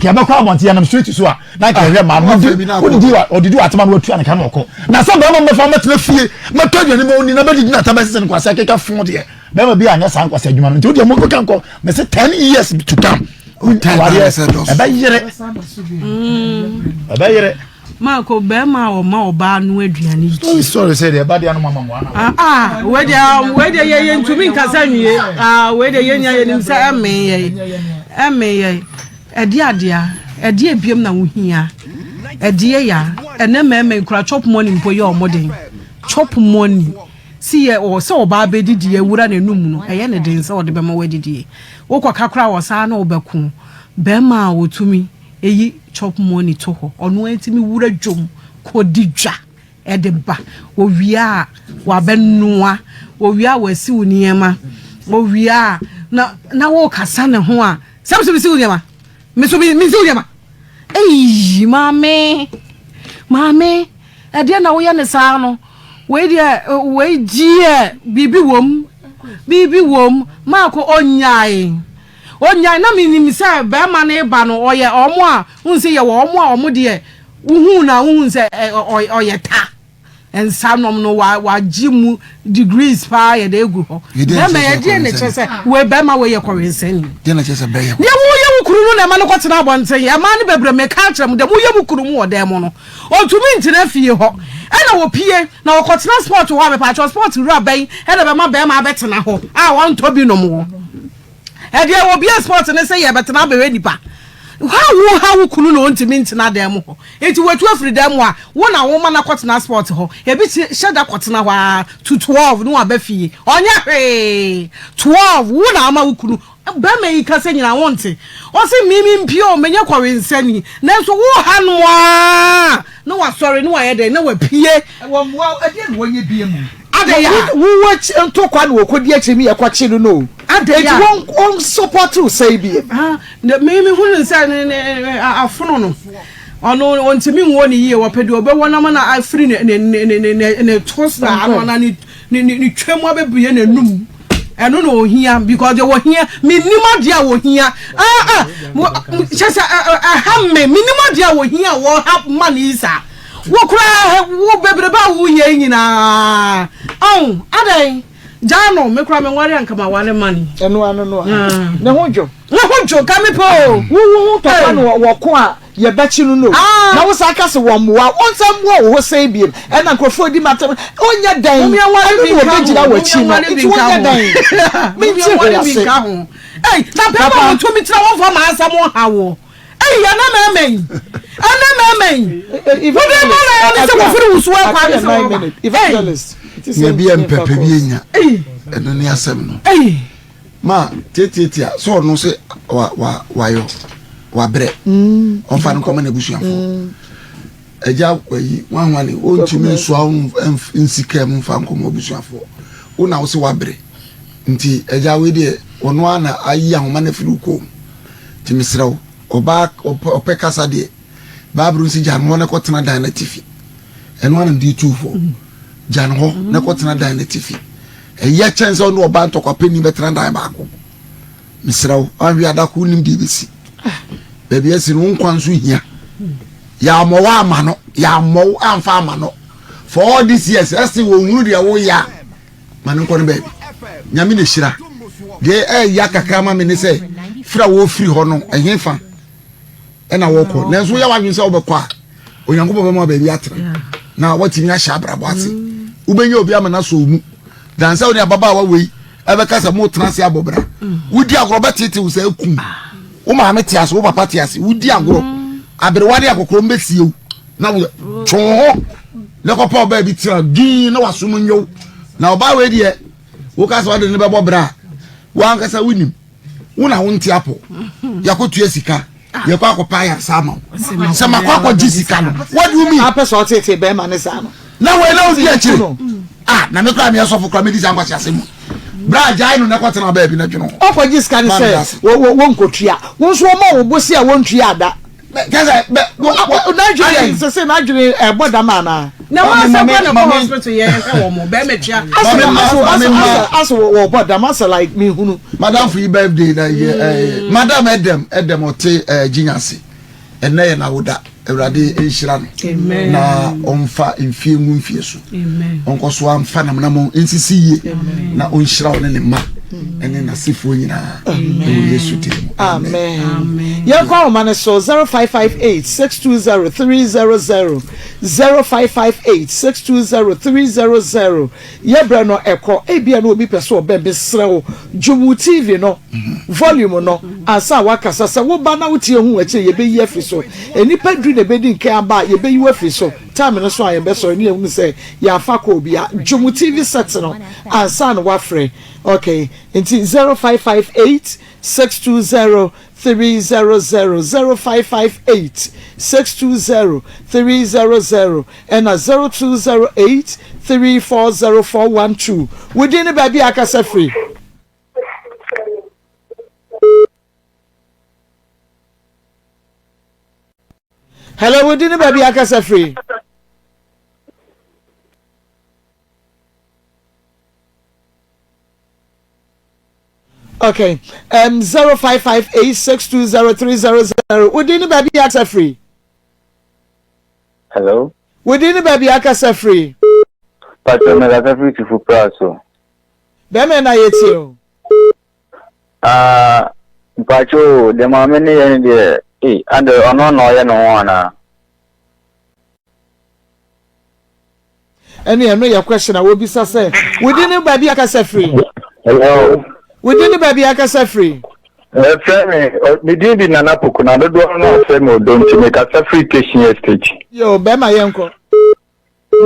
kɛ bɛkɔ abɔnten yɛnam street so a na nka ɛhwɛ maa no wodidi ɔdidi w'atema na watua ne ka na ɔkɔ na sɛ bɛrima mbɛfa mɛtena fie mɛtɔ aduane ma ɔni na bɛdidi n'atam ɛsɛ sɛ nkwasea keka fo deɛ bɛrima bi anyɛ saa nkwasea adwuma no nti wodeɛ mokɔka nkɔ mɛsɛ 10 years to come awareɛ ɛbɛyere ɛbɛyere Marco bɛrima a ɔma ɔbaa no aduane di. Sorry sorry sɛ deɛ ɛba deɛ no mama mo ana. Ah ah wei deɛ wei deɛ yɛ yɛ ntumi nkasa nwie ah wei deɛ yɛ nya yɛ nim sɛ ɛmee yɛ ɛmee yɛ ɛde adea ɛde ebiem na wohia ɛdeɛ ya ɛnɛ mɛɛmɛ nkura chop money mpo yɛ ɔmo den chop money si yɛ ɔ sɛ ɔbaa bɛdidi awura n'anum no ɛyɛ ne den sɛ ɔde bɛma wadidie wokɔka koraa wɔ saa na ɔbɛko bɛrima a ɔtumi Eyi chop money to hɔ, ɔno ara tumi wura dwom kɔdi dwa de ba. Owie a, wabɛnoa, owie a wasiw nneɛma, owie a na na wokasa ne ho a, sɛ me so mesiw nneɛma, me so mensiw nneɛma. Eyi maame, maame, ɛdeɛ na woyɛ ne saa no, wei deɛ wei deɛ biribi wom, biribi wom, maako ɔnyae. Onyae na menim sɛ bɛɛma no reba no ɔyɛ ɔmo a wohu sɛ yɛwɔ ɔmo a ɔmo deɛ wohuu no a wohu sɛ ɔyɛ ta nsa nom no wagye mu degrees paa yɛde egu hɔ bɛɛma yɛ deɛ ne kyerɛ sɛ wei bɛɛma wei yɛ kɔwensani deɛ woyɛ wo kunu no na ɛma no kɔtena abɔnten ɛmaa no bebree meka akyerɛ mo deɛ moyɛ mo kunu mu wɔ dan mu no ɔntumi ntena fie hɔ ɛna wɔpie na wɔkɔtena sport hɔ a mepaakyɛw sport wura bɛn ɛna bɛma bɛɛma abɛtena hɔ a wɔntɔ bi nom wɔ Ɛdeɛ wɔ bia sport ne sɛ yɛbɛtena abɛhwɛ nipa. Ha wo ha wo kunu na ɔntumi ntena dan mu hɔ. Nti watu afiri dan mu a, wo na woma no akɔtena sport hɔ. Ebi hyɛ da kɔtena hɔ ara to 12 na waba fie. Ɔnyɛ hwee. 12 wo na ama wo kunu. Bɛrima yi kasa nyinaa wonte. Ɔse me mempie o, menyɛ kɔwensani. Nanso wo ha no ara na wasɔre na wayɛ dɛn na wapue. Wɔmmoa wo, ɛdeɛn na wɔnyɛ bie mu? Adɛn a? Wo wo akyi ntokwa na wɔkɔdi akyire ne yɛkɔkye no no o. Adɛn a? Enti wɔn wɔn support wo sɛe bie mu. Ah, na me me hu no sɛ ne ne afono no ɔno ɔntumi nwɔ ne yie wɔpɛ deɛ ɔbɛwɔ no ama no afiri ne ne ne ne ne ne to saa no anaa ne ne ne ne twam abɛbue n'anum ɛno na ohia because deɛ wɔhia menim adeɛ a wɔhia ah ah kyɛ sɛ ɛha me menim adeɛ a wɔhia a wɔha ma ne yi saa. Wo koraa wo bebrebe a woyɛ yi nyinaa ɔn adɛn gyaa no me koraa me nware anka ma ware ma ni. Ɛno ano no a ne ho dwo. Ne ho dwo ka me pɛ o. Wo wo ho tɔkwa no wɔ ko a yɛbɛkye no no na wo saa ka se wɔn mmoa wɔn nsa mmoa wo ho sɛn biem ɛna nkurɔfoɔ di matam onyɛ dɛn ɛno na wɔbɛgyina w'akyi no nti wonyɛ dɛn mente hwee ase. Ei na bɛrima a wɔtumi tena wɔmfa maa asɛm nha woɔ. Eyi ɛnɛ mɛɛmɛ yi ɛnɛ mɛɛmɛ yi wode ma na ɛne sɛ wɔfiri wusu ɛkwa ne sɛ wɔba nea bi yɛ mpɛpɛ bi enya ɛno ne asɛm no ma tiatiatia sɛ ɔno sɛ wayɔ wabrɛ ɔmfa no nkɔma n'abusuafoɔ agya wayi wanwane ɔntumi nsoa wo nsi kaa mu mfa nkɔma abusuafoɔ wo na wo sɛ wabrɛ nti agya wei deɛ ɔno ara na ayi ahoma no afiri wo kɔn mu Nti mesrɛ wo, ɔbaa ɔpɛ kasa deɛ, Bible no sɛ gya no hɔ na kɔtena dan no atifi. Ɛno ara na mede tu fo. Gya no hɔ na kɔtena dan no atifi. Ɛyɛ kyɛn sɛ ɔne ɔbaa ntɔkwapɛni bɛtena dan baako. Mesrɛ wo, anhwɛ adako wonim deɛ ɛbɛsi. Baabi asi no, wo nkwa nso hia. Yɛammɔ wo ama no, yɛammɔ wo amfa ama no. For all these years, ɛse wɔnhunu deɛ woyɛ a, ma no nkɔ no baabi nyame na hyira deɛ ɛyɛ kakra ma me ne sɛ firi a wɔfiri hɔ no ɛhe fa ɛna wɔkɔ nanso woyɛ w'adwene sɛ wobɛkɔ a onyankopɔn bɛma baabi atena na watumi ahyɛ abrabɔ ase wobɛnya obi ama no asɔ wo mu dan sɛ wo ne ababaawa wei ɛbɛka sɛ motena ase abɔ bra wodi agorɔ bɛtete wo sɛ akum wo maame te ase wo papa te ase wodi agorɔ aberewa ne akɔkorɔ mbɛsie wo. Na wo twe wo ho na kɔpɛ ɔbaa bi tena dinn na wasom nyow. Na ɔbaa wei deɛ woka sɛ ɔde ne bɛbɔ bra a wankasa wonim wo na wonte apɔ yɛakɔtua sika yɛkɔ akɔpɛ ayaresa ama wo sɛ makɔ akɔgye sika no what do you mean apɛ sɛ ɔtetee bɛrima ne saa no na wei na wodi akyire ah na me koraa meyɛ sɔfo koraa medi saa nkwasi asɛm mu bra gyae no na kɔtena baabi na dwene ho ɔkɔgye sika no sɛ wɔnkɔtua wo nso wɔma wo bose a wɔntua ada kɛsɛ bɛ n'adwene sese n'adwene ɛbɔ dam anaa. Na wɔn asɛ kɔ na kɔ hospital yɛ hwɛ wɔn mo bɛrima tua. Asɛ asɛ asɛ wɔbɔ dam asɛ like mi hunu. Madam fi birthday na yɛ ɛɛ madam ɛdɛm ɛdɛm ɔte ɛɛ gyinyase ɛnɛ yɛ n'awoda awurade nhyira no na ɔnfa mfie ngu mfie so ɔnkɔ so amfa namonamɔ nsisi yie na ɔnhyira ɔne ne mma ɛne n'asefoɔ nyinaa ɛwɔ Yesu din mu amen. Yɛnkɔ ahoma no so 0558 620 300 0558 620 300 Yɛ berɛ no ɛkɔ ebia na obi pɛ sɛ ɔbɛn mesrɛ wo dwom wo TV no volume no ansa wakasa sɛ woba na wotie hu akyire yɛbɛyi afiri so nnipa du na ɛbɛdi nkan aba a yɛbɛyi wo afiri so time no so a yɛbɛsɔre ne yɛhunu sɛ yɛafa kɔ obi a dwom wo TV set no ansa na wafrɛ okay nti 0558 620 300 0558 620 300 ɛna 0208 340 412 Wo din ne baabi a akasa firi. Hello, wo din ne baabi a akasa firi. Okay, um, 0558620300. Wo din ne baabi a akasa firi. Hello. Wo din ne baabi a akasa firi. Patrɔ me kasa firi Tufu pra so. Bɛrima na yɛ tie o. Ah, mpakyɛ o, deɛ maame ne yɛ no deɛ, ee, adɛ ɔno na ɔyɛ ne ho anaa? Ɛne ɛno yɛ question a wɔbisa sɛ, wo din ne baabi a akasa firi? Hello. Wo din ne baabi a akasa firi? Ɛfrɛ me, me din di Nana Poku na dodoɔ no afrɛ me Odo nti mekasa firi Keshin Estate. Yo, bɛrima yɛnkɔ.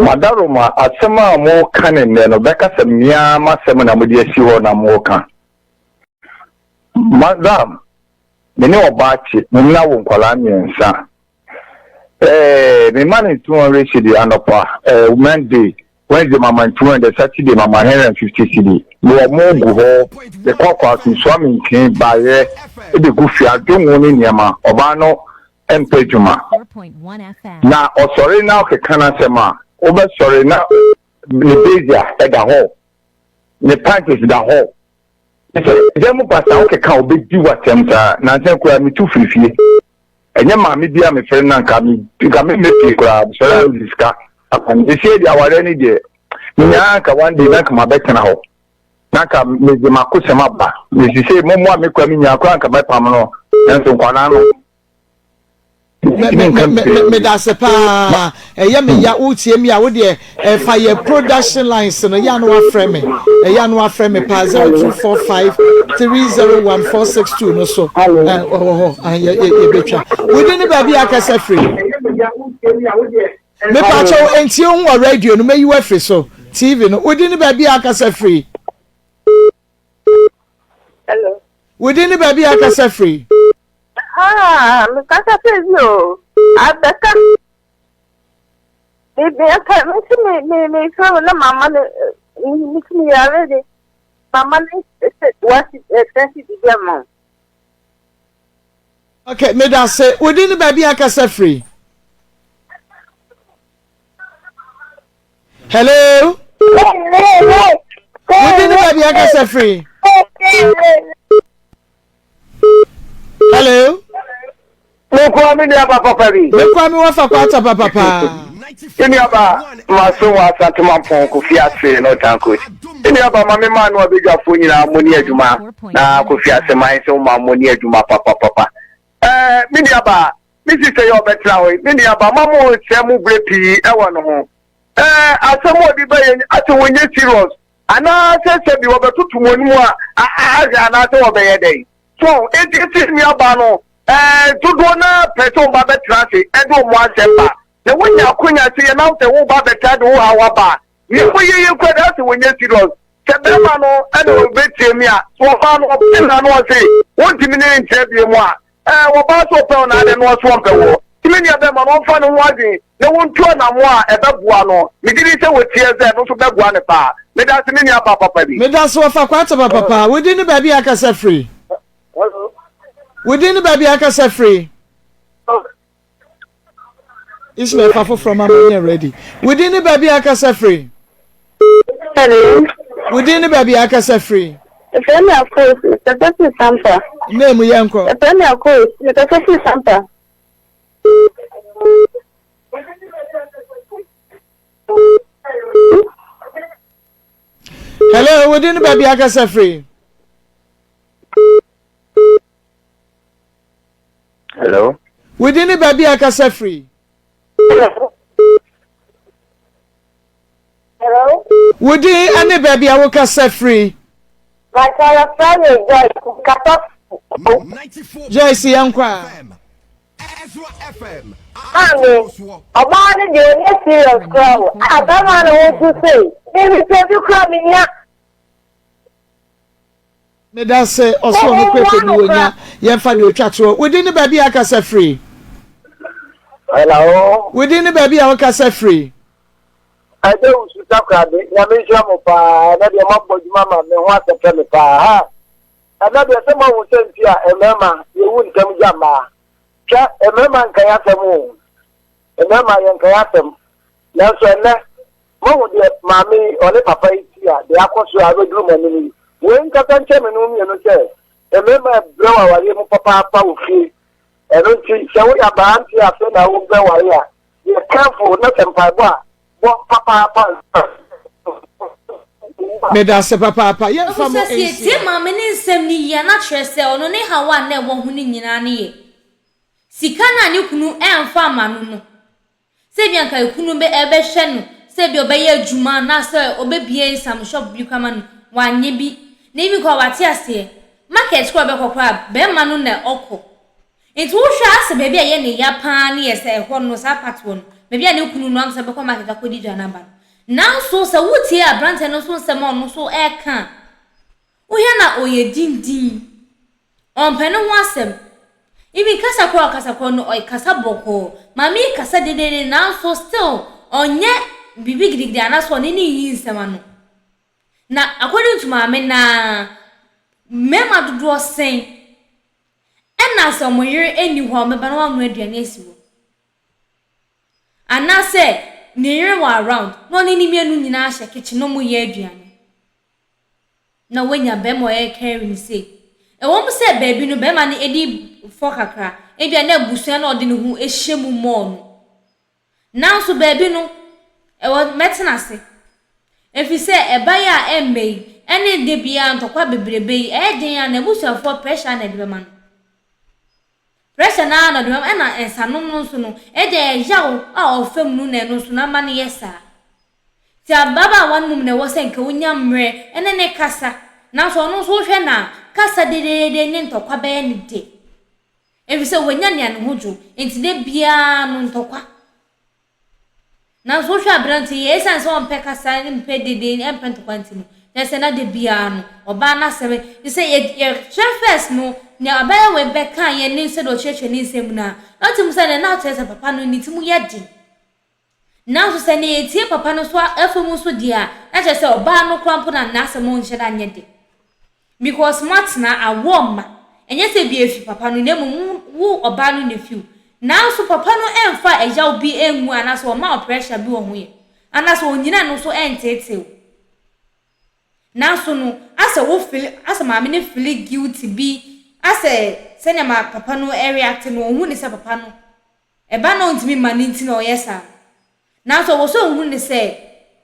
Madaroma, asɛm a moka ne nnɛ no bɛka sɛ mea m'asɛm na mode asi hɔ na moka. Madam, me ne ɔbaa te, me ne no awo nkwadaa mmiɛnsa. Eh, me ma no 200 cedi anɔpa, eh, Monday, Wednesday mama 200, Saturday mama 150 cedi. Mewɔ mo gu hɔ, mekɔ kɔ asunsoa me nkee, bayerɛ, ɛbɛgu fie, adwongo ne nneɛma. Ɔbaa no mpɛ adwuma. Na ɔsɔre na ɔkeka n'asɛm a, wobɛsɔre na ne brazier ɛda hɔ, ne panties da hɔ. Sɛ dan mu basaa wokeka a ɔbɛdi w'asɛm saa. Nansa koraa metu firi fie. Ɛnyɛ maame bi a mefrɛ no na nka me nka me mmɛ fie koraa mesɔre a mede sika ama no. Seesei deɛ awareɛ no deɛ menyaa nka one day na nka mabɛtena hɔ na nka mede m'akosɛm aba. Mesisei mommoa me koraa menyaa koraa nka mɛpam no nanso nkwadaa no Medase paa ɛyɛ me ya wotie mi a wo deɛ ɛfa yɛ production lines no yɛ ano afrɛ me ɛyɛ ano afrɛ me paa 0245 301 462 no so wɔ hɔ yɛbɛtwa wodi ne baabi akasa firi mepakyɛw ntie ho wɔ radio no mɛyi wafiri so tv no wodi ne baabi akasa firi Hello. Wodi ne baabi akasa firi Ah, mekasa firi bi o. Abɛka. Me me aka me si me me me fɛ na mama ne me si me yare de. Mama ne se wasi ɛtɛsi bibi ama. Okay, me da se. Wodi ne baabi akasa firi. Hello. Wodi ne baabi akasa firi. Hello. Mekwa me nua ba papa bi. Mekwa me wafa kwata papa paa. Me nua ba maso wɔ Asante Mampɔn Kofi ase no Tankosi. Me nua ba ma me maa no abadwafoɔ nyinaa mo ne adwuma na Kofi ase man sɛ wo ma mo ne adwuma papa papa. Ɛɛ me nua ba me sista yi a ɔbɛtena hɔ yi me nua ba ma mo nsɛ mo berɛ pii ɛwɔ ne ho. Ɛɛ asɛm a ɔde bɛyɛ asɛ wɔnyɛ serious Anaasɛ sɛbi wɔbɛtoto wɔn mu a ahwɛ anaasɛ wɔbɛyɛ dɛn? So enti esi nuabaa no ɛɛ dodoɔ no ara pɛ sɛ wɔn ba bɛtena ase ɛde wɔn asɛm ba. Na wonya akonya sɛ yɛ na sɛ woba abɛtaa de wo haw aba a, nea woyɛ yi koraa de asɛ wonyɛ serious. Sɛ bɛrima no na ɔbɛtie me a, sɛ ɔbaa no ɔpɛ no a na ɔse wontumi ne no ntra bio mu a, ɛɛ ɔbaa sɛ ɔpɛ wo na adɛn na ɔse ɔmpɛ woɔ? Nti me nua bɛrima no ɔmfa ne ho adwene na wɔntu anammɔn a ɛbɛboa no. Megye di sɛ wɔtie sɛ ɛno nso bɛboa no paa. Medase me nua baa papa bi. Medase wɔfa Kwataba papa. Wo din ne baabi a akasa firi? Wo din ne baabi a akasa firi? Ismail fa foforɔ ma ma nyɛ ready. Wo din ne baabi a akasa firi? Hello. Wo din ne baabi a akasa firi? Efrɛ me Akos, mekasa firi Sampa. Nne mu yɛnkɔ. Efrɛ me Akos, mekasa firi Sampa. Hello, wo din ne baabi a akasa firi? Hello. Wo din ne baabi a akasa firi? Hello. Wo din ne baabi a wokasa firi? Bàtà yɛfrɛ me Joyce, mekasa Joyce yɛnkɔ a. Maame, ɔbaa no deɛ ɔnyɛ serious koraa o. Ah, bɛrima na wɔtu sei. Mehwehwɛ bi koraa menya. Meda se ɔsoro no kɔ efe bi wonya yɛmfa deɛ otwa toɔ. Wo din ne baabi a akasa firi? Hello. Wo din ne baabi a wokasa firi? Ɛdɛ wusu takoradi, nyame nhyira mo paa, ɛnɛ deɛ moabɔ adwuma ma me ho asɛpɛ me paa ha. Ɛnɛ deɛ sɛ moahu sɛ nti a mmarima yɛwu ntɛm gya mmaa. Hwɛ, mmarima nkae asɛm o, mmarima yɛnkae asɛm. Nanso ɛnɛ, moahu deɛ maame yi, ɔne papa yi ti a, deɛ akɔ so a abɛduru mo anim yi. Wei nkasa nkyerɛ me ne wo mmienu sɛ, mmarima ɛbrɛ wɔ awareɛ mu papaapa wɔ fie. Ɛno nti, sɛ woyɛ aberanteɛ a afei na wobɛware a, yɛ careful na sɛ mpaebɔ a, bɔ papaapa ansa. Medase papaapa yɛnfa mo Abusua sɛ nsi yɛtie ha. maame no nsɛm no yie a na kyerɛ sɛ ɔno ne haw a na ɛwɔ ho no nyinaa no yɛ sika no a ne kunu ɛmfa ama no no. Sɛ ebia anka ekunu bɛ ɛbɛhwɛ no sɛ ebia ɔbɛyɛ adwuma anaasɛ ɔbɛbue some shop bi koraa ama no, wanyɛ bi. Na even koraa wate aseɛ, market koraa ɔbɛkɔ koraa barima no na ɔkɔ. Nti wohwɛ a asɛ baabi a ɛyɛ ne ya pa ara ne yɛ sɛ ɛhɔ no, saa part hɔ no, baabi a ne kunu no ankasa bɛkɔ market akɔdi dwa no aba no. Nanso sɛ wotie aberanteɛ no nso nsɛm a ɔno nso ɛreka a, Wohwɛ na ɔyɛ dindin. Ɔmpɛ ne ho asɛm. Even kasa koraa a ɔkasa koraa no ɔkasa bɔkɔɔ. Maame yi kasa dendeenden nanso still ɔnyɛ biribi gidigidi anaasɛ ɔne no nyi nsɛm ano. Na according to maame no ara, mmarima dodoɔ sɛn ɛna sɛ wɔn yere nni hɔ a wɔbɛba na wɔanoa aduane asi hɔ? Anaasɛ ne yere wɔ around na ɔne ne mmienu nyinaa hyɛ kitchen na wɔyɛ aduane? na wanya barima a ɔyɛ caring sei. Ɛwom sɛ baabi no barima no ani fɔ kakra, ebia na abusua no a ɔde ne ho hyɛ mu more no. Nanso baabi no, ɛwɔ mɛtena ase. Efisɛ ɛba yi a ɛmma yi, ɛne da biara ntɔkwa bebrebe yi, ɛyɛ den a n'abusuafoɔ pressure na ɛde bɛma no. Pressure no ara na ɔde bɛma, ɛna nsanom no nso no, ɛdeɛ ɛyaw a ɔfa mu no na ɛno nso no ama no yɛ saa. Nti ababaawa no mmom na ɛwɔ sɛ nka onya mmerɛ ne no kasa, nanso ɔno nso wohwɛ no a, kasa dedeede ne ntɔkwa bɛyɛ no dɛ, ɛfiri sɛ wanya nea ne ho dwo, nti da biara no ntɔkwa. Nanso wohwɛ aberanteɛ yi a, ɛsiane sɛ ɔmpɛ kasa, mpɛ dede, mpɛ ntɔkwa nti no, kyerɛ sɛ na da biara no, ɔbaa no asɛm, te sɛ yɛhwɛ first no, nea abaayewa yi bɛkaeɛ ne sɛdeɛ ɔkyerɛkyerɛ ne nsɛm mu no a, na wote mu sɛ na kyerɛ sɛ papa no ne ti mu yɛ den. Nanso sɛ nea etie papa no nso afa mu nso deɛ a, na kyerɛ sɛ ɔbaa no koraa mpo na n'asɛm nhyɛ da nyɛ den. Because moatena awoɔ mma. Ɛnyɛ sɛ ebia efi papa no na mmom wo ɔbaa no na efi wo. Nanso papa no ɛmfa ɛyaw bi ngu anaasɛ ɔmma wo pressure bi wɔ ho yɛ. Anaasɛ ɔnnyina no so ɛnteetee wo. Nanso no, asɛ wo feel, asɛ maame no feel guilty bi, asɛ sɛnea ma papa no react no, ɔhu ne sɛ papa no Ɛba na ɔntumi mma no nti na ɔyɛ saa. Nanso ɔwɔ sɛ ɔhunu ne sɛ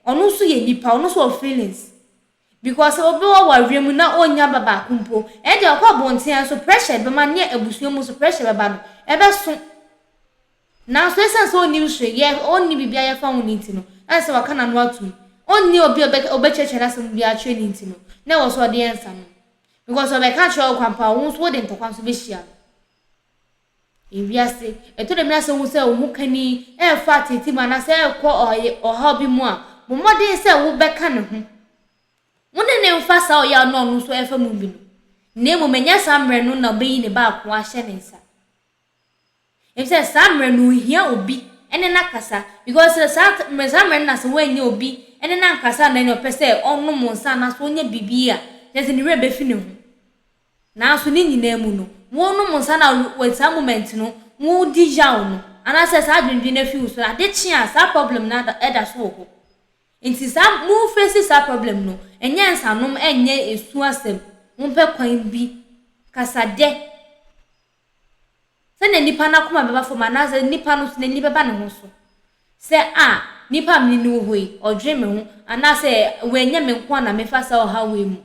ɔno nso yɛ nipa, ɔno nso wɔ feelings. Because obi wɔ awareɛ mu na ɔnnya ba baako mpo, ɛnde ɔkɔ abɔnten a nso pressure bɛma ne abusua mu nso pressure bɛba no, ɛbɛso. Nanso ɛsiane sɛ ɔnnim hwee yɛ, ɔnni biribiara yɛ fa ho no nti no, na kyerɛ sɛ waka n'ano atom. Ɔnni obi a ɔbɛkyerɛkyerɛ n'asɛm biara akyerɛ no nti no, na ɛwɔ sɛ ɔde yɛ nsa no. Because ɔbɛka akyerɛ wo kwampa a, wo nso wode ntɔkwa nso bɛhyia no. Ewiase, ɛtɔ da bi na sɛ wohu sɛ wo ho kani refa ateetee mu anaasɛ ɛrekɔ ɔhaw bi mu a, bɔ mmɔden sɛ wobɛka ne ho. Wo ne no mfa saa ɔyaw no a ɔno nso refa mu bi no, na mmom ɛnyɛ saa mmerɛ no na ɔbɛyi ne ba akoa ahyɛ ne nsa. Efisɛ saa mmerɛ no ohia obi ne no akasa because sɛ saa mmerɛ saa mmerɛ no na sɛ wannya obi ne no ankasa anaa nea ɔpɛ sɛ ɔnom nsa anaasɛ ɔnya biribi a, kyerɛ sɛ ne werɛ bɛfi ne ho. Nanso ne nyinaa mu no, wonom nsa no a wɔ saa moment no wodi yaw no anaasɛ saa adwendwen no afi wo so no, ade kye a saa problem no da so wɔ hɔ. Nti saa mo face saa problem no, ɛnyɛ nsanom ɛnyɛ esu asɛm, mompɛ kwan bi kasadɛ Sɛnea nipa no akoma bɛba fam anaasɛ nipa no nso n'ani bɛba ne ho so sɛ, 'A, nipa a me ne no wɔ hɔ yi, ɔdwen me ho, anaasɛ wanyɛ me nko ara na mefa saa ɔhaw wei mu.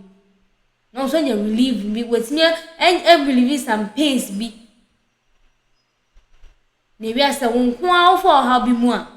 Na ɔno nso anya relief bi, watumi a relieve some pains bi. Na ewiase sɛ wo nko ara wofa ɔhaw bi mu a,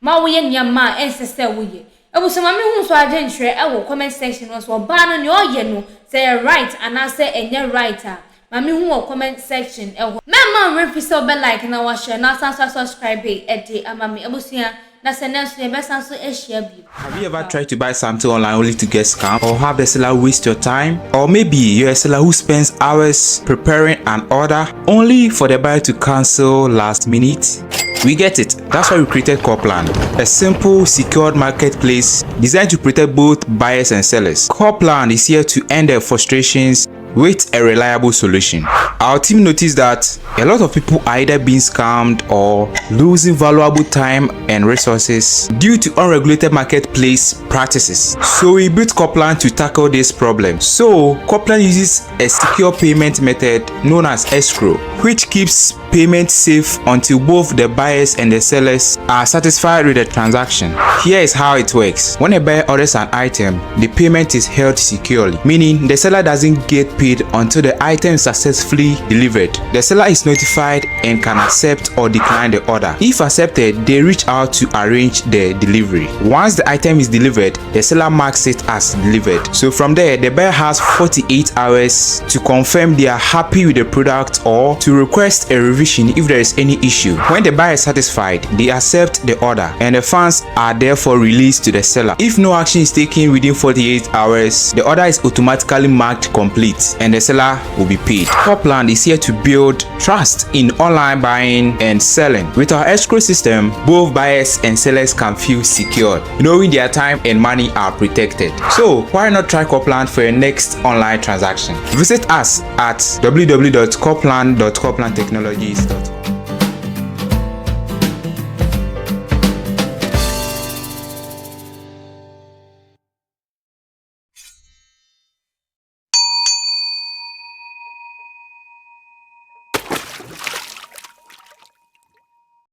ma woyɛ nneɛma a ɛnsɛ sɛ woyɛ. Abusua ma me hu nso adwenkyerɛ ɛwɔ comment section hɔ sɛ ɔbaa no nea ɔyɛ no sɛ ɛyɛ right anaasɛ ɛnyɛ right a ma me hu wɔ comment section ɛhɔ. Mɛmma wo werɛ mfi sɛ wobɛ like na wa share na wasan nso a subscribe de ama me abusua na sɛ nɛ nso yɛbɛsan nso ahyia bio. Have you ever tried to buy something online only to get scammed or have the seller waste your time? Or maybe you're a seller who spends hours preparing an order only for the buyer to cancel last minute? We get it. That's why we created Corplan, a simple, secured marketplace designed to protect both buyers and sellers. Corplan is here to end their frustrations with a reliable solution. Our team noticed that a lot of people are either being scammed or losing valuable time and resources due to unregulated marketplace practices. So we built Corplan to tackle this problem. So Corplan uses a secure payment method known as escrow, which keeps payment safe until both the buyers and the sellers are satisfied with the transaction. Here is how it works. When a buyer orders an item, the payment is held securely, meaning the seller doesn't get paid until the item is successfully delivered. The seller is notified and can accept or decline the order. If accepted, they reach out to arrange the delivery. Once the item is delivered, the seller marks it as delivered. So from there, the buyer has 48 hours to confirm they are happy with the product or to request a revision if there is any issue. When the buyer is satisfied, they accept the order and the funds are therefore released to the seller. If no action is taken within 48 hours, the order is automatically marked complete and the seller will be paid. Copland is here to build trust in online buying and selling. With our escrow system, both buyers and sellers can feel secure, knowing their time and money are protected. So why not try Copland for your next online transaction? Visit us at www.copland.coplandtechnologies.com.